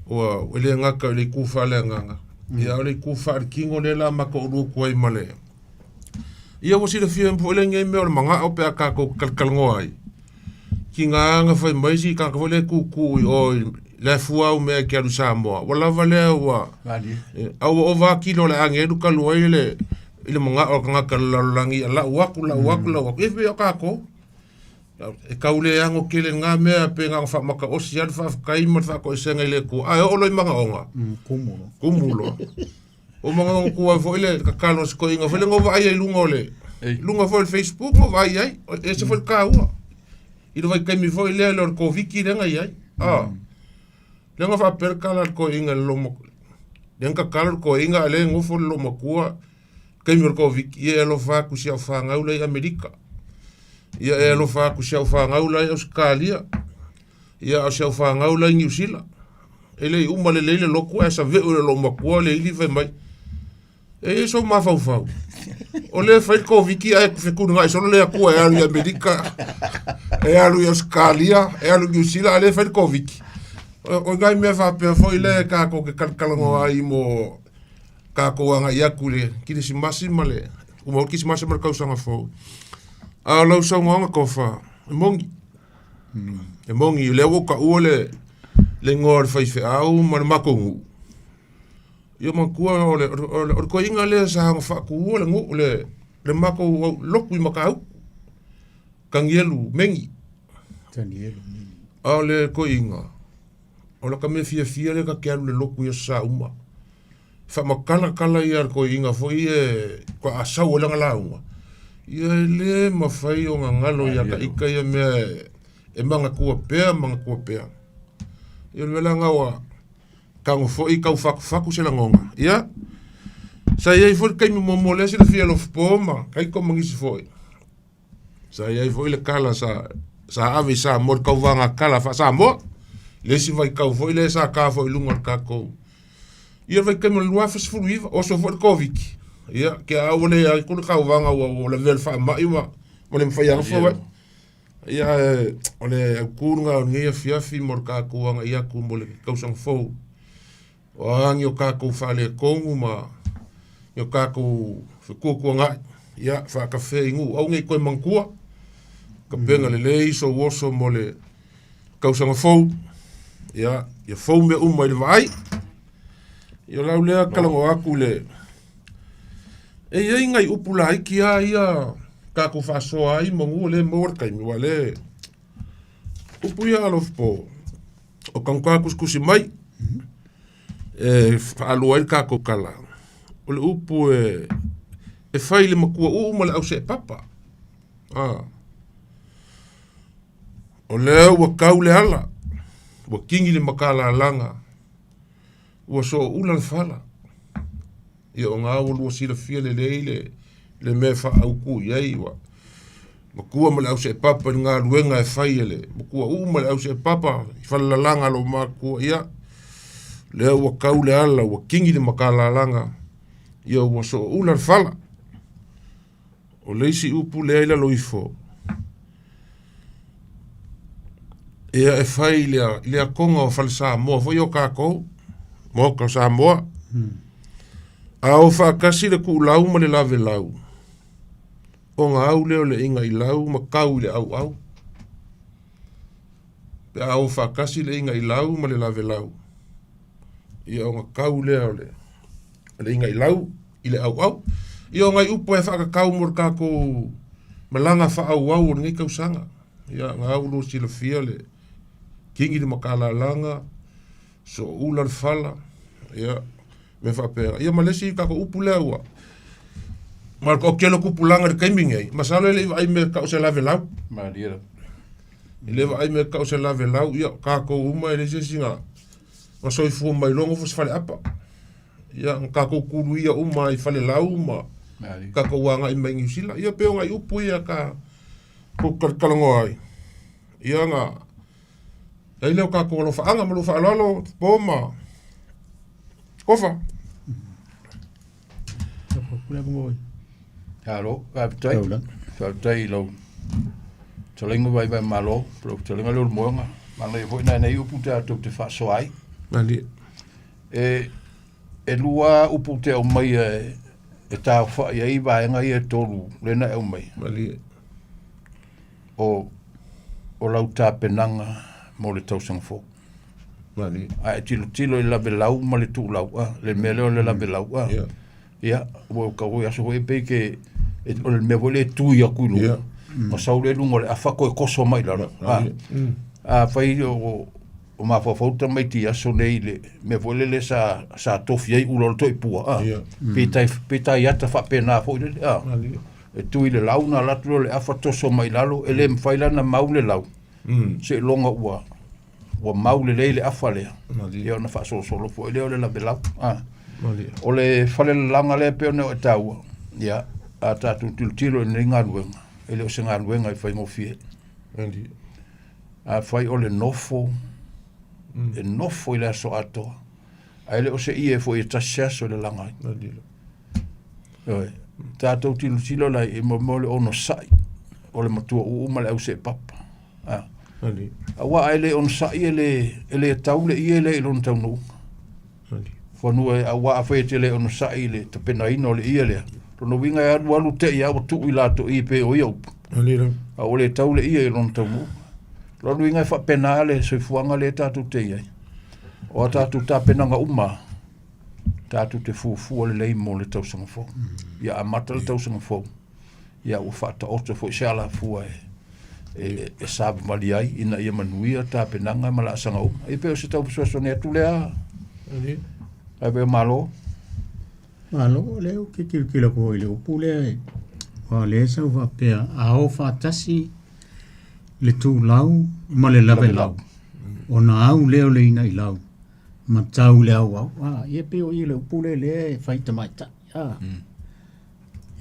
ua e le gata i le itu faaleagaga, ia a o le itu faaletino lea la ma toalua atu ai ma le Ia ua silafia foi lenei mea o le manao pe a tatou talatalanoa ai. Tiga na fai mai si tagata foi lea e tutu i o i le afua au mea e te alu i Samoa, ua lava lea ua a ua ova atu kilo o le agelu talu ai le i le manao o le tagata o le lalolagi ia lau atu, lau atu, lau atu. Ia pei o tatou, e tau le ano tele na mea pe na ona faamataosi lava le faafetai ma le faatoesega i le Atua, ae oo loa i manaoga,
Kumu loa.
Kumu loa. Ua manatua ai foi le tatalo a si toeaina foi lea na ou vaai ai i luga o le luga foi o le Facebook na ou vaai ai, e ese foi le taua i le vaitaimi foi lea o le Koviti lea na i ai. A, lea na faapea le tala a le toeaina i le loomatua, lea na tatalo le toeaina a o lea e nofo le loomatua i le taimi o le Koviti, ia e alofa atu i si au fanau la i Amerika, ia e alofa atu i si au fanau la i Ausetalia, ia a o si au fanau la i Niu Sila. E le i uma lelei le lotu ae saveu e le loomatua le ili fai mai, E i ai sou mafaufau, o lea e fai le Koviti ae fetulinai solo le Atua e alu i Amerika, e alu i Ausetalia, e alu i Niu Sila, a o lea e fai le Koviti. O nai mea faapea foi lea tatou te talatalanoa ai mo tatou agai atu i le Kerisimasi ma le uma o le Kerisimasi ma le tausaga fou. A o lau saunoaga Tofa, e moni, E moni, o lea ua ou taua le le igoa o le faifeau ma le matou nuu. Ia manatua o le, o le, o le toeaina lea sa ona faatuua le nuu, le, le matou lotu i Matautu, Tanielu Meni.
Tanielu Meni.
A o le toeaina, O laka mea fiafia lea ta te alu i le lotu i aso Sa uma. Faamakalakala ia a le toeaina foi ia faatoa sau ai lana lauga, ia e le mafai ona galo ia ta ita ia mea e manatua pea manatua pea. Ia o le mea la lena ua tago foi tau fatufatu se lagona. Ia, sa i ai foi le taimi muamua lea silafia e Lofipo ma Taito ma nisi foi, Sa i ai foi le kala sa, sa ave i Samoa, le tauvaga kala faa-Samoa. Le isi vaitau foi lea sa ta foi i luga o le tatou. Ia vaitaimi o le 2019, oso foi le Koviti. Ia, ke a ua le ai ku le tauvaga ua, ua lavea le faamai ma, ma le mafai anga fua. Ia, e, o le autu lena o lenei afiafi mo le tatou agai atu mo le tausaga fou. O a ni o tatou faaletonu ma ni o tatou fetuatuanai, ia, faatafea i nuu, aua ne i toe manatua, tapena lelei sou oso mo le tausaga fou, ia, ia fou mea uma i le vaai. Ia o lau lea talanoa atu i le... E i ai nai upu laiti lava ia tatou faasoa ai manu o lea e maua le taimi, aua o lea e... Upu ia Alofipo, o tagata tusitusi mai e faalua ai le tatou tala, o le upu e, e fai i le matua uu ma le auseepapa. A. O lea ua tau le ala, ua tini le matalalaga, ua sooula le fala. Ia o na ua lua silafia lelei le, le mea e faaautu i ai ua matua ma le auseepapa i le galuega e fai e le matua uu ma le auseepapa i falelalaga a lou matua ia lea ua kau le ala ua tini le matalalaga ia ua sooula le fala. O le isi upu lea i lalo ifo ia e fai i le, i le akoga o Fale Samoa foi o kākou, Maota o Samoa. A o faatasi le kuulau ma le lavelau, ona au lea o le iga i lau ma kau i le auau. Pe a o faatasi le iga i lau ma le lavelau, ia ona kau lea o le, le iga i lau i le auau. Ia o nai upu e faatatau mo le tatou malaga faaauau o lenei tausaga. Ia na au lo silafia le kingi le makalalaga, sooula le fala, ia mea faapea. Ia ma le isi tatou upu lea ua ma o kelo kupulaga i le taimi nei, masalo e le i vaai mea tau se lavelau.
Malie lava.
E le vaai mea tau se lavelau, ia tatou uma e leai se isi na na soifua mai loa nofo i se faleapa. Ia, na tatou kuluia uma i falelau ma tatou agai mai Niu Sila. Ia pei o nai upu ia ka kou talanoa ai. Ia na ai lea o tatou alofaaga ma lou faaaloalo po ma Kofa.
Alo, faafetai. Faafetai i lau fetalaiga vaivai malo, lau fetalaiga lea o le moega. Manaia foi nai nei upu tatou te faasoa ai.
Malie.
E, e lua upu te aumaia e, e taofai ai vaega ia e tolu lea na e aumaia.
Malie.
O, o lau tapenaga mo le tausaga fou.
Malie.
A e tilotilo i lavelau ma le tuulau, a, le mea lea o le lavelau, a.
Yeah.
Ia, ua tau foi aso foi pei ke, e, o le mea foi lea e tui atu i luga.
Yeah.
Ma sau lea i luga o le afa toe koso mai i lalo. A, a fai o, o mafaufau tamaiti i aso nei i le mea foi lele sa, sa tofi ai ula o le toipua, a.
Yeah.
Pe tai, pe tai ata faapena foi lele, a.
Malie.
E tui le lau na alu atu lea o le afa toso mai i lalo, e le mafai la ona mau le lau, seiloga ua, ua mau lelei le afa lea, ia ona faasolosolo foi lea o le lavelau. A. O le falelalaga lea pei ona e taua, ia, a tatou tilotilo i lenei galuega, e le o se galuega e faigofie. Afai o le nofo, e nofo i le aso atoa, ae le o se ie foi e tasi se aso e lalaga ai. Ioe. Tatou tilotilo la i mo mea o le onosai o le matua uu ma le auseepapa. A. Aua a e le onosai e le, e le tau le ie lea i lona taunuuga. Fanua e aua afai e te le onosai i le tapenaina o le ie lea. Lona uiga e alu alu te i a ua tuu i latou i pei o ia upu. A ua le tau le ie i lona taunuuga. Lona uiga e faapena le soifuaga lea tatou te i ai. O a tatou tapenaga uma, tatou te fuafua lelei mo le tausaga fou. Ia amata le tausaga fou, ia ua faataoto foi se alafua e e, e savavali ai ina ia manuia tapenaga ma laasaga uma. Ia pei o se tau fesoasoani atu lea. Ae pei o malo.
Malo, o lea ou te tilotilo atu foi i le upu lea, aua o lea e sau faapea, a o faatasi le tulau ma le lavelau, ona au lea o le inailau ma tau i le auau. A, ia pei o i le upu lea lea e fai tamaitai. A,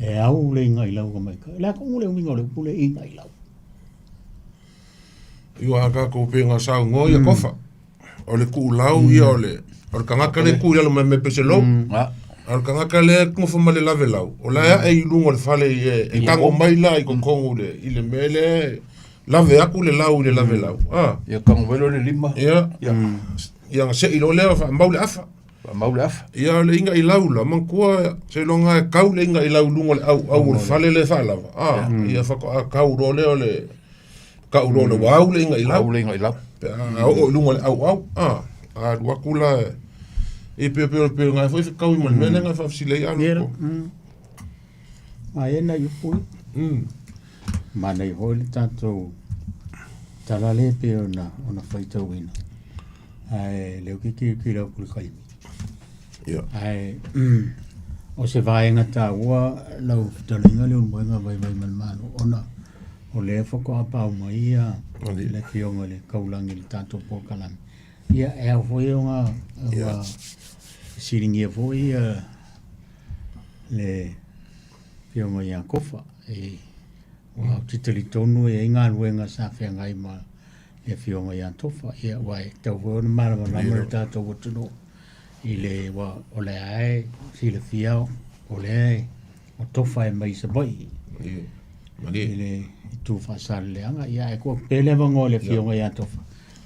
e au le inailau tamaitai. O le a tonu le uiga o le upu lea inailau?
Ua a tatou pei ona saunoa ia Kofa. O le kuulau ia o le o le tagata lea e tu i lalo mai me peselou. A o le tagata lea e nofo ma le lavelau, o la e ae i luga o le fale e e tago mai la i totonu i le i le mea lea e lave atu le lau i le lavelau. A.
Ia tago mai loa le lima.
Ia. Ia ona sei loa lea faamau le afa.
Faamau le afa.
Ia o le inailau la, manatua seiloga e kau le inailau i luga o le auau o le fale lea e faalava. A. Ia faatoa kau loa lea o le Tau loa o le ua au le inailau.
Au le inailau.
Pe a oo i luga o le auau, a, alu atu la e pe pe pe ngai foi fekaui ma le mea lea ngai faafesili ai alu
ko. A e nai upu ia. Manaia foi le tatou tala lea pei ona ona faitauina. Ae lea ou te tilotilo atu i le taimi.
Ia.
Ae o se vaega taua lau fetalaiga Leulumoega Vaivai ma le Malo ona o lea faatoa pau mai ia le Afioga i le Taulagi i le tatou polokalame. Ia e ao foi ona ona fesiligia foi ia le Afioga ia Kofa e aua ou te talitonu e i ai galuega sa feagai ma le Afioga ia Tofa. Ia aua e tatau foi ona malamalama le tatou atunuu i le aua o lea lava e silafia o lea e o Tofa e mai Savaii i le itu Faasaleleaga. Ia ae tuu atu pea le avanoa i le Afioga ia Tofa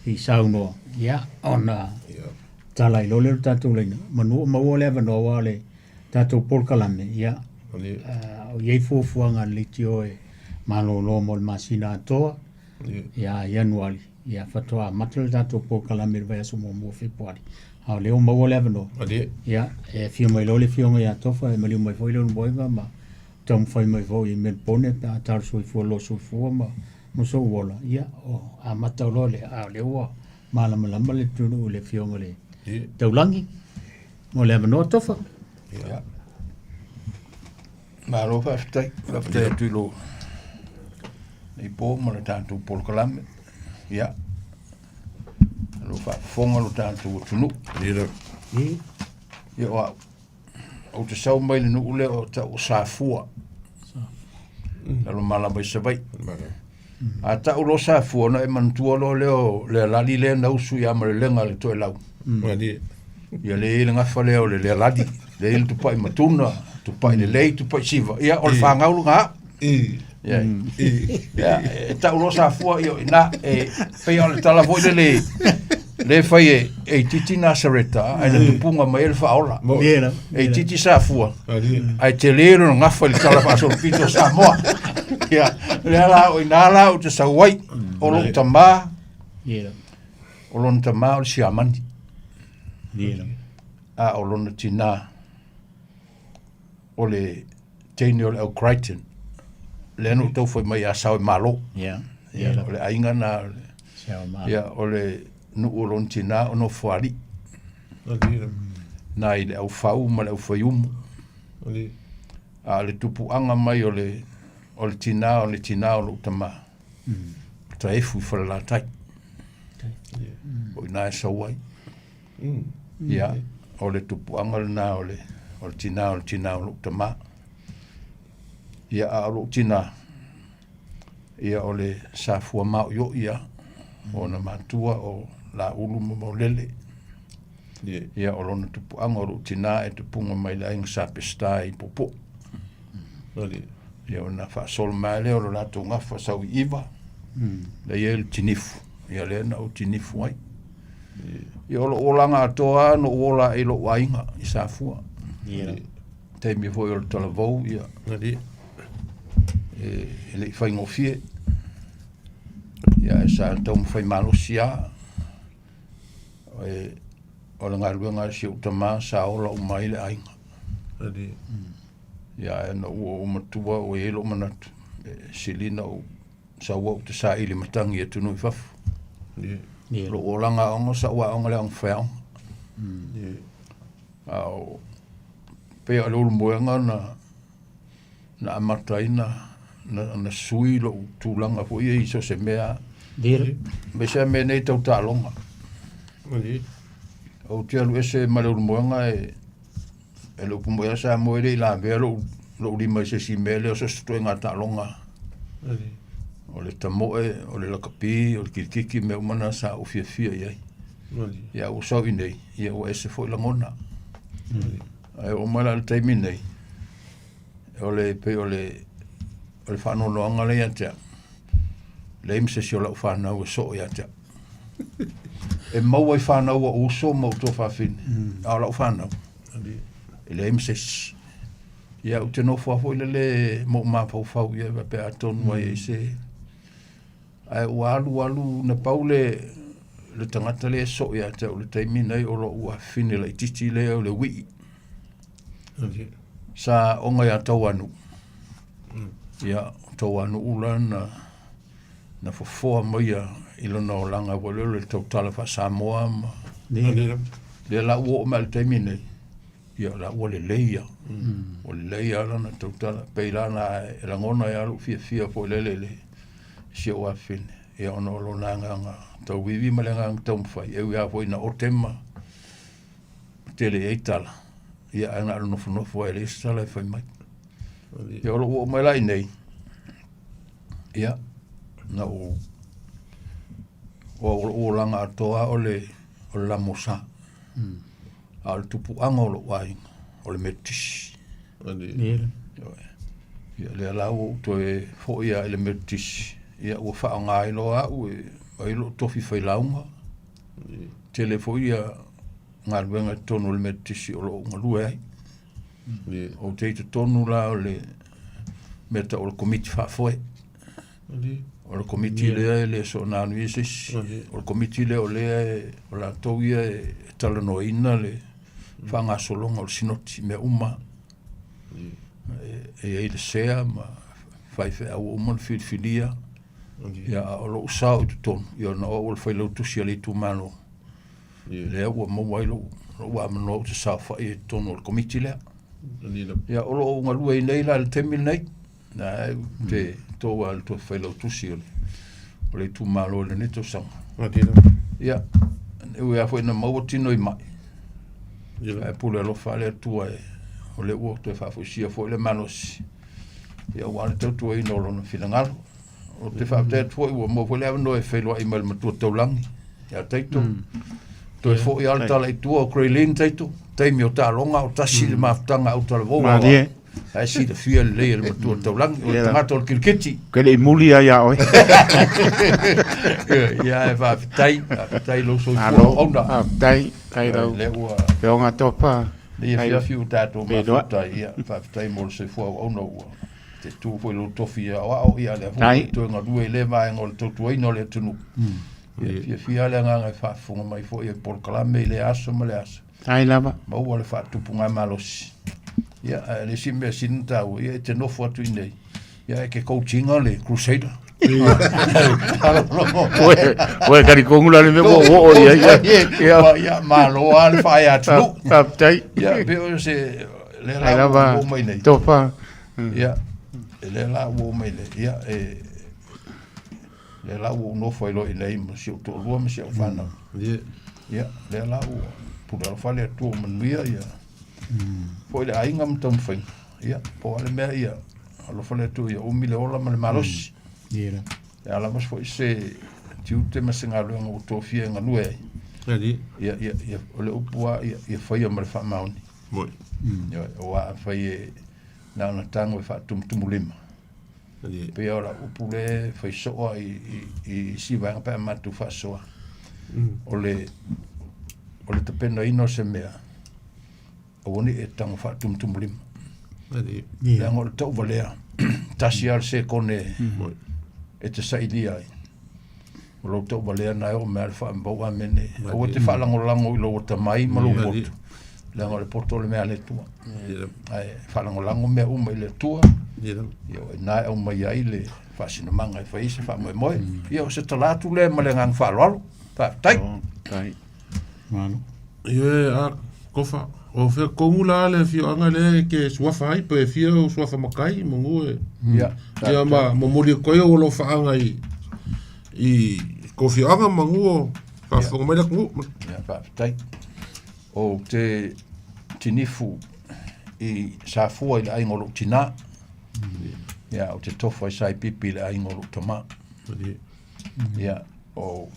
i saunoa, ia ona tala ai loa lea o le tatou laina, manu o maua le avanoa aua o le tatou polokalame, ia o i ai fuafuaga a le leitio e malolo mo le masina atoa, ia Ianuari, ia faatoa amata le tatou polokalame i le vaiaso muamua o Fepuari. A o lea ua maua le avanoa, ia, e afio mai loa le Afioga ia Tofa, e maliu mai foi Leulumoega ma taumafai mai foi i Melbourne pe a talo soifua loa soifua ma ma sou ola, ia, o amata loa lea, a o lea ua malamalama le atunuu i le Afioga i le Taulagi. Mo le avanoa Tofa.
Ia. Malo faafetai, faafetai atu i lo nei po ma le tatou polokalame. Ia, lo faafofoga lo tatou atunuu. Ia o au, ou te sau mai le nuu lea o tau o Safua. Lalo malama i Savaii. A tau loa Safua, ona e manatua loa lea o le alali lea na usu ia Malelega le Toelau. Ia lea e i ai le gafa lea o le lealali, lea e i ai le tupai matuna, tupai lelei, tupai siva. Ia o le fanau lena au. Ia, ia, e tau loa Safua, ia o i ina, e pei o le tala foi lele, lea e fai e, e itiiti Nasareta, ae na tupuga mai ai le faaola. E itiiti Safua, ae tele lona gafa i le tala faasolopito o Samoa. Ia, lea la, o i ina la ou te sau ai, o lou tamā, o lona tamā o le siamani, a o lona tinā, o le teine o le au Crichton, lea na ou tau fai mai ia Sao e Malo.
Yeah.
Yeah, o le aiga na, ia, o le nuu o lona tinā o Nofoalii. Na i le au Fau ma le au Faiumu. A o le tupuaga mai o le, o le tinā o le tinā o lou tamā, Taefu i Falelatai. O i ina e sau ai. Ia, o le tupuaga lena o le, o le tinā o le tinā o lou tamā. Ia, a o lou tinā, ia o le Safua maoioi lava, o ona matua o Laulu ma Maulele. Ia, o lona tupuaga o lou tinā e tupuga mai le aiga Sa Peseta i Puupuu. Ia, ona faasolo mai lea o le latou gafa sau i 'Iva, lea e i ai le tinifu, ia lea na ou tinifu ai. Ia, o lou olaga atoa lava na ou ola ai i lou aiga i Safua. Taimi foi o le talavou, ia, e le i faigofie. Ia, ae sa taumafai malosi lava. E, o le galuega a si ou tamā sa ola uma ai le aiga. Ia, ae na ou oo matua ua i ai lou manatu, e sili ona ou sau au te saili matagi i atunuu i fafo. Lou olaga aoga o sa'u aoga le aoga faiaoga. A o pei o le ulumoega na na amata ai na na sui lou tulaga foi ia i so o se mea aemaise lava mea nei tau taaloga. Ou te alu ese ma le ulumoega e E le upu moi lava Samoa e le i lavea lou, lou lima i se isi mea lea o so o se ituaiga taaloga. O le tamoe, o le lakapi, o le kilikiki, mea uma na sa ou fiafia i ai. Ia ua sau i nei, ia ua ese foi lagona. Ae oo mai la i le taimi nei, o le pei o le o le faanoanoaga lea ia te au, leai ma se isi o lau fanau e soo ia te au. E maua i fanau a ou uso ma ou tuafafine, a o lau fanau, e leai ma se isi. Ia, ou te nofo lava foi lele ma ou mafaufau i ai faapea atonu ai ai se... Ae ua alu alu, na pau le, le tagata lea e soo ia te au i le taimi nei o lou afafine laitiiti lea o le Wii. Sa aoga ia Tauanuu. Ia, o Tauanuu la na na fofoa maia i lona olaga foi lea o le tautala faa-Samoa ma lea la ua oo mai i le taimi nei, ia la ua lelei ia. Ua lelei lava lana tautala. Pei la na e lagona ai lava lou fiafia foi lele i le si ou afafine, ia ona o lona agaga tauivi ma le agaga taumafai, e ui lava foi ina ote ma tele i ai tala, ia ae na o le nofonofo lava e leai se tala e fai mai. Ia o lou oo mai la i inei, Ia, na ou o lou olaga atoa o le o le lamosa. A o le tupuaga o lou aiga, o le Metotisi. Ia lea la ua ou toe foi lava i le Metotisi, ia ua faaaoga ai loa au e ai lou tofi failauga. Tele foi ia galuega i totonu o le Metotisi o lo o ou galue ai. Ou te i totonu la o le mea tau o le komiti faafoe. O le komiti lea e le soona anu i se isi. O le komiti lea o lea e, o latou ia e talanoaina le faagasologa o le sinoti, mea uma. E i ai le sea ma faifeau ua uma ona filifilia. Ia, a o lou sao i totonu, ia ona o au o le failautusi a le itumalo. Lea ua maua ai lou, lou avanoa ou te saofai ai i totonu o le komiti lea. Ia, o lo o galue ai nei la i le taimi lenei. Na ou te tou lava i le failautusi o le, o le itumalo i lenei tausaga. Ia, e ui lava foi ina maua tino i mai, ae pule alofa lava le Atua e, o lea ua toe faafoisia foi le malosi, ia aua le tautuaina o lona finagalo. Ou te faafetai atu foi ua maua foi le avanoa e feiloai mai le matua taulagi ia Taito. Toe foi lava le tala i tua o Graylene Taito, taimi o taaloga o tasi le mafutaga a Utalavou.
Malie.
Ae silafia lelei e le matua taulagi, o le tagata o le kiriketi.
Ke le i muli ai ia oe.
Ia e faafetai, faafetai lou soifua
Malo,
auauna.
faafetai, faafetai lau
Lea ua
Afioga Tofa.
Nei afiafi ua tatou
Feiloai.
mafuta, ia faafetai mo le soifua auauna ua te tu foi lou tofi e aoao, ia lea foi
Tai.
toe galue i lea vaega o le tautuaina o le atunuu. Ia fiafia le agaga e faafofoga mai foi e polokalame i lea aso ma lea aso.
Tai lava.
Maua le faatupuga malosi. Ia, ae le isi mea sili ona taua, ia e te nofo atu i inei, ia e te coach ina le Crusader.
Ue, ue kari kongu la le mea ua oo i ai.
Ia, ia, malo lava le faaea atunuu.
Faafetai.
Ia, pei o se, lea
Tai
la ua
lava.
oo mai nei.
Tofa.
Ia, e lea la ua oo mai nei, ia, e, lea la ua ou nofo ai loa i inei ma si ou toalua ma si au fanau. Ia, lea la ua pule alofa le Atua ua manuia, ia, foi le aiga ma taumafaiga. Ia, po o a le mea, ia, alofa le Atua ia umi le ola ma le malosi.
Ia.
E a lava foi se tiute ma se galuega ua tofia e galue ai. Ia, ia, ia, o le upu lava, ia, ia faia ma le faamaoni. Ia, aua afai e na ona tago e faatumutumulima, pei o lau upu lea e fai soo lava i, i, i isi vaega pe a matou faasoa, o le, o le tapenaina o se mea, aua ne i e tago faatumutumulima. Leaga o le tauvalea, tasi lava le sekone e te sailia ai. O lou tauvalea na e oo mai lava le faamau amene. Aua te faalagolago i lou atamai ma lou poto, leaga o le poto o le mea a le Atua. Ae faalagolago mea uma i le Atua, ia o i ina e aumai ai le faasinomaga e fai ai se faamoemoe. Ia o se tala atu lea ma le agaga faaaloalo. Faafetai.
Faafetai.
Malo.
Ia, a Kofa, o fea tonu la le afioaga lea e te suafa ai, pe fia o suafa matai, manu e...
Ia,
Ia, ma momoli atu ai ou alofaaga i, i tou afioaga, manu o faafofoga mai le atunuu.
Ia, faafetai. Ou te tinifu i Safua i le aiga o lou tinā. Ia, ou te tofa i Saipipi i le aiga o lou tamā. Ia, o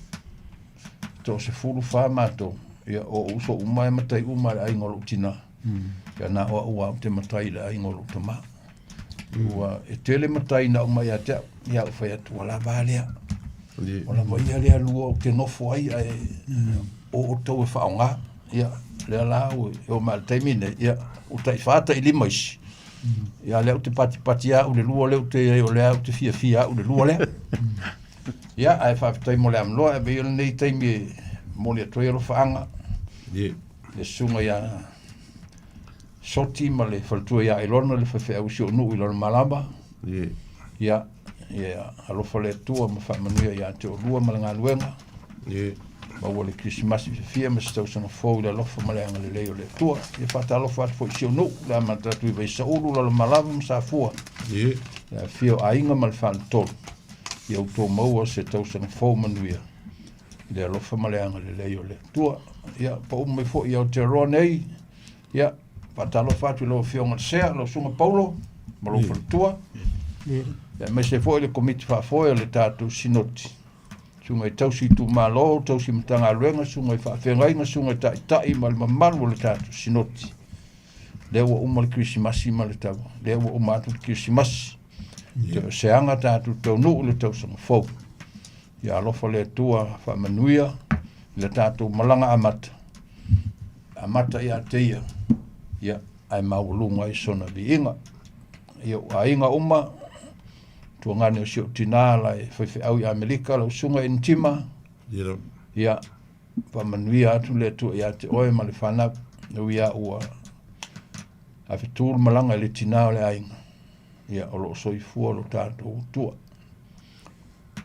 toasefulufa matou, ia, o ou uso uma e matai uma i le aiga o lou tinā. Ia, na o au lava ou te matai i le aiga o lou tamā. Ua, e tele matai na aumai ia te au, ia ou fai atu, ua lava a lea. Ua lava ia lea lua ou te nofo ai, ae o outou e faaaoga. Ia, lea la ua e oo mai i le taimi lenei, ia, ua tai-fa tai-lima isi. Ia, lea ou te patipati lava au i le lua lea ou te i ai, o lea ou te fiafia au i le lua lea. Ia, ae faafetai mo le avanoa, e avea ia lenei taimi e momoli atu ai alofaaga i le susuga ia Soti ma le faletua ia Elona le faifeau i si ou nuu i Lalomalava. Ia, ia alofa le Atua ma faamanuia ia te oulua ma le galuega. Maua le Kerisimasi fiafia ma se tausaga fou i le alofa ma le agalelei o le Atua. Ia faatalofa atu foi i si ou nuu, le amata atu i Vaisaulu, Lalomalava ma Safua. Le afifio o aiga ma le faletolu. Ia outou maua se tausaga fou manuia i le alofa ma le agalelei o le Atua. Ia pau mai foi i Aotearoa nei, Ia, faatalofa atu i lau Afioga i le Sea, lau Susuga Paulo ma lou faletua. Ia, aemaise foi le Komiti Faafoe o le tatou Sinoti, susuga i tausi itumalo, tausi Matagaluega, susuga i faafeagaiga, susuga i taitai ma le mamalu o le tatou Sinoti. Lea ua uma le Kerisimasi ma le tau, lea ua uma atu le Kerisimasi. Toe o se aga tatou taunuu i le tausaga fou. Ia alofa le Atua faamanuia i le tatou malaga amata, amata ia te ia, ia ae maualuga ai sona viiga. I ou aiga uma, tuagane o si ou tinā la e faifeau i Amerika, lau susuga Initima, ia faamanuia atu le Atua ia te oe ma le fanau, e ui lava ua afetu le malaga i le tinā o le aiga, ia o lo o soifua lo tatou Atua.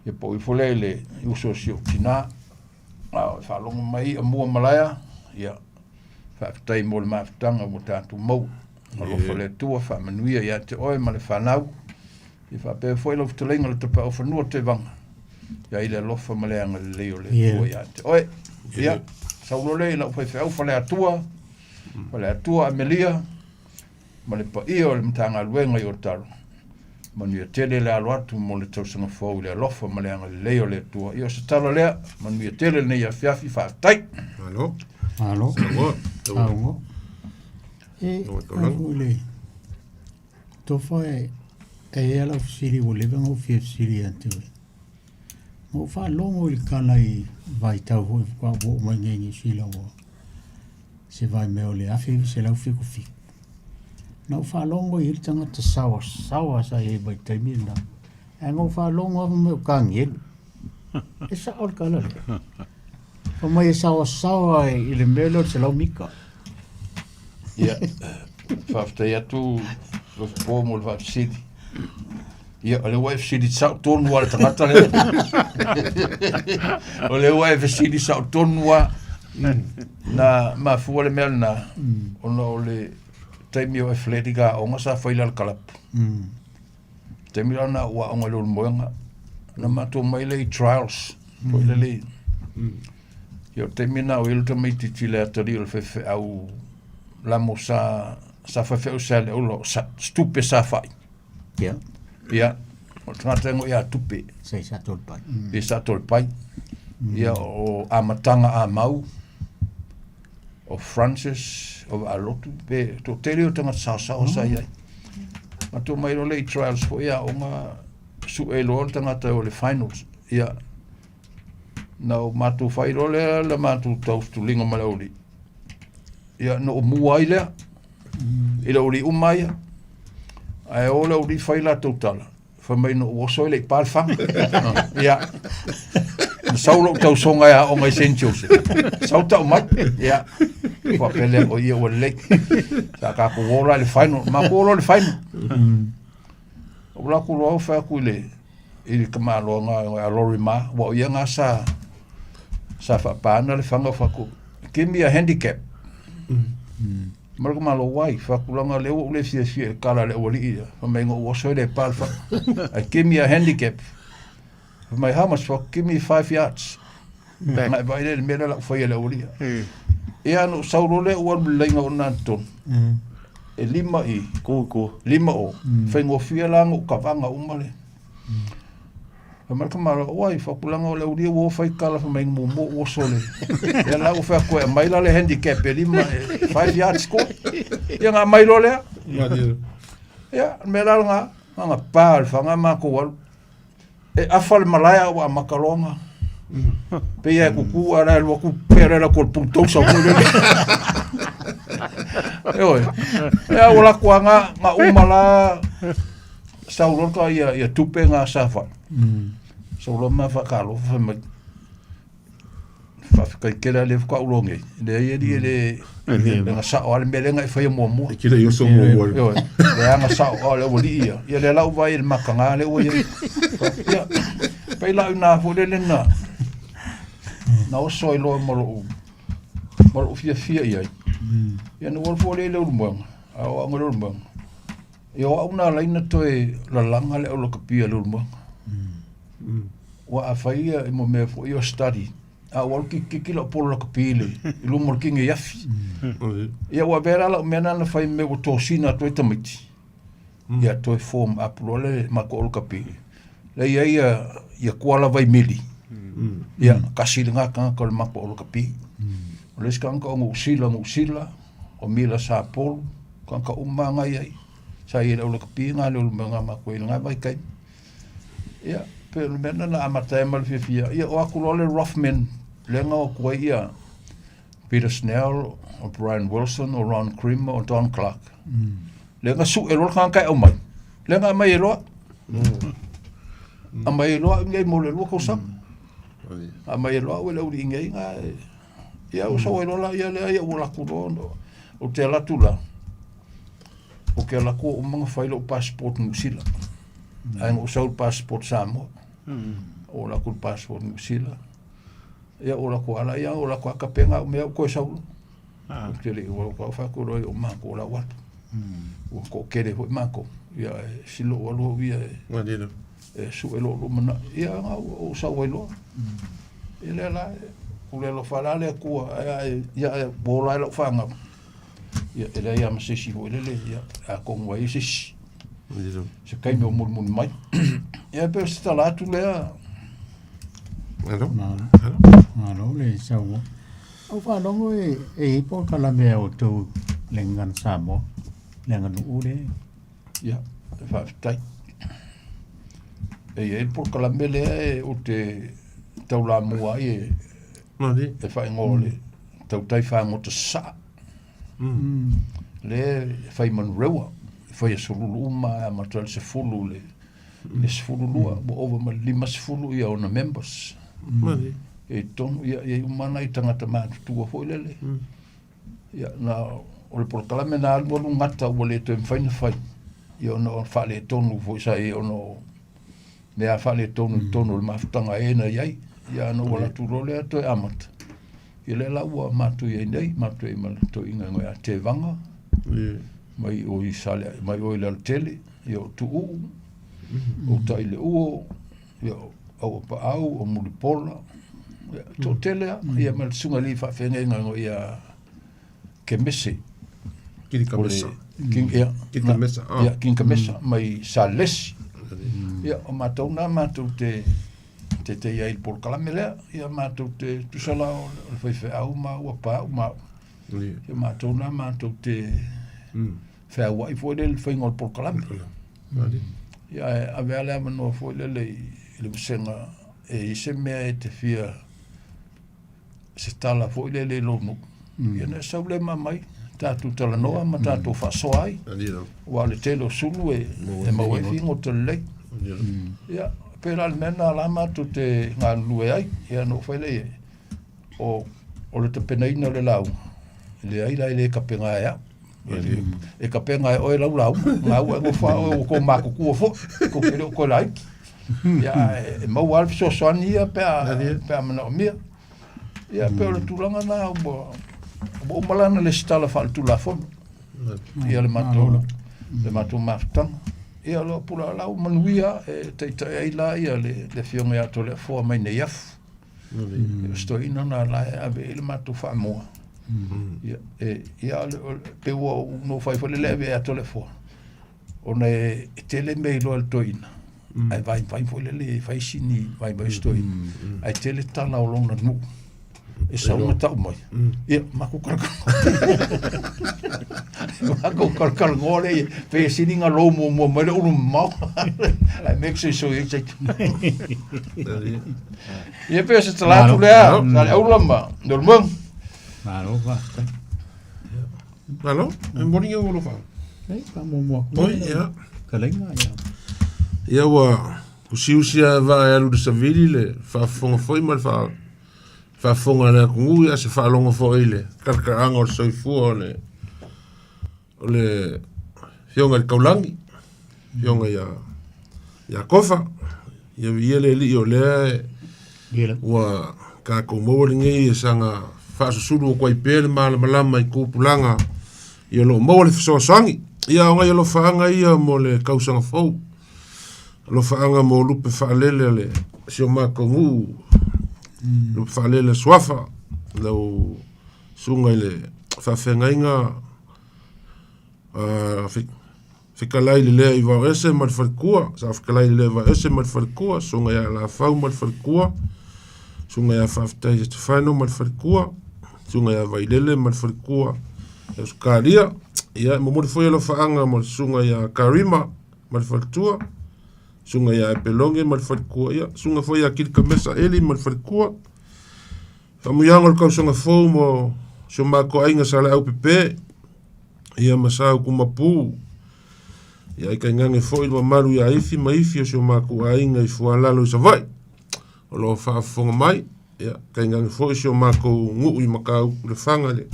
Ia pau ifo lea i le uso o si ou tinā, a o e faalogo mai ia mua malaea, ia faafetai mo le mafutaga ua tatou maua. Alofa le Atua faamanuia ia te oe ma le fanau. Ia faapea foi lau fetalaiga le Tapaaufanua Tevaga. Ia i le alofa ma le agalelei o le Atua ia te oe. Ia, sau loa lea i lau faifeau Faleatua, Faleatua Amelia, ma le paia o le Matagaluega i Otaru. Manuia tele le alo atu mo le tausaga fou i le alofa ma le agalelei o le Atua. Ia o se tala lea, manuia tele lenei afiafi, faafetai.
Malo.
Malo.
Saunoa.
Saunoa. E, au le tofa e, e i ai lau fesili ua leva ona ou fia fesili ia te oe. Na ou faalogo i le tala i vaitau foi faatoa ou oo mai nei i Niu Sila ua se vaimea o le 1977. Na ou faalogo i ai le tagata saoasaoa sa i ai mai taimi lena. Ae na ou faalogo lava fai mai o Kanielu. E sao le tala lea. Fai mai e saoasaoa i le mea lea o le 100 mita.
Ia, faafetai atu Lofipo mo le faafesili. Ia, o lea ua e fesili sao tonu lava i le tagata lea. O lea ua e fesili sao tonu lava. Na mafua le mea lena, ona o le taimi o athletic aoga sa fai i le kalapu. Taimi la lena ua aoga i Leulumoega, na matou omai lea i trials, foi lele. Ia o le taimi lena o i ai le tamaitiiti i le atalii o le faifeau lamo sa sa faifeau sa le ola o sa Stupe Safai.
Ia.
Ia, o le tagata e ngoi a tupe.
Sa i Satolepai.
I Satolepai. Ia o Amataga Amau, o Francis, o Vaalotu, pe toatele o tagata saosaoa sa i ai. Matou omai loa lea i trials foi aoga sue loa le tagata o le finals. Ia, na o matou fai loa lea le matou tautuliga ma le aualii. Ia, na ou mua ai lea i le aualii uma ia. Ae o le aualii fai latou tala, fai mai na ou oso ai le i pa le faga. Ia, na sau lou tausoga e aoga i St. Joseph. Sau tau mai. Ia, faapea lea, o ia ua lelei. Sa tatou o la i le final. Matou o loa i le final. Ou alu atu loa fai atu i le i le tamaloa ga a Lori Ma, ua o ia ga sa sa faapāna le faga fatu give me a handicap. Ma le tamaloa why fatu laga lea ua ou le fiafia i le kala a le aualii ia. Fai mai na ou oso ai le pa le faga. I give me a handicap. Fai mai how much fatu give me 5 yards. Na e vaai lea i le mea lea o le a ou faia i le aualii ia. Ia na ou sau loa lea ou alu i le laina o na totonu. E lima i, lima o, faigofie la na ou kavaga uma le. Fai mai le tamaloa, oi, faapulaga o le aulia ua o fai tala fai mai muamua ou oso le. Ia la ua fai atu e aumai la le handicap e lima, e 5 yards ko. Ia na aumai loa lea. Ia, o le mea la lena, na ona pa o le faga matou alu. E afa le malae a ua amata loa ona pei lava e tutu ae la e alu atu pea le alu atu o le pultosa foi lele. Ioe. Ia ua latou lava na uma la sau loa ka ia ia tupe na sa fa. Sau loa ma faatalofa fai mai. Faafetai tele lava lea faatoa ou iloa nei. Leai alii e le e na sao lava le mea lea na e faia muamua.
E te le i oso muamua.
Ioe, lea na sao a o le aualii ia. Ia lea la ua vaai i le mataga lea ua i ai. Ia, pei la o i ina foi lele na na oso ai loa ma lou ma lou fiafia i ai. Ia na ou alu foi lea i Leulumoega, a o au i Leulumoega. Ia o au na ala ai ona toe lalaga le au lakapi a Leulumoega. Aua a fai ia mo mea foi ia o study, a ou alu kikiki lau polo lakapi i le i luma o le kini afi. Ia ua avea la lau mea lena na fai mea ua tosina atu ai tamaiti. Ia toe form up loa le matou au lakapi. Lea i ai ia ia Kuala Vaimili. Ia tasi lena tagata o le matou au lakapi. O le isi tagata o Niu Sila, Niu Sila, o Mila Sapolu, tagata uma lava na i ai. Sa i ai i le au lakapi na Leulumoega matou i lena vaitaimi. Ia, pei o le mea lena na amata ai ma le fiafia. Ia, o atu loa le Rothman, lea na o atu ai ia Peter Snell, o Brian Wilson, o Ron Creamer, o Don Clark. Lea na sue loa le tagata e aumai. Lea na aumai ai loa. Aumai ai loa au nei mo le 2 tausaga. Aumai ai loa au e le aualii nei na e... Ia, ua sau ai loa la, ia lea, ia ua alu atu loa. Ou te alu atu la, Ou te alu atu ua uma ona fai lou passport Niu Sila. Ae na ou sau i le passport Samoa. Ou alu atu i le passport Niu Sila. Ia ou alu atu lava ia, ou alu atu lava tapena au mea ou toe sau loa. Ou te le i alu atu fai atu loa i o matou o le a ou alu. Ua toatele foi matou. Ia e sili lou alu au ia e sue lou lumanai. Ia na ou sau ai loa. Ia lea la, o le alofa la le Atua, ae ia ua ola ai lau fanau. Ia, e leai lava ma se isi foi lele, ia, atonu ai se isi. Se taimi o mulimuli mai. Ia, pei o se tala atu lea.
Malo.
Malo. Malo le saunoa. Ou faalogo e, e i ai polokalame a outou le gagana Samoa, le aganuu lea.
Ia, faafetai. E i ai le polokalame lea e ou te taulamua ai e e faaigoa o le tautai fagota sasaa. Lea e fai i Manurewa, e fai aso lulu uma e amata i le 10 i le 12, ua ova ma le 50 ia ona members. E totonu, ia, e i ai uma nai tagata matutua foi lele. Ia, na, o le polokalame na alu alu gata ua le toe mafai ona fai, ia ona o faaletonu foi sa i ai ona o mea faaletonu i totonu o le mafutaga e na i ai. Ia ana ua alu atu loa lea toe amata. Ia lea la ua matou i ai nei, matou i ai ma le toeaina ia Tevaga, mai o i Saleae, mai o i Lealatele, ia o Tuuu, o Taileuo, ia o Auapaau, o Mulipola, ia toatele lava, ia ma le susuga i le alii faafeagaiga ia Kemese.
Kini Kamesa.
King, ia,
King Kamesa.
Ah. Ia, King Kamesa, mm. mai Salesi. Ia, o matou nā matou te te te ia i le polokalame lea, ia matou te tusa la o le faifeau ma ua pau ma ia matou nā matou te mm. feauai foi lele le faiga o le polokalame. Ia, e ave a le avanoa foi lele i le vasega e i se mea e te fia se tala foi lele i lou nuu, ia ona e sau lea ma aumai, tatou talanoa ma tatou faasoa ai. Aua o le tele o sulu e maua ai figota lelei. Ia, pei la o le mea lena la matou te galulue ai. Ia ona ou fai lea i ai, o le tapenaina o le lauga, e leai la e le tapena e au. E tapena e oe lau lauga, na ua e nofo lava oe ua tou matutua foi, tou te le o toe laiti. Ia, ae e maua lava le fesoasoani ia pe a, pe a manaomia. Ia, pei o le tulaga lena ua, ua uma la ona resitala faaletulafono ia le matou, le matou mafutaga. Ia, o lo o pula la ua manuia e taitai ai la ia le, le Afioga ia Toleafoa mai Neiafu. O si toeaina lena la e ave i ai le matou faamua. Ia, e, ia, o le, pei ua ou nofo ai foi lele ave ia Toleafoa, ona e, e tele mea iloa e le toeaina, ae vaivai foi lele e fai sini vaivai si toeaina, ae tele tala o lona nuu e sau ma tau mai, ia, matou talatalanoa. Matou talatalanoa lea, ia, pei e sili ona lou muamua mai le ulu mamao, ae mea soisoi ai taita. Ia pei o se tala atu lea, sa le aula ma Leulumoega.
Malo faafetai.
Malo, e moni ia ua lofa.
Ei, faamuamua atu.
Oi, ia.
Fetalaiga, ia.
Ia ua usiusi a vaa e alu i le savili le faafofoga foi ma le faafofoga a le atunuu, ia se faalogo foi i le talakaaga o le soifua o le o le Afioga i le Taulagi, Afioga ia ia Kofa. Ia viia le Alii o lea ua tatou maua lenei e saga faasusulu atu ai pea le malamalama i tupulaga ia o lo o maua le fesoasoani. Ia o nai alofaaga ia mo le tausaga fou. Alofaaga mo lupe faalele a le si o matou nuu, lupe faalele a Suafa, lau susuga i le faafeagaiga Fetalai le Lea i Vaoese ma le Faletua, Sa Fetalai le Lea i Vaoese ma le Faletua, Susuga ia Lafau ma le Faletua, Susuga ia Faafetai Setefano ma le Faletua, Susuga ia Vailele ma le Faletua i Ausetalia. Ia, e momoli foi alofaaga mo le Susuga ia Karima ma le Faletua, Susuga ia Epelonge ma le Faletua, ia, Susuga foi ia Kilikamesa Eli ma le Faletua. Faamanuiaga o le tausaga fou mo si o matou aiga sa Leaupepe, ia ma sa Utumapu, ia ai tainane foi le mamalu ia Ifi ma Ifi o si o matou aiga i Fualalo i Savaii, o lo o faafofoga mai, ia tainane foi si o matou nuu i Matautu Lefaga le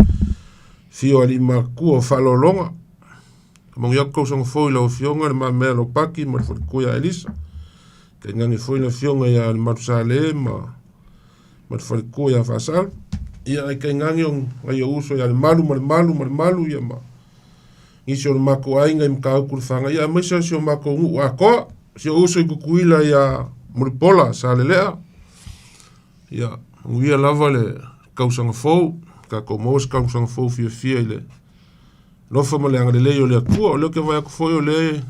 afio o alii matutua o Faalologa. Faamanuia atu tausaga fou i lau Afioga le Mamea Lopati ma le faletua ia Elisa, tainane foi le Afioga ia Lemalu Sale ma ma le faletua ia Faasalu. Ia ae tainane o nai ou uso ia Lemalu ma Lemalu ma Lemalu ia ma nisi o le matou aiga i Matautu Lefaga, ia aemaise o si o matou nuu atoa, si ou uso i Tutuila ia Mulipola Salelea. Ia manuia lava le tausaga fou, tatou maua se tausaga fou fiafia i le alofa ma le agalelei o le Atua. O lea ou te vaai atu foi o lea e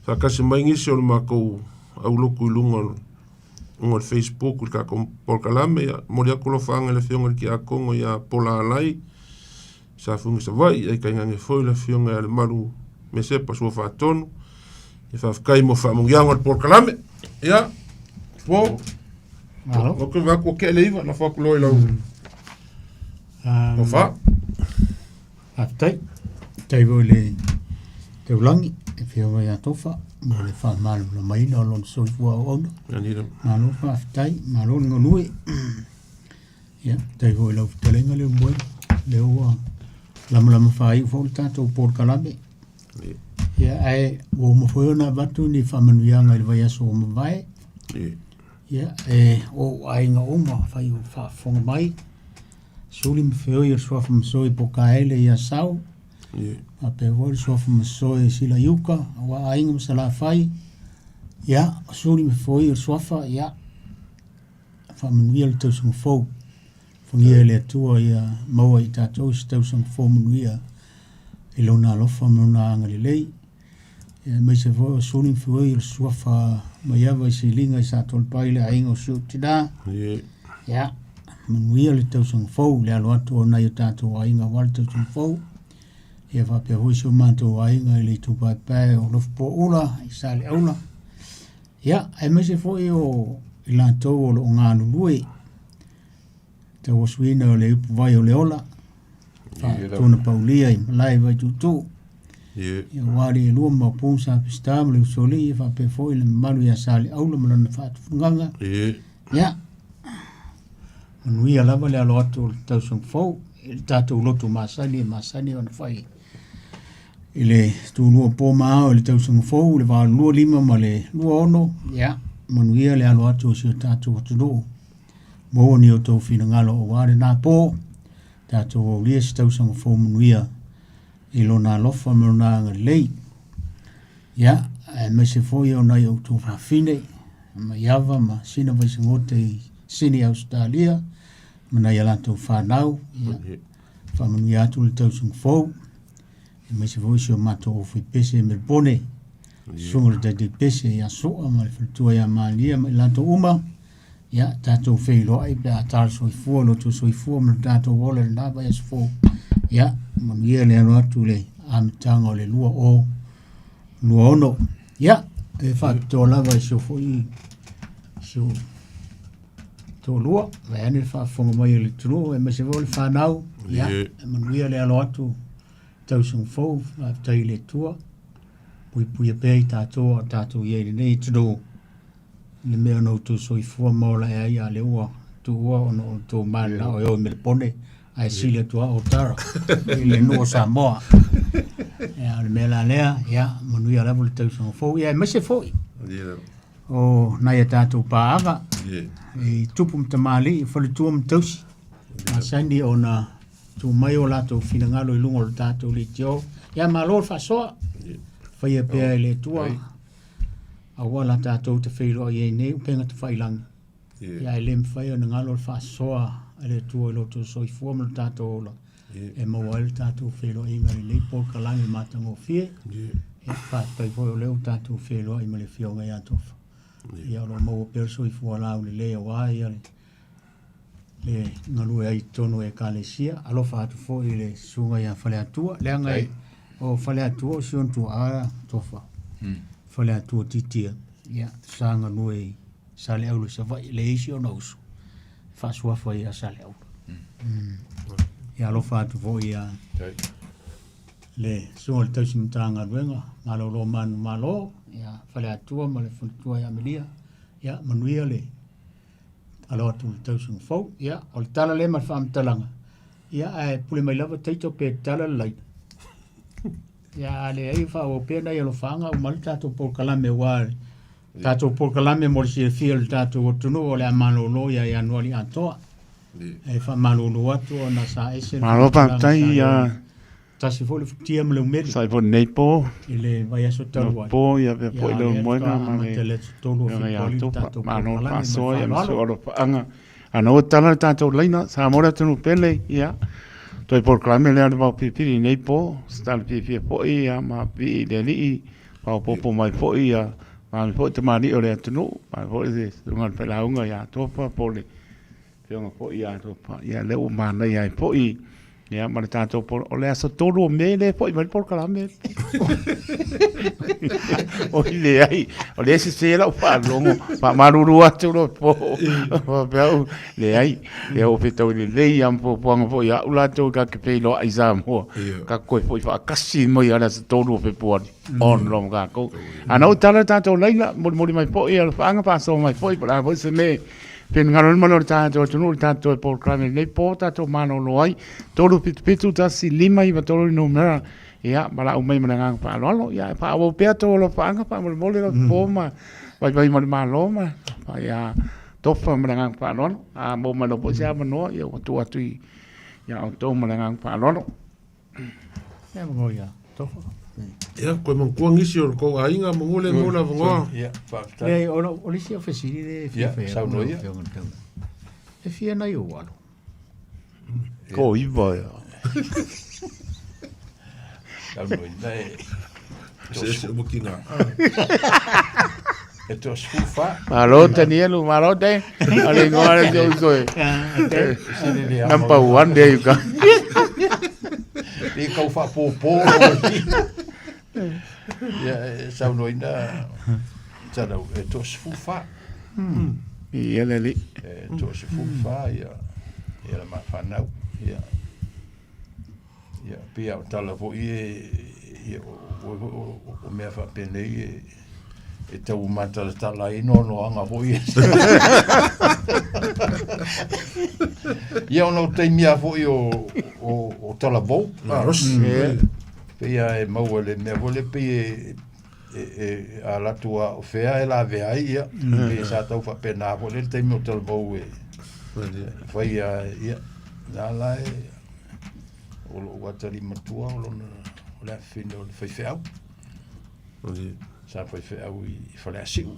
faatasi mai nisi o le matou aulotu i luga o luga o le Facebook i le tatou polokalame. Ia, momoli atu alofaaga i le Afioga i le Tiakono ia Pola Alai sa fuga i Savaii, ae tainane foi le Afioga ia Lemalu Mesepa Sua Faatonu. Ia faafetai mo faamanuiaga o le polokalame. Ia, po.
Malo.
Ou te vaai atu ua tea le 9, lafo atu loa i lau tofa.
Faafetai. Faafetai foi i le taulagi, le Afioga ia Tofa, mo le faamalamalamaina o lona soifua auauna. Malo faafetai, malo le galue. Ia, faafetai foi i lau fetalaiga Leulumoega, lea ua lamalama faaiu foi le tatou polokalame. Ia, ae ua uma foi ona avatu ni faamanuiaga i le vaiaso ua mavae. Ia, e o ou aiga uma fai o faafofoga mai. Suli ma feoi o le suafa masoe i Pokaele i Asau. Faapea foi le suafa masoe i Silaiuka, aua Aiga ma Salafai. Ia, o Suli ma feoi o le suafa, ia, faamanuia le tausaga fou. Alofagia e le Atua ia maua i tatou se tausaga fou manuia i lona alofa ma lona agalelei. Ia, aemaise foi o Suli ma feoi o le suafa Maiava i Siliga i Satoalepai i le aiga o si ou tina. Ia, manuia le tausaga fou i le alo atu o nai o tatou aiga aua le tausaga fou. Ia faapea foi si o matou aiga i le itupaepae o Lofopoaula i Saleaula. Ia, aemaise foi o i latou o lo o galulue tauasuina o le ipuvai o le ola, faatona paulia i malae Vaituutuu. Ia aua le lua ma Maopu Sa Peseta ma le Usoalii, faapea foi le mamalu ia Saleaula ma lona faatufugaga. Ia, manuia lava le alo atu o le tausaga fou i le tatou lotu masani e masani ona fai. I le tulua po ma ao i le tausaga fou i le 25 ma le 26, ia, manuia le alo atu o si o tatou atunuu. Maua ni o outou finagalo aua lena po, tatou aulia se tausaga fou manuia i lona alofa ma lona agalelei. Ia, aemaise foi o nai outou fafine, Maiava ma Sina Vaisagote i Sini Ausetalia, ma nai a latou fanau, ia, faamanuia atu le tausaga fou. Aemaise foi si o matou aufaipese i Melbourne, susuga i le Taitaipese ia Soa ma le faletua ia Malia ma i latou uma. Ia, tatou feiloai pe a tala soifua lo outou soifua ma lo tatou ola i lena vaiaso fou. Ia, manuia le alo atu i le amataga o le 2026. Ia, e faapitoa lava i si o foi si o toalua, vaeane le faafofoga mai a le atunuu aemaise foi o le fanau. Ia, e manuia le alo atu tausaga fou, faafetai i le Atua, puipuia pea i tatou a o tatou i ai i lenei atunuu, i le mea na outou soifua ma ola ae ai, a o lea ua tuua ona o outou mananao e o i Melepone, ae sili atu lava o Tara i le nuu o Samoa. Ia, o le mea la lea, ia, manuia lava le tausaga fou, ia, aemaise foi o nai a tatou paaga i tupu ma tamalii, faletua ma tausi, masani ona tuu mai o latou finagalo i luga o le tatou leitio. Ia malo le faasoa, faia pea e le Atua, aua la tatou te feiloai ai nei upega tafailagi. Ia e le mafai ona galo le faasoa a le Atua i lo outou soifua ma lo tatou ola e maua ai le tatou feiloaiga i lenei polokalame matagofie. Ia faafetai foi o lea ua tatou feiloai ma le Afioga ia Tofa. Ia o lo o maua pea le soifua laulelei aua ia le le galue ai i totonu o Ekalesia. Alofa atu foi i le susuga ia Faleatua, leaga e, o Faleatua o si ona tuaa Tofa. Faleatua Titia, ia, sa galue i Saleaula i Savaii, leai si ona uso, faasuafa ai ia Saleaula. Ia alofa atu foi ia le susuga i le tausi Matagaluega, malolo manumalo, ia Faleatua ma le faletua ia Amelia, ia manuia le alo atu i le tausaga fou. Ia, o le tala lea ma le faamatalaga, ia ae pule mai lava Taito pe tala le laina. Ia, a leai, faaauau pea nai alofaaga uma ai le tatou polokalame aua le tatou polokalame mo le silafia o le tatou atunuu o le a malolo ia Ianuari atoa. E faamalulu atu ona sa ese le
Malo
faamatalaga
faafetai
sa
ia
le tasi foi le futia ma le umeli.
Sai foi lenei po.
I le vaiaso talu ai.
Po ia pea foi
Ia,
le
lea
moega
faatoa
ma le
amata i le aso 3 o
Afioga ia
Fepuari le
Tofa.
tatou
Malo
polokalame ma le
faasoa ia ma
faaaloalo.
so alofaaga. Ana ua tala le tatou laina, sa mo le atunuu pele, ia. Toe polokalame lea o le vaopilipili i lenei po, se tala fiafia foi ia ma pii i le Alii, faaopoopo mai foi ia, maame foi tamalii o le atunuu, maame foi le susuga i le failauga ia Tofa po o le Afioga foi ia Tofa, ia lea ua manaia ai foi, ia ma le tatou polo, o le aso 3 o Me lea e foi mai le polokalame. Oi leai, o lea e sese lau faalogo, faamalulu atu loa po, faapea au, leai, ia ua fetaui lelei lava ma fuafuaga foi a au latou ka te feiloai i Samoa, ka toe foi faatasi mai lava i le aso 3 o Fepuari, on loa ma tatou. A na ua tala le tatou laina, molimoli mai foi alofaaga, faasoa mai foi, po o le a foi se mea Finagalo le malo o le tatou atunuu i le tatou toe polokalame i lenei po tatou malolo ai. 377 1 5 9 3 le numera. Ia, valaau mai ma le agaga faaaloalo. Ia, faaauau pea tou alofaaga faamolemole lau po ma vaivai ma le malo ma ia tofa ma le agaga faaaloalo. A maua mai loa foi se avanoa, ia ua tuu atu i ia outou ma le agaga faaaloalo.
Ia, mo ia, tofa.
Ia, koe manatua nisi o le tou aiga manu le mo le avanoa.
Ia, faafetai.
Leai, o o le isi au fesili lea e fia
Ia,
fai atu
saunoa
lau
ia.
Afioga i le Taula. E fia nai ou alo?
Ko iva ia.
Saunoa ina e
Se se uma kina.
E toa sefulu fa.
Malo Tanielu, malo te. O le ingoa le si uso e. Number one there you go.
Le kau faapopo. Ia, e saunoa ina talau, e toa sefulu fa.
Ia le alii.
E toa sefulu fa ia, ia le mafanau. Ia. Ia, pei lava o tala foi e, ia, o, o, o, o mea faapenei e, e tau matalatala ai noanoaga foi e. Ia, ona o taimi lava foi o, o, o talavou.
Malosi.
Ia. Pei a e maua le mea foi le pei e e e a latou a o fea e lavea ai ia. Mm. Pei sa tau faapena foi le taimi o talavou e fai a ia. Na la e o lou atalii matua o lona o le afafine o le faifeau. Sa faifeau i Faleasiu.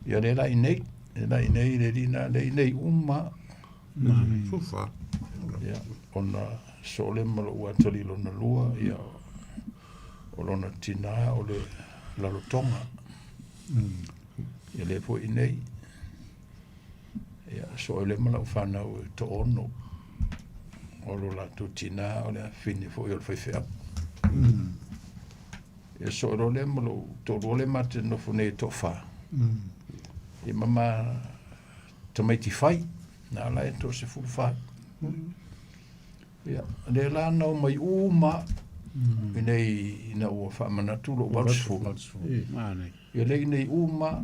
Ia le la i nei, le la i nei le lina le i nei uma.
Fufa.
Ia, ona soo le ma lou atalii lona lua, ia o lona tinā o le Lalotoga. Ia lea foi i nei. Ia, soo ai lea ma lau fanau e toaono. O lo latou tinā o le afafine foi o le faifeau. Ia soo loa lea ma lou toalua lea ma te nofo nei e toafa. Ia ma ma tamaiti fai, na la e toasefulufa. Ia, lea la na omai uma i nei ina ua faamanatu lou 80. Ia lea i nei uma,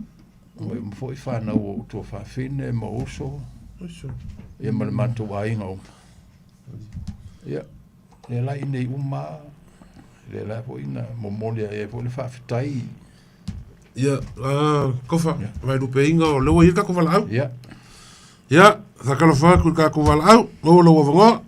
omai uma foi whanau o ou tuafafine ma uso, ia ma le matou aiga uma. Ia, lea la i nei uma, lea la foi na momoli ae ai foi le faafetai.
Ia, Kofa, vaelupeinga o lea ua i ai le tatou valaau.
Ia.
Ia, faatalofa atu i le tatou valaau, maua lou avanoa.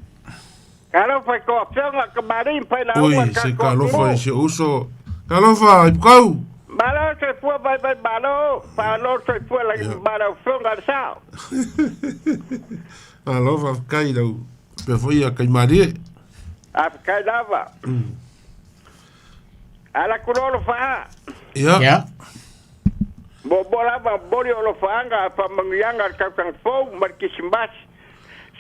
Talofa i tou afioga, kamali'i ma failauga o
Oi,
le
se
tatou
talofa i
atunuu.
si ou uso. Talofa, Ipukau.
Malo soifua vaivai malo, faalo soifua lagi ma lau afioga le sao.
Malo faafetai i lau pea foi ia Kaimalie.
Faafetai lava. Ala ku loa lofaa.
Ia.
Ia.
Muamua lava momoli o alofaaga a faamanuiaga a le tausaga fou ma le Kisimbasi.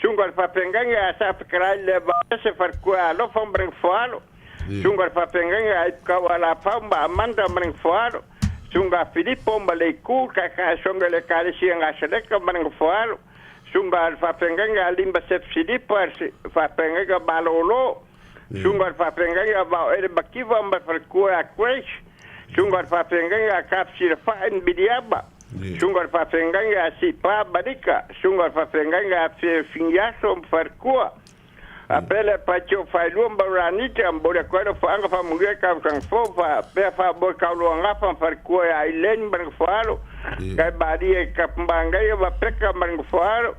Susuga le faafeagaiga a Sa Fetalai le Vaese Falekua Alofa ma le Nofoalo. Susuga le faafeagaiga a Ipukau Alafau ma Amanda ma le Nofoalo. Susuga a Filipo ma Leiku, Taitaiasoga i le Ekalesia Gasaleka ma le Nofoalo. Susuga le faafeagaiga a Lima Sefu Silipa, faafeagaiga Malolo. Susuga le faafeagaiga a Vaoele Makiva ma le faletua ia Grace. Susuga le faafeagaiga a Kap Silafai ma Miliama. Susuga le faafeagaiga a Sipa Malika. Susuga le faafeagaiga a Fie Finiaso ma faletua. A pele Paitio Failua ma Ranita, momoli atu ai lau faaga faamanuia i tausaga fou faapea faamoe Tauluagafa ma faletua ia Ailen ma le Nofoalo. Kai malie i Kapamagaia ma Peka ma le Nofoalo.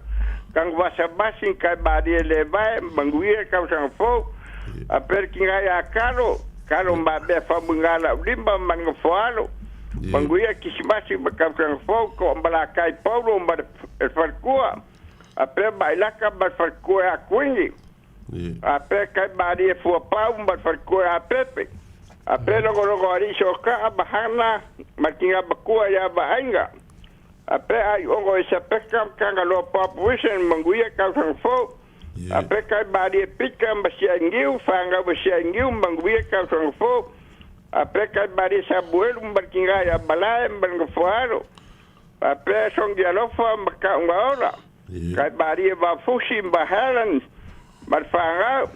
Tanuvasabasi kai malie le vae manuia i tausaga fou. A pele kinga ia Kalo, Kalo ma mea famuiga lau lima ma le Nofoalo. Manuia Kisimasi ma tausaga fou, Toamalakai Paulo ma le faletua. A pea Mailaka ma le faletua ia Kuini. A pea kai malie Fuapau ma le faletua ia Pepe. A pea logologo alii Sokaa ma Hana ma le tiga matua ia Vaaiga. A pea Aiogo i Sapeka ma Tagaloa Pop Wilson manuia tausaga fou. A pea kai malie Pita ma Siainiu, fanau a Siainiu manuia tausaga fou. A pea kai malie Samuelu ma le tiga ia Malae ma le Nofoalo. A pea Songi Alofa ma Taugaola. Kai malie Vafusi ma Helen ma le fanau.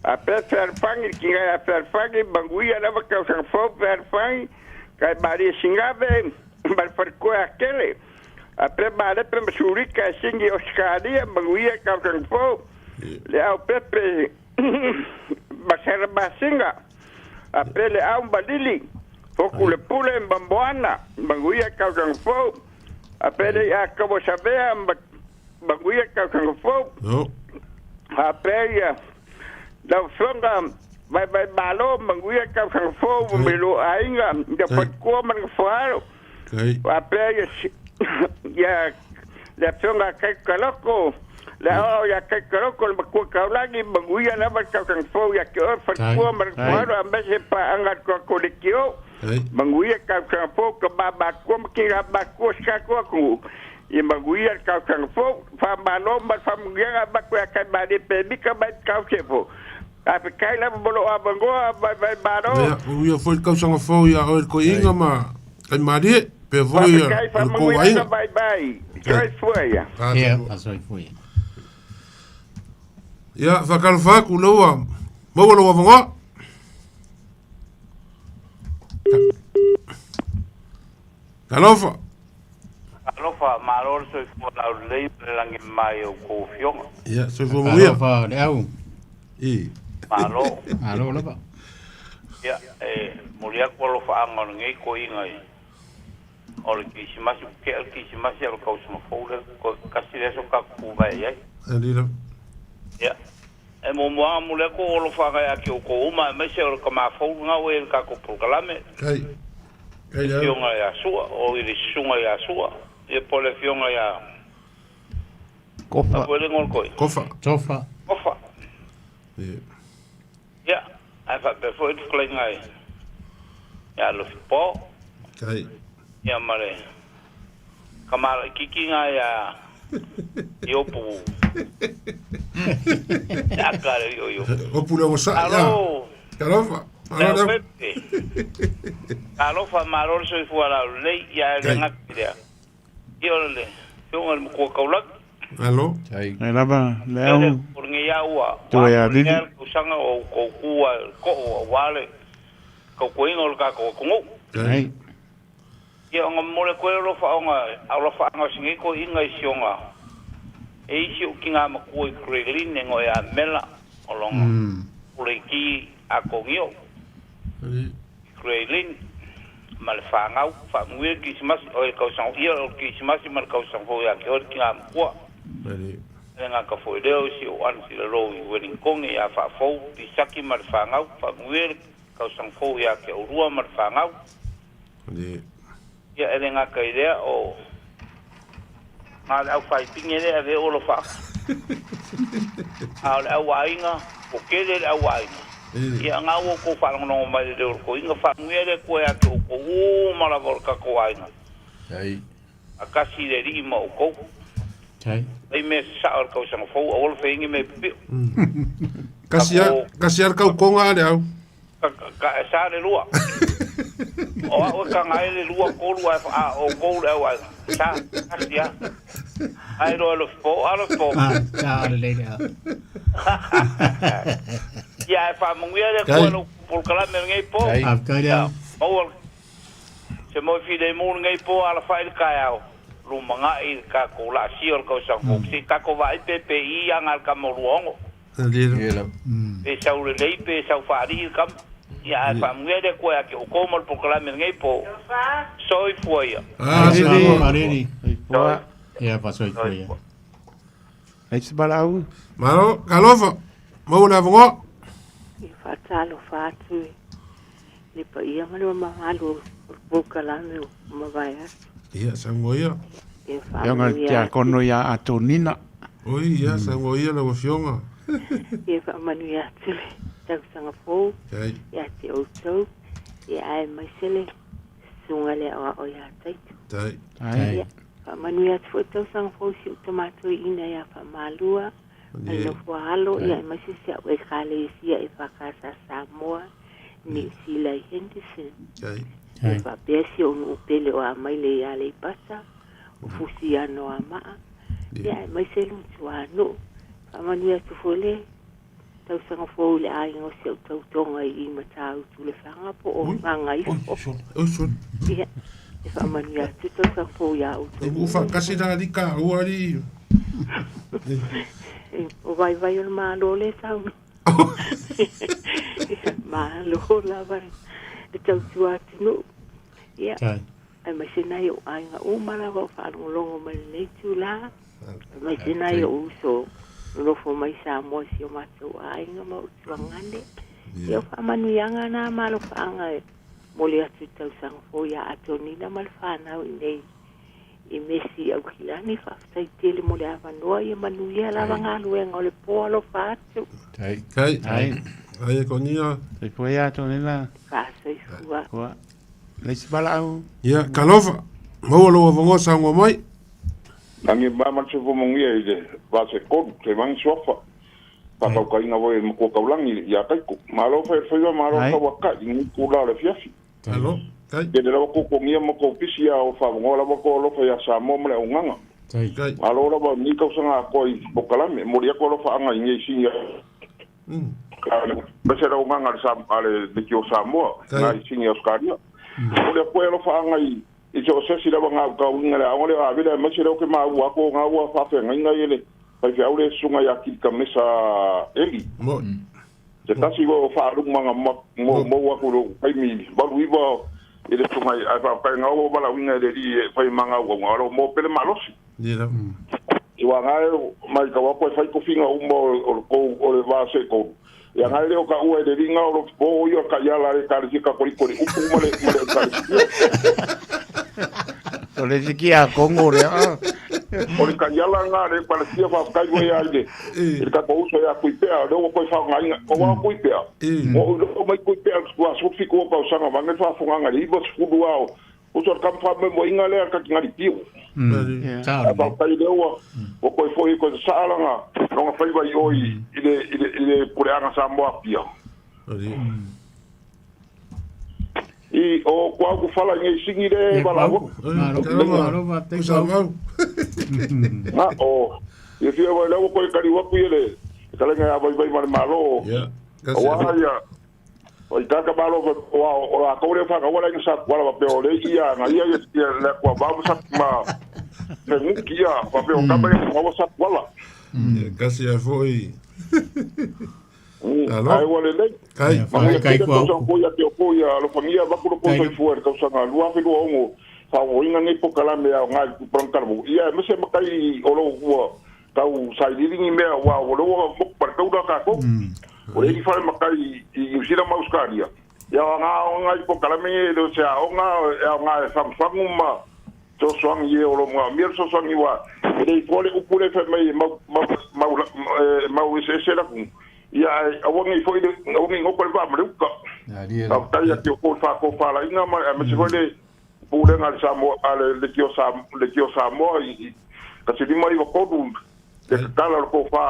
A pea Fealofani le tiga ia Fealofani manuia lava tausaga fou Fealofani. Kai malie Sigave ma le faletua ia Kele. A pea Malepe ma Sulika e sigi i Ausetalia manuia tausaga fou. Le Au Pepe ma Sara Masina. A pea Le Au ma Lili. Foku le Pule ma Moana manuia tausaga fou. A pea le Ia Kaua Savea ma manuia tausaga fou. A pea ia lau afioga Vaivai Malo manuia tausaga fou ma lou aiga ia faletua ma le nofoalo. Faapea ia ia le afioga a Kaikaloko, le aoao ia Kaikaloko le matua taulagi, manuia lava le tausaga fou ia te oe, faletua ma le nofoalo aemaise paaga a le tatou leitio. Manuia le tausaga fou tama matua ma tina matua o si tatou atunuu. Ia manuia le tausaga fou. Faamalo ma le faamanuiaga avatu ia Kaimalie Pemita mai Tausefo. Faafetai lava mo lou avanoa, vaivai malo.
Ia, manuia foi le tausaga fou ia oe le toeaina ma Kaimalie, pea foi ia
Faafetai,
le tou
faamanuiaga
aiga.
vaivai. Soifua ia.
Ia, faasoifua ia.
Ia, faatalofa atu lea ua maua lou avanoa. Talofa.
Talofa, malo le soifua laulelei ma le lagi mama i a outou afioga.
Ia, soifua manuia.
Talofa le au.
I.
Malo.
Malo lava.
Ia, e momoli atu alofaaga o lenei toeaina i o le Kerisimasi, ua tea le Kerisimasi a o le tausaga fou lea, toe tasi le aso tatou tuvae i ai.
Alii.
Ia, e muamuaga momoli atu o alofaaga ia te outou uma aemaise o le tamā fou lena ua i ai i le tatou polokalame.
Kai. Kai
Le
au.
Afioga ia Sua, o i le Susuga ia Sua, ia po o le Afioga ia
Kofa.
A foi le igoa o le toeaina?
Kofa.
Tofa.
Kofa. Ia, ae faapea foi le fetalaiga ia Alofi Po.
Kai.
Ia ma le tama laitiiti lena ia Iopu. Aka le io io.
Opu le ogasai, ia.
Alo.
Talofa. Alo
Leo
leo.
Pepe. Talofa malo le soifua laulelei, ia e le gata i lea. Ia o le afioga i le matua taulagi.
Alo.
Ai lava, leo.
O lenei au ua
Tua ia Lili.
le tausaga o outou tu ai koo aua le tautuaina o le tatou atunuu.
Ai.
Ia ona momoli atu ai le alofa alofaaga o si nei toeaina i si ona e isi o tinā matua i Grey Lynn e goa ia Mela o lona puleiti Atonio i Grey Lynn ma le fanau faamanuia le Kerisimasi o le tausaga ia o le Kerisimasi ma le tausaga fou ia te oe le tinā matua. E le gata foi lea o si ou ane silalou i Wellington ia Faafou Pisaki ma le fanau faamanuia le tausaga fou ia te oulua ma le fanau. Ia e le gata i lea o na o le aufaipine lea e avea o alofaaga. A o le auaiga, ua tele le auaiga. Ia na ua outou faalogologo mai i le leo o le toeaina, faamanuia le Atua ia te outou uma lava o le tatou aiga. Faatasi le Alii ma outou. Fai mea sasao i le tausaga fou, aua le fai ai ni mea pipio.
Kasi a, kasi a le kaukoga a le au.
Ka e sa le lua. O au e taga ai le lua, tolu ae a o outou le auaiga. Sa, kasi lava. Ai loa e Lofipo, a Lofipo.
Ah, sa lelei le au.
Ia ae faamanuia le Atua i lou polokalame lenei po.
Faafetai le au.
Maua se moe filemu lenei po alafai le taeao lumanai i le tatou laasia o le tausaga fou. Se i tatou vaai pe pe i aga le tama o 26. Pe sau lelei pe sau faalii le tama. Ia ae faamanuia le Atua ia te outou ma le polokalame lenei po. Soifua ia.
Ah,
Alili.
Soifua.
Ia, faasoifua ia.
Ai se valaau.
Malo, talofa. Maua le avanoa.
E faatalofa atu i le paia ma le mamalu o le polokalame o mavae atu.
Ia, saunoa ia.
E
Afioga
faamanuia
tia
atu,
kono ia Atonina.
Oi, ia, saunoa ia lau afioga.
e faamanuia atu le tausaga fou
Kai.
ia te outou. Ia ae maise le susuga le aoao ia Taito.
Tai.
Ai.
Ia, faamanuia atu foi tausaga fou si ou tamatoeaina ia Faamalua ma le nofoaalo, ia aemaise si au ekalesia e fakasa Samoa, Niu Sila i Henderson.
Tai.
Ia faapea si ou nuu pele o amaile ia Aleipata, o Fusi ia Noamaa, ia aemaise le utuanuu. Faamanuia atu foi le tausaga fou i le aiga o si au tautoga i Matautu le Faga po o Gagaifo.
Oi, soli.
Ia, e faamanuia atu tausaga fou ia outou.
E ua faatasi la alii taua alii.
O vaivai o le malo le saunoa. Ia, malo lava le tautua atunuu. Ia,
Tai.
aemaise nai ou aiga uma lava o faalogologo mai lenei itulā, aemaise nai ou uso nonofo mai Samoa i si o matou aiga ma ou tuagane. Ia, o faamanuiaga na ma alofaaga e momoli atu i tausaga fou ia Atonina ma le fanau i nei i Mesi i Aukilani. Faafetai tele mo le avanoa, ia manuia lava galuega o le po alofa atu.
Tai.
Kai.
Ai.
Ai, Konia.
Soifua ia Atonina.
Faasoifua.
Ua. Le se valaau.
Ia, talofa. Maua lou avanoa saunoa mai.
Lagi ba ma se manuia i le va se kolu, se vangi suafa. Faataukaiga foi e le matua taulagi ia Taiko. Malo fai le faiva, malo
Ai.
tauakai i lenei itulā o le afiafi.
Alo. Tai.
Tele lava kokogia ma koupisi a o faavagoa lava ko alofa ia Samoa ma le augaga.
Tai.
Kai.
Malo lava o lenei tausaga atoa i polokalame, e momoli atu alofaaga i nei sini aemaise le augaga a le a le Leki o Samoa,
Tai.
na i sini Australia. O le atu ai alofaaga i i so o se isi lava gaukauiga le aoga lea o Avele aemaise lea o ke maua atu o gaua faafeagaiga ia le faifeau le susuga ia Kilikamesa Eli.
Mo.
Se tasi o faalumaga mo aku lo kaimi 89 i le suga ai faafetai ga o valaauiga e le alii e fai ma gauauga o lo mo pele malosi. I ua gae mai kau aku e fai tofiga uma o le kou o le va se kou. Ia gae le o ka ua e le linga o lo po o ka iala le kalesia katoliko le upu ma le ma le ekalesia.
O le siki a Kongo le a.
O le kaiala nga le ekalesia faafetai ua ia i le i le tatou uso ia Kuipea o lea ua toe faaaogaina. O wa Kuipea. Ua ou iloa mai Kuipea ua 17 o tausaga vaeane le faafofogaga i le 90 lava o Uso le kama faamoemoeina lea ka tingali piu. Ae faafetai lea ua ua toe foi e toe sasaa lana lona faiva i o i i le i le i le puleaga Samoa Apia. I o Kuauku fala i nei sini le valaua. Na o ia fia wai lea ua toe kaliu atu ia le fetalaiga ia Vaivai ma le Malo. Aua ia O i kaka malo o o lakou lea whakaua la inga sa wala wa pe o le ia nga ia ia le kua vau sa ma pe nguki ia wa pe o kama ia wa sa wala.
Ia kasi a foi.
Alo. Ai ua lelei.
Kai.
Manuia tele tausaga fou ia te o kou ia alofagia vaku lo kou soifua i le tausaga 2026 faaauauina nei polokalame a o ngai tupulaga talavou ia aemaise matai o lou ua tau sailiili ni mea aua ua lea ua motu ma le taula tatou. O le isi fale matai i Niu Sila ma Ausetalia, ia o aga aoga i polokalame nei e le o se aoga e aoga e fagufagu ma fesoasoani i e o lo o manaomia le fesoasoani aua e le i foa le upu lea e fai mai e mau mau mau e mau eseese le atunuu ia ae aua nei foi le aua nei goto le vaa ma le uta. Faafetai ia te outou i le faatofalaiga ma aemaise foi le Pulega a le Samoa, a le Leitio Leitio Samoa i 1993 le tatala o le tofa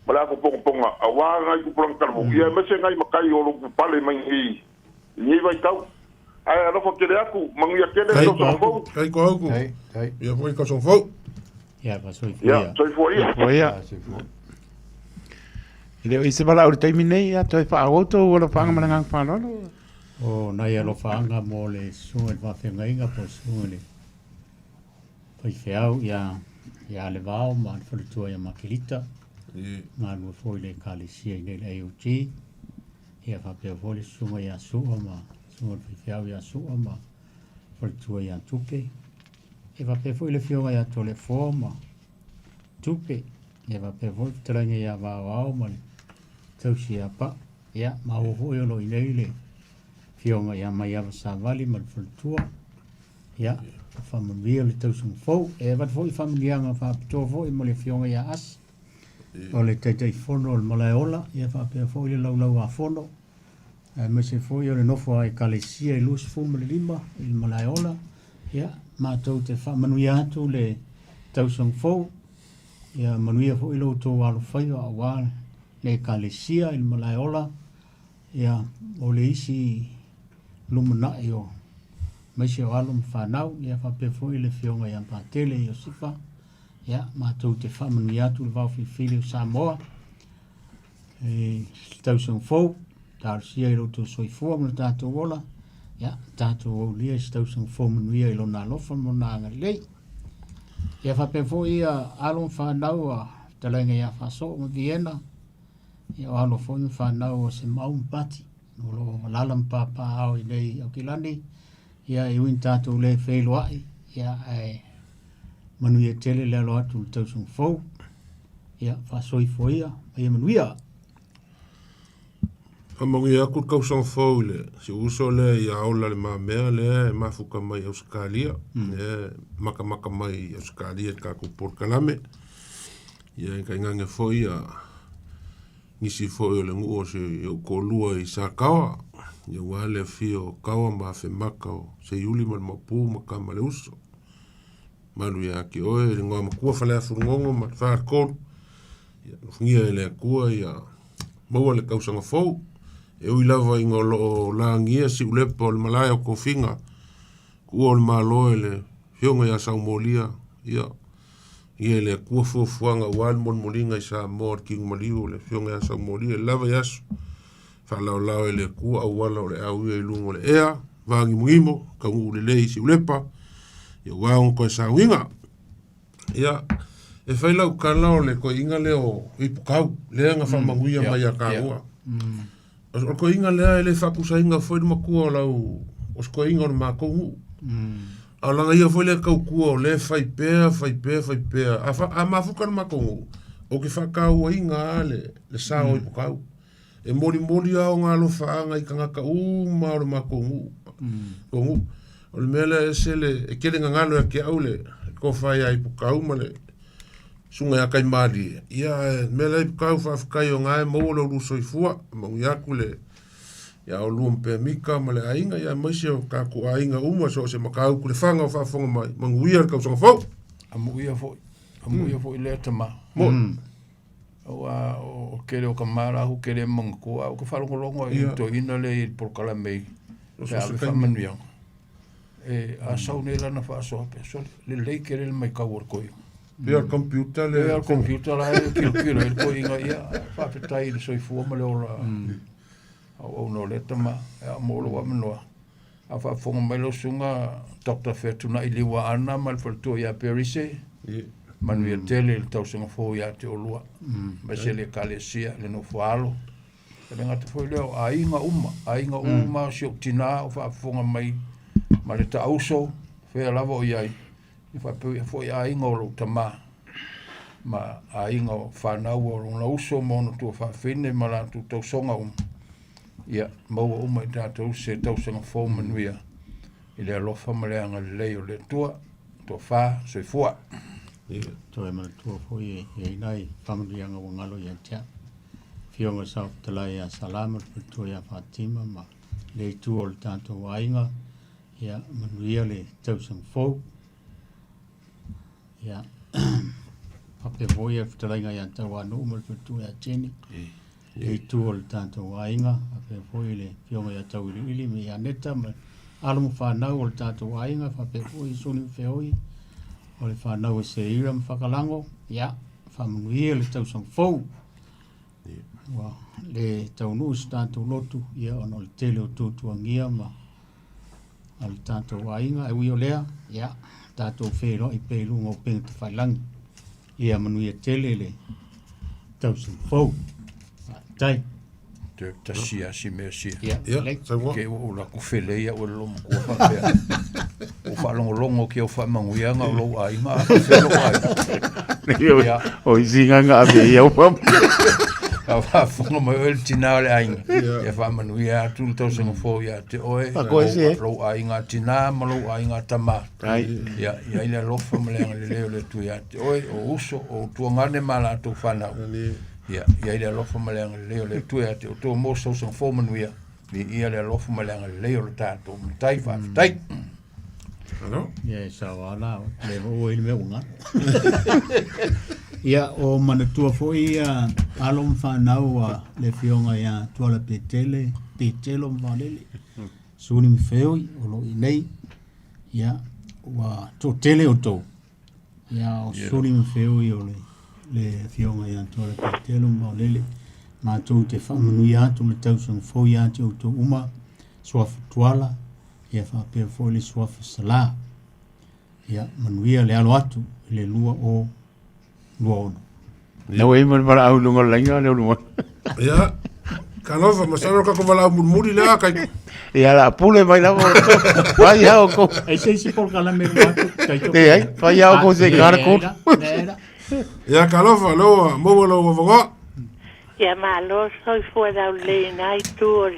ma le afu pongaponga aua nai tupulaga talavou ia aemaise nai matai o lo o pale mai nei i nei vaitau. Ae alofa tele atu, manuia tele le tausaga fou.
Kai ko auku. Ia foi tausaga fou.
Ia, fa soifua
ia. Ia, soifua ia.
Soifua ia. E le o i se valaau i le taimi nei, ia toe faaauau tou alofaaga ma le agaga faaaloalo.
O nai alofaaga mo le susuga i le faafeagaiga po o le susuga i le faifeau ia ia Alevao ma le faletua ia Makelita, galulue foi i le Ekalesia i nei le AOG, ia faapea foi le susuga ia Sua ma susuga i le faifeau ia Sua ma faletua ia Tupe. Ia faapea foi le afioga ia Toleafoa ma Tupe, ia faapea foi le fetalaiga ia Vaoao ma le tausi ia Pau. Ia, maua foi o lo o i nei le afioga ia Maiava Savali ma le faletua. Ia, faamanuia le tausaga fou. E avatu foi faamanuiaga faapitoa foi mo le afioga ia Asi, o le Taitaifono o le Malaeola, ia faapea foi le Laulau-a-Fono, aemaise foi o le nofo a Ekalesia e 25 i le Malaeola. Ia, matou te faamanuia atu le tausaga fou. Ia manuia foi lo outou alofaiva aua le Ekalesia i le Malaeola, ia, o le isi lumanai o aemaise o alo ma fanau, ia faapea foi le afioga ia Patele Iosefa, ia, matou te faamanuia atu le vaofilifili o Samoa i le tausaga fou, talosia i lo outou soifua ma lo tatou ola, ia, tatou aulia i se tausaga fou manuia i lona alofa ma lona agalelei. Ia faapea foi ia alo ma fanau a fetalaiga ia Faasoo ma Viena, ia o alo foi ma fanau a Semau ma Pati, o lo o alaala ma papaaao i nei i Aukilani, ia e ui ina tatou le feiloai, ia ae manuia tele le alo atu i le tausaga fou. Ia faasoifua ia ma ia manuia.
Faamanuia atu le tausaga fou i le si ou uso lea ia Ola Le Mamea lea e mafuta mai Ausetalia, lea e matamata mai i Ausetalia i le tatou polokalame. Ia e tainane foi ia nisi foi o le nuu o si ou toalua i Sataoa, ia aua le afio o Taoa ma Afemata o Seiuli ma le Maopu ma Tama le Uso. Malu ia te oe le igoa matua Faleafulugogo ma le Faletolu. Ia alofagia e le Atua ia maua le tausaga fou. E ui lava ina o lo o lagia siulepa o le malae o tofiga, tuua o le Malo e le Afioga ia Saumolia, ia, ia e le Atua fuafuaga aua le molimoliga i Samoa o le tino maliu o le Afioga ia Saumolia i le lava i aso, faalaolao e le Atua auala o le auia i luga o le ea, vāgimogimo, taunuu lelei i siulepa, ia ua ona toe sauniga. Ia, e fai lau tala o le toeaina lea o Ipukau, lea na faamanuia mai ia tāua. O le toeaina lea e le faapusaina foi le matua o lau o se toeaina o le matou nuu. A o lana ia foi lea tautua o lea e fai pea, fai pea, fai pea. A, fa, a mafuta le matou nuu, ou te faatauaina lava le, le sao mm. i Pukau. E molimoli lava ona alofaaga i tagata uma o le matou nuu. Mm. O nuu. O le mea lea e ese le, e tele gagalo ia te au le tofa ia Ipukau ma le susuga ia Kaimalie. Ia, ae mea lea Ipukau faafetai o na e maua le ulu soifua, manuia atu le ia olua ma Pemika ma le aiga, ia aemaise o tatou aiga uma so o se Matautu Lefaga o faafofoga mai, manuia le tausaga fou.
Amuia foi, amuia foi lea tama.
Moi.
Aua o tele o tama la hu kele manatua, a ou te faalogologo i le toeaina lea i le polokalame i pe a ave faamanuiaga. E a sau nei lana faasoa pea, sole, lelei tele le maitau o le toeaina.
Pei o le computer le.
Pei o le computer la e tilotilo ai le toeaina, ia, faafetai i le soifua ma le ola auauna o lea tama, ia mo lou avanoa. A faafofoga mai lau susuga Doctor Featunai Liuaana ma le faletua ia Perise, manuia tele i le tausaga fou ia te oulua, aemaise le Ekalesia, le nofo alo. E le gata foi lea o aiga uma, aiga uma o si ou tina o faafofoga mai ma le taauso, fea lava o i ai, e faapea foi aiga o lou tama ma aiga o fanau o lona uso ma ona tuafaafine ma latou tausoga uma. Ia maua uma i tatou se tausaga fou manuia i le alofa ma le agalelei o le Atua. Tofa, soifua.
Toe manatua foi e i ai nai faamanuiaga ua galo ia te au. Afioga i le Saofetalai ia Salama, le faletua ia Fatima ma le itu o le tatou aiga. Ia manuia le tausaga fou. Ia faapea foi le fetalaiga ia Tauanuu ma le faletua ia Jenny. Le itu o le tatou aiga, faapea foi le afioga ia Tauiliili ma ia Neta ma alo ma fanau o le tatou aiga, faapea foi Suni ma Feoi o le fanau a Seira ma Fakalago. Ia, faamanuia le tausaga fou. Ua le taunuu se tatou lotu, ia ona o le tele o tuatuagia ma a le tatou aiga. E ui o lea, ia, tatou feiloai pea i luga o upega tafailagi. Ia manuia tele le tausaga fou. Faafetai.
Toe tasi lava si mea sia.
Ia,
Ia, saunoa.
Ke ua ou alu atu felei au e le loomatua faapea. Ua faalogologo ki au faamanuiaga o lou aiga, a faapefea lou aiga. Ia.
O isi gaga ave i au pam.
A faafofoga mai oe le tina o le aiga. Ia faamanuia atu le tausaga fou ia te oe, lou aiga tina ma lou aiga tama.
Ai.
Ia, i ai le alofa ma le agalelei o le Atua ia te oe, o uso, o tuagane ma latou fanau. Ia, i ai le alofa ma le agalelei o le Atua ia te outou mo se tausaga fou manuia. Viia le alofa ma le agalelei o le tatou Matai, faafetai.
Alo?
Ia e sao lava la, le maua i le mea ua galo. Ia, o manatua foi ia alo ma fanau a le afioga ia Tuala Petele, Petelo ma Valele, Suni ma Feoi o lo o i nei. Ia, ua toatele outou. Ia, o Suni ma Feoi o le, le afioga ia Tuala Petelo ma Valele. Matou te faamanuia atu le tausaga fou ia te outou uma, suafa Tuala, ia faapea foi le suafa Sala. Ia, manuia le alo atu i le 2026.
Na ua ima le valaau i luga o le laina le ulu mai.
Ia, talofa, masalo kako valaau mulimuli lea kai.
Ia la pule mai lava o tou. Fai hao ko.
Ai se isi polokalame luma atu, taito.
Leai, fai hao ko se kara ko.
Ia, talofa, lou maua lou avanoa.
Ia malo soifua laulelei i na itu o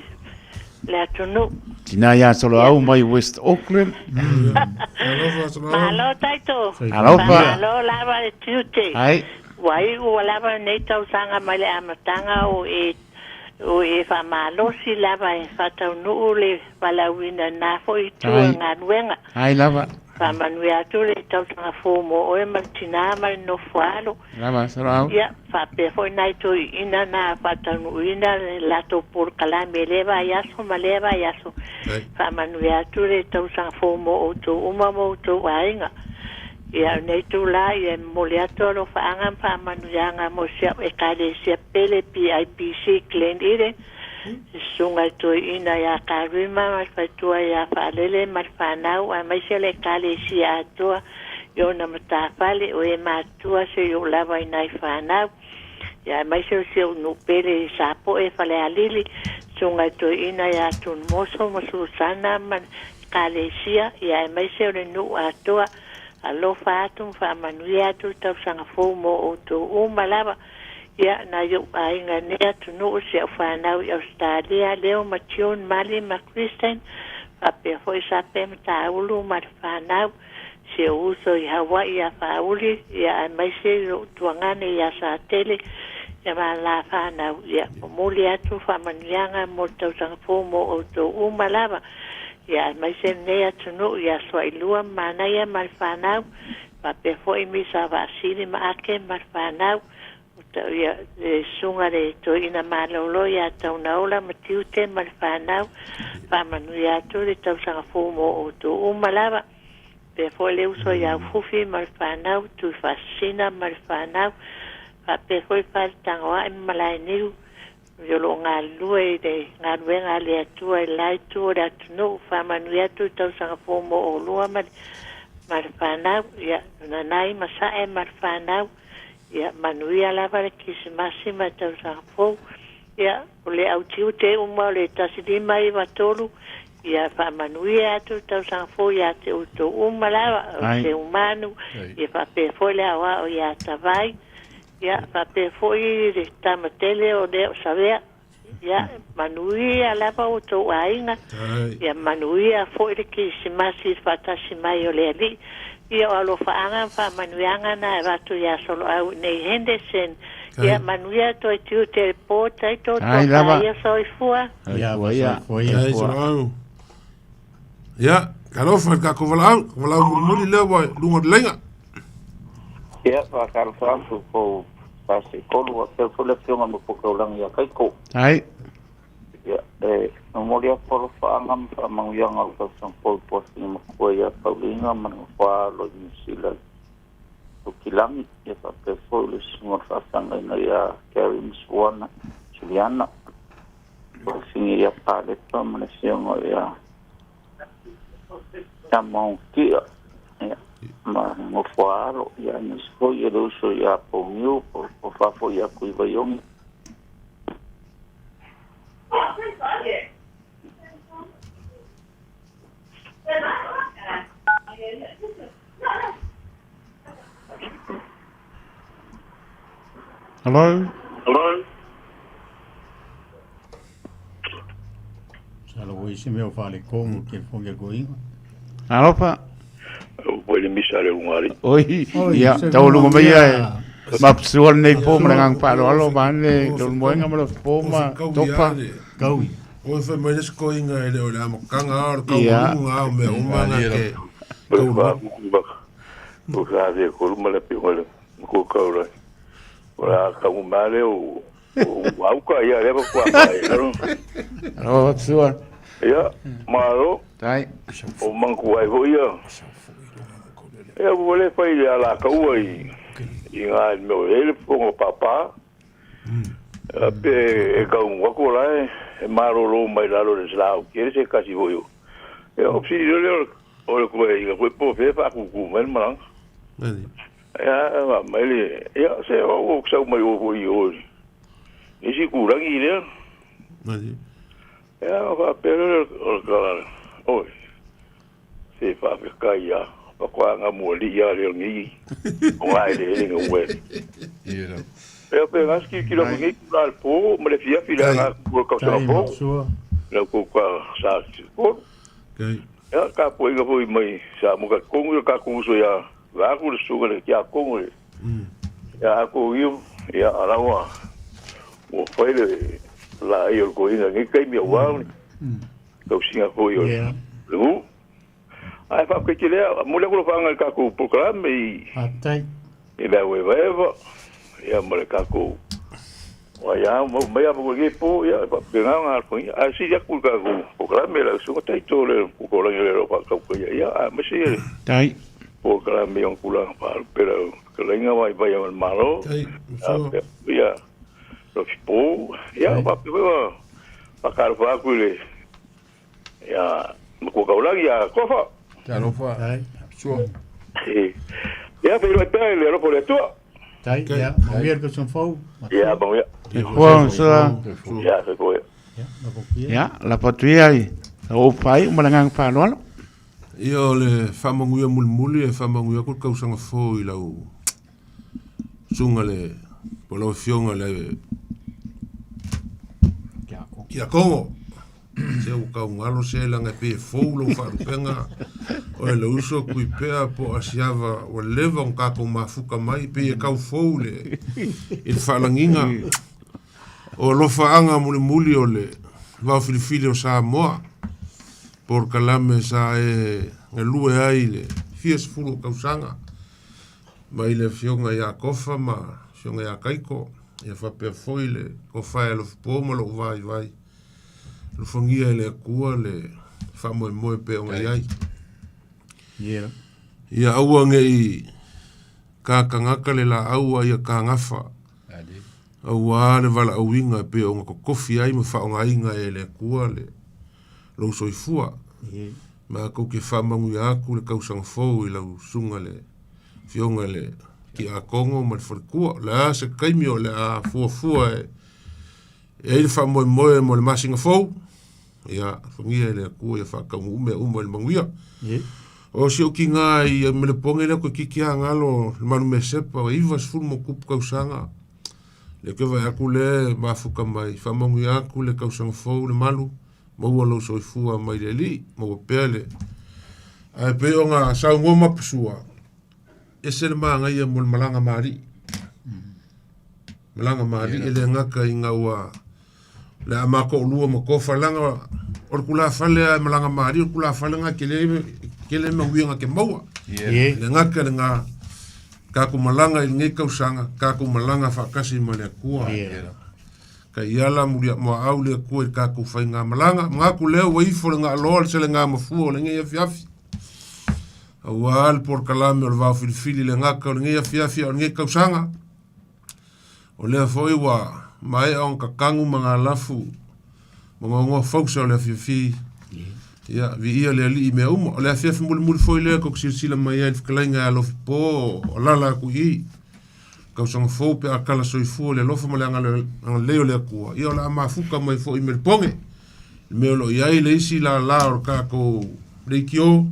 le atunuu.
Tina ia Soloau mai West Auckland.
Malo taito.
Alofa.
Malo lava le tiute.
Ai.
Ua iu ua lava lenei tausaga mai le amataga o e o e faamalosi lava e faataunuu le valaauina i na foi itu o le galuega.
Ai lava.
Faamanuia atu le tausaga fou mo oe ma le tinā ma le nofo alo.
Lava Soloau.
Ia, faapea foi nai toeaiina na faataunuuina le latou polokalame i lea vaiaso ma lea vaiaso. Faamanuia atu le tausaga fou mo outou uma ma outou aiga. Ia, o lenei itulā, ia e momoli atu alofaaga ma faamanuiaga mo si au Ekalesia pele PIPC Glen Eden, le susuga i le toeaina ia Karima ma le faletua ia Faalele ma le fanau aemaise le Ekalesia atoa i ona matafale o e matutua seia oo lava i nai fanau. Ia aemaise o si ou nuu pele i Sapoe Falealili, Susuga i Toeaina ia Tunumoso ma Susana ma le Ekalesia, ia aemaise o le nuu atoa. Alofa atu ma faamanuia atu le tausaga fou mo outou uma lava. Ia, nai ou aiga i lenei atunuu, si au fanau i Ausetalia, Leo ma June, Mali ma Kristen, faapea foi Sape ma Taulu ma le fanau, si ou uso i Hawaii ia Faauli, ia aemaise i lou tuagane ia Satele, ia ma la fanau. Ia, momoli atu faamanuiaga mo le tausaga fou mo outou uma lava. Ia aemaise lenei atunuu ia Suailua ma Manaia ma le fanau, faapea foi Misa Vaasili ma Ake ma le fanau, ia le susuga le Toeaina Malolo ia Taunaola ma Tiute ma le fanau, faamanuia atu le tausaga fou mo outou uma lava. Faapea foi le uso ia Ufufi ma le fanau, Tuifaasisina ma le fanau, faapea foi Faletagoai ma Malaeniu, o lo o galulue i le galuega a le Atua i le la itu o le atunuu. Faamanuia atu le tausaga fou mo oulua ma le ma le fanau. Ia, Nanai ma Sae ma le fanau. Ia, manuia lava le Kerisimasi ma le tausaga fou. Ia, o le au tiute uma o le 1593, ia faamanuia atu le tausaga fou ia te outou uma lava, o Seumanu, ia faapea foi le aoao ia Tavai. Ia, faapea foi le tama tele o lea o Savea. Ia, manuia lava outou aiga. Ia, manuia foi le Kerisimasi i le faatasi mai o le Alii. Ia, o alofaaga ma faamanuiaga na e avatu ia Soloau i nei Henderson. Ia, manuia toe tiute le po, taito, tofa ia soifua.
Ia, soifua ia.
Soloau. Ia, talofa i le tatou valaau, valaau mulimuli lea ua i luga o le laina.
Ia, faatalofa atu pou Pasekolu faapea foi le Afioga i le Nofoa-taulaga ia Kaiko.
Ai.
Ia, e momoli atu alofaaga ma faamanuiaga o le tausaga fou i Tuafine Matua ia Pauliina ma le Nofoa-alo i Niu Sila i Tukilagi, ia faapea foi le Susuga o le Faafeagaiga ia Gary ma Suana, Juliana, Tuafine ia Palepa ma le Afioga ia Tamaotia, ia, ma le Nofoa-alo, ia aemaise foi le uso ia Pouniu, po o fafo ia Tuivaiogi.
Hello?
Hello?
Salo oi se mea o faaletonu i le telefoni a le toeaina.
Alofa.
Ua le misa le ungari.
Oi, ia, taualuga mai ia e mapusua lenei po ma le agaga faaaloalo vaeane le moega ma le po ma topa.
Kaui.
Oi fai mai le isi toeaina e le o le amataga a o le taualuga a o mea uma na te
O sa se kolu ma le pio le ko kau lai. O la kau ma le o o au ka ia le ko mai.
Alofa mapusua.
Ia, malo.
Tai.
O manku ai ho ia. Ia ua le fai le ala kaua i i ngā mea o ele pongo papa. A pe e kau wako la e marolo mai lalo le slau kere se kasi ho yo. E o psi le o le koe i koe po fe fa ku ku mai marang. Ia ma mai le ia se o o sau mai o ho i o. Isi ku rangi le. Ia fa pe le o ka oi. Se fa fe kai ia pa kwa nga mo li ia le ngi. O ai le le ngi we. Ia pe ngas ki ki la ngi ku la po ma le fia fi la nga ku ka sa po. La ku ka sa ko. Ia ka po inga foi mai sa mo ka kongu ka ku so ia va ku le suga le kia kongu le. Ia ko iu ia arawa. O fai le la i o ko inga ngi kai mi wa. Kau singa ko i o. Le u. Ai fa ke lea mo le ko fa nga ka ku programe i.
Faafetai.
I le eva eva. Ia mo le ka ku. Wa ia mo mai a mo ke po ia pa pe nga nga ko ia. Ai si ia ku ka ku programe la su tai to le ku ko le le pa ka ku ia ia a me si
Tai.
Programe on kula pa pero ka le nga vai vai al malo.
Tai.
Ia lo fi po ia pa pe wa pa ka fa ku le. Ia ma ku ka ulangi ia kofa.
Talofa. Sua.
Ia pe le pe le ro le tua.
Tai, ia, manuia le tausaga fou,
Ia, manuia.
Soifua, Sua.
Ia, soifua.
Ia, lafo atu ia i lau upu faaiu ma le agaga faaaloalo.
Ia o le faamanuia mulimuli e faamanuia atu le tausaga fou i lau susuga le po o lau afioga le Tiakono. Se ua taugalo se laga e pei e fou lou faalupega o le uso Tuipea po o Asiava ua leva ona tatou mafuta mai pei e tau fou le i le faalagiga o alofaaga mulimuli o le vaofilifili o Samoa po o le kalame sa e galue ai le fia sefulu o tausaga mai le afioga ia Kofa ma afioga ia Kaiko ia faapea foi le Kofa e alofipo ma lou vaivai Alofagia e le Atua le faamoemoe pei ona i ai. Ia aua ne i kakagaka le laau a ia kagafa, auā le valaauina e pei ona totofi ai ma faaaogaina e le Atua le lou soifua. Matou te faamanuia atu le tausaga fou i lau susuga le Afioga i le Tiakono ma le faletua. O le a se taimi o le a fuafua e E i ai le faamoemoe mo le masina fou, ia alofagia e le Atua ia faataunuu mea uma i le manuia. O si ou tiga i Melepone lea toeitiiti lava galo le malu mesepa e 90 ma tupu tausaga. Lea ke vaai atu lea e mafuta mai, faamanuia atu le tausaga fou le malu, maua lou soifua mai le Alii, maua pea le. Ae pei ona saunoa Mapusua, ese le manaia mo le malaga ma alii. Malaga ma alii e le gata ina ua le a matoolua ma tofa laga o le tulafale lava e malaga ma alii o le tulafale lena tele tele manuiaga te maua. E le gata lena tatou malaga i lenei tausaga tatou malaga faatasi ma le Atua. Taiala muliamoaau le Atua i le tatou faigamalaga. Manatu lea ua ifo le gaaloa le selegamafua o lenei afiafi. Auā le polokalame o le vaofilifili le gata o lenei afiafi a o lenei tausaga. O lea foi ua maea ona tatanu ma galafu ma goagoa fausa o le afiafi. Ia, viia le Alii i mea uma. O le afiafi mulimuli foi lea tou te silasila mai ai i le fetalaiga ia Alofipo o alaala atu i i. Tausaga fou pe a tala soifua le alofa ma le agalelei o le Atua, ia o le a mafuta mai foi i Melepone. Le mea o lo o i ai le isi lālā o le tatou leitio.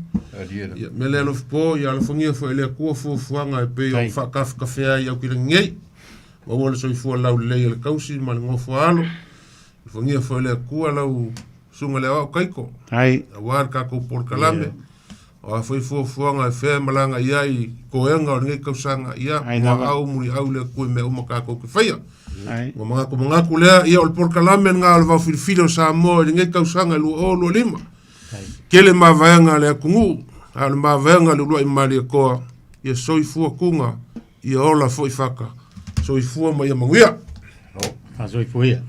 Ia, mea lea Alofipo, ia alofagia foi e le Atua fuafuaga e pei ona faatafetafea ai i Aukilagi nei. Maua le soifua laulelei a le tausi ma le nofo a alo. Alofagia foi e le Atua lau susuga i le aoao Kaiko. Aua le tatou polokalame. Yeah. O a foi fuafuaga e fea e malaga i ai i toega o lenei tausaga, ia, muaau muliau le Atua i mea uma tatou te faia. Ua manatu manatu lea, ia o le polokalame lena o le vaofilifili o Samoa i lenei tausaga e 2025. Tele mavaega a le atunuu, a o le mavaega a le uluai Malietoa, ia soifua tuga, ia ola foi faka. Soifua ma ia manuia.
Faasoifua ia.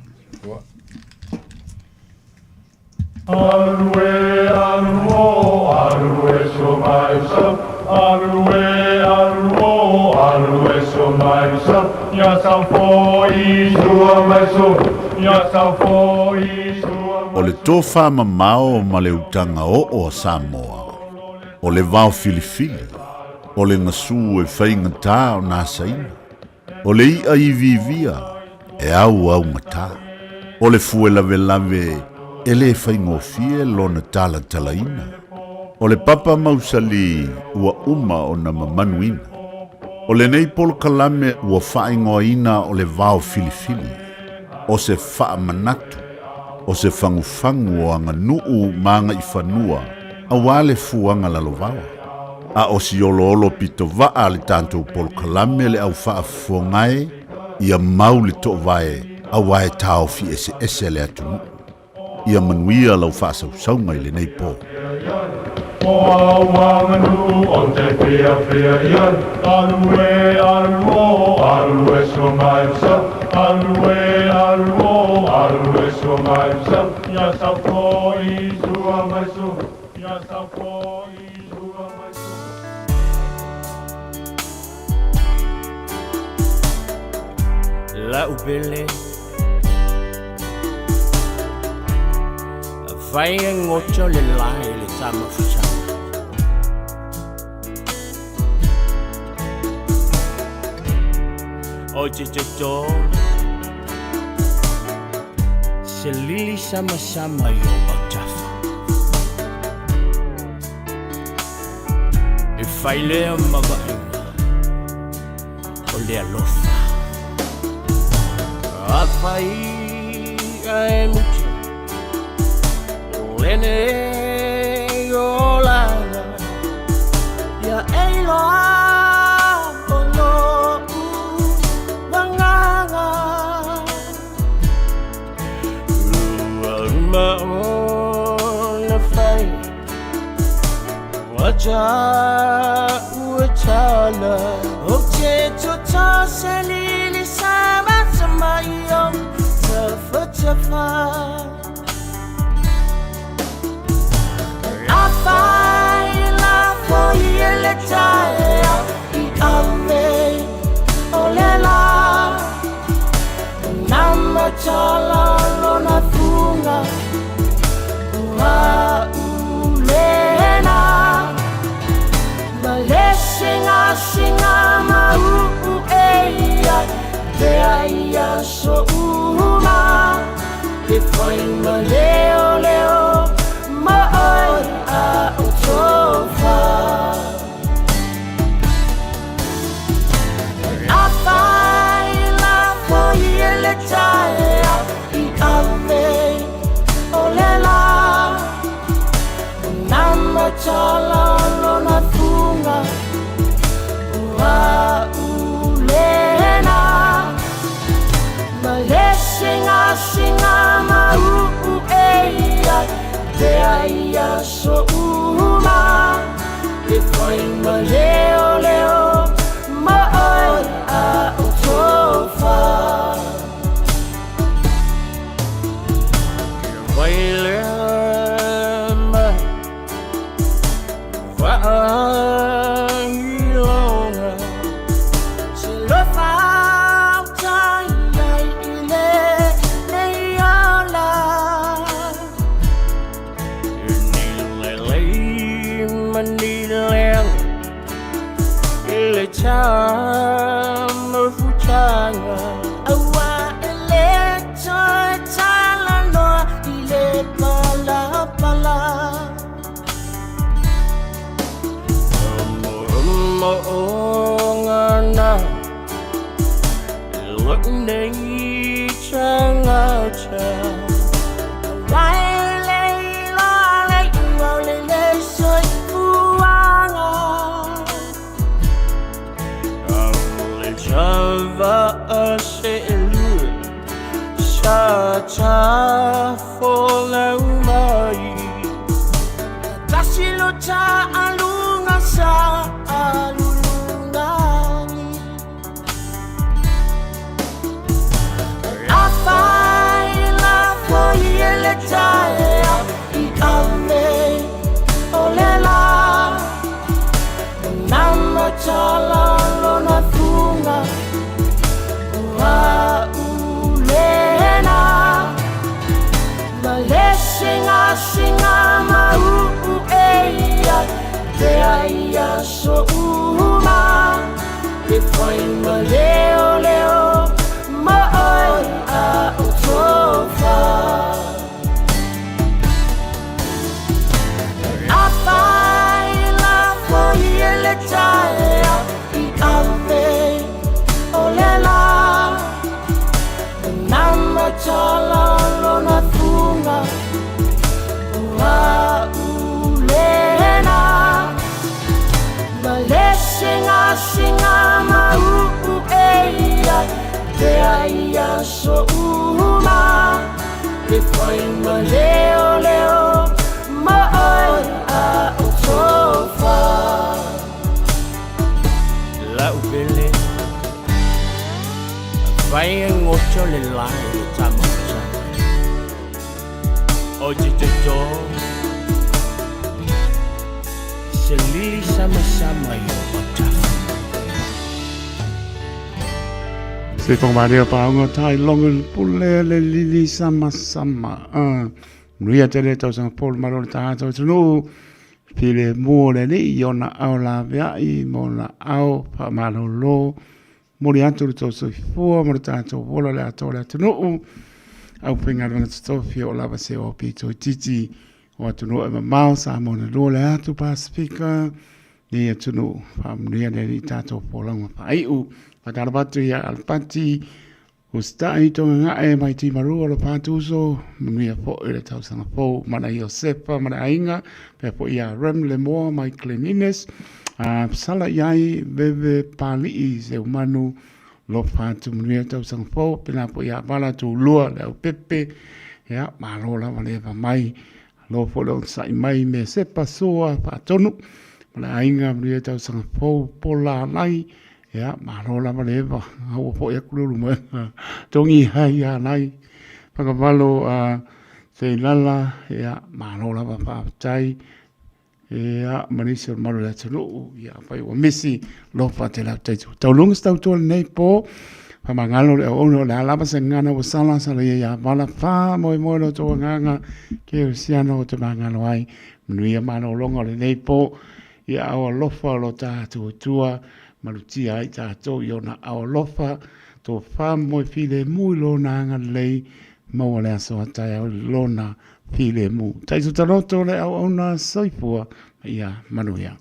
O le tofamamao ma le utaga oo a Samoa, o le vao filifili, o le gasu e faigata ona asaina, O le iʻa iviivia e auaugata. O le fue lavelave e lē faigofie lona talatalaina. O le papa mausali ua uma ona mamanuina. O lenei polokalame ua faaigoaina o le vao filifili, o se faamanatu, o se fagufagu o aganuu ma agaifanua auā le fuaga lalovaoa. A o si oloolo pito vaa a le tatou polokalame le au faafofoga e, ia mau le toovae auā e taofi eseese le atunuu. Ia manuia lau faasausauga i lenei po.
La'u pele Fai e goto le lae le tamafusanga O te toto Se lili samasama i ou autafa. E fai lea ma vaaiga o le alofa. Afai ae muta o lenei olaga, ia e iloa o lo'u agaga. Ua uma ona fai ua ua tala. Ou te toto se lili samasama i ou tafatafa. Afai lafo i le taeao i ave o le la. Namatala lona fuga ua ulena. Ma le singasinga ma uu e ia te ai aso uma. E fai ma leo leo ma oi a o tofa. Afai lafo i le taeao i ave o le la. Namatala lona fuga ua ulena. Ma le singasinga ma uu e ia te ai aso uma. E fai ma leo leo ma oi a o tofa. Vai lea mai vaailoga. Se lofa utai ai i lenei ola. Ni lelei ma ni leaga i le tamafutaga. Aua e le toe talanoa i le palapala. Mo'omo'oga na lou nei tagata. Aua e le iloa le iuga o lenei soifuaga. Le tava'a se'elua sa tafolau mai. Tasi lo ta'aluga sa alulugagi. Afai lafo i le taeao i ave o le la. Namatala lona fuga ua ulena. Ma le singasinga ma uu e ia te ai aso uma. E fai ma leo leo ma oi a o tofa. Afai lafo i le taeao i ave o le la. Namatala lona fuga ua ulena. Ma le singasinga ma uu e ia te ai aso uma. E fai ma leo leo ma oi a o tofa. Lau pele Vai e ngoto le lai le tamafutaga. O te toto Se lili samasama i ou autafa.
Se whakamaria pāunga tai longa le pule le lili samasama. Manuia tele tausaga fou le malo o le tagata o le atunuu. Filemu le Alii i ona ao laveai ma ona ao faamalolo. Momoli atu le tou soifua ma le tatou ola le atoa o le atunuu. aufaigaluega totofi o lava se o pito itiiti o atunuu e mamao Samoa na lua le atu Pasifika nei atunuu faamanuia le Alii tatou folauga faaiu. Faatalofa atu ia Alapati Usitai Togagae mai Timarua lo Patuso, manuia foi le tausaga fou ma na Iosefa ma le aiga, pea foi ia Rem Lemoa mai Glen Innes, a sala i ai Veve Palii Seumanu lofa atu manuia tausaga fou, pena foi ia Vala Tulua le au pepe, ia malo lava le eva mai, lo foi le onosai mai me sepa sua faatonu, ma le aiga manuia tausaga fou pola alai, Ia, malo lava le eva, aua foi aku le ulumoega, togi hai ia lai, whakawalo a Seilala, ia, malo lava whaapatai, ia, manisi o le malu le atunuu, ia, whai ua misi, lofa te lau teitu. Taulunga se tautua lenei po, whamangalo le auauna o le a lava se ngana ua sala, sala ia ia vala wha, moe moe lo tō nganga, ke o siano o te mangalo ai, manuia malōlōga o lenei po, Ia ao alofa o lo tātou Atua, malutia ai tātou i ona ao alofa, tō whāmoe filemu i lōna agalelei, maua le aso a taeao i lōna filemu. Taito taloto le auauna soifua, ia manuia.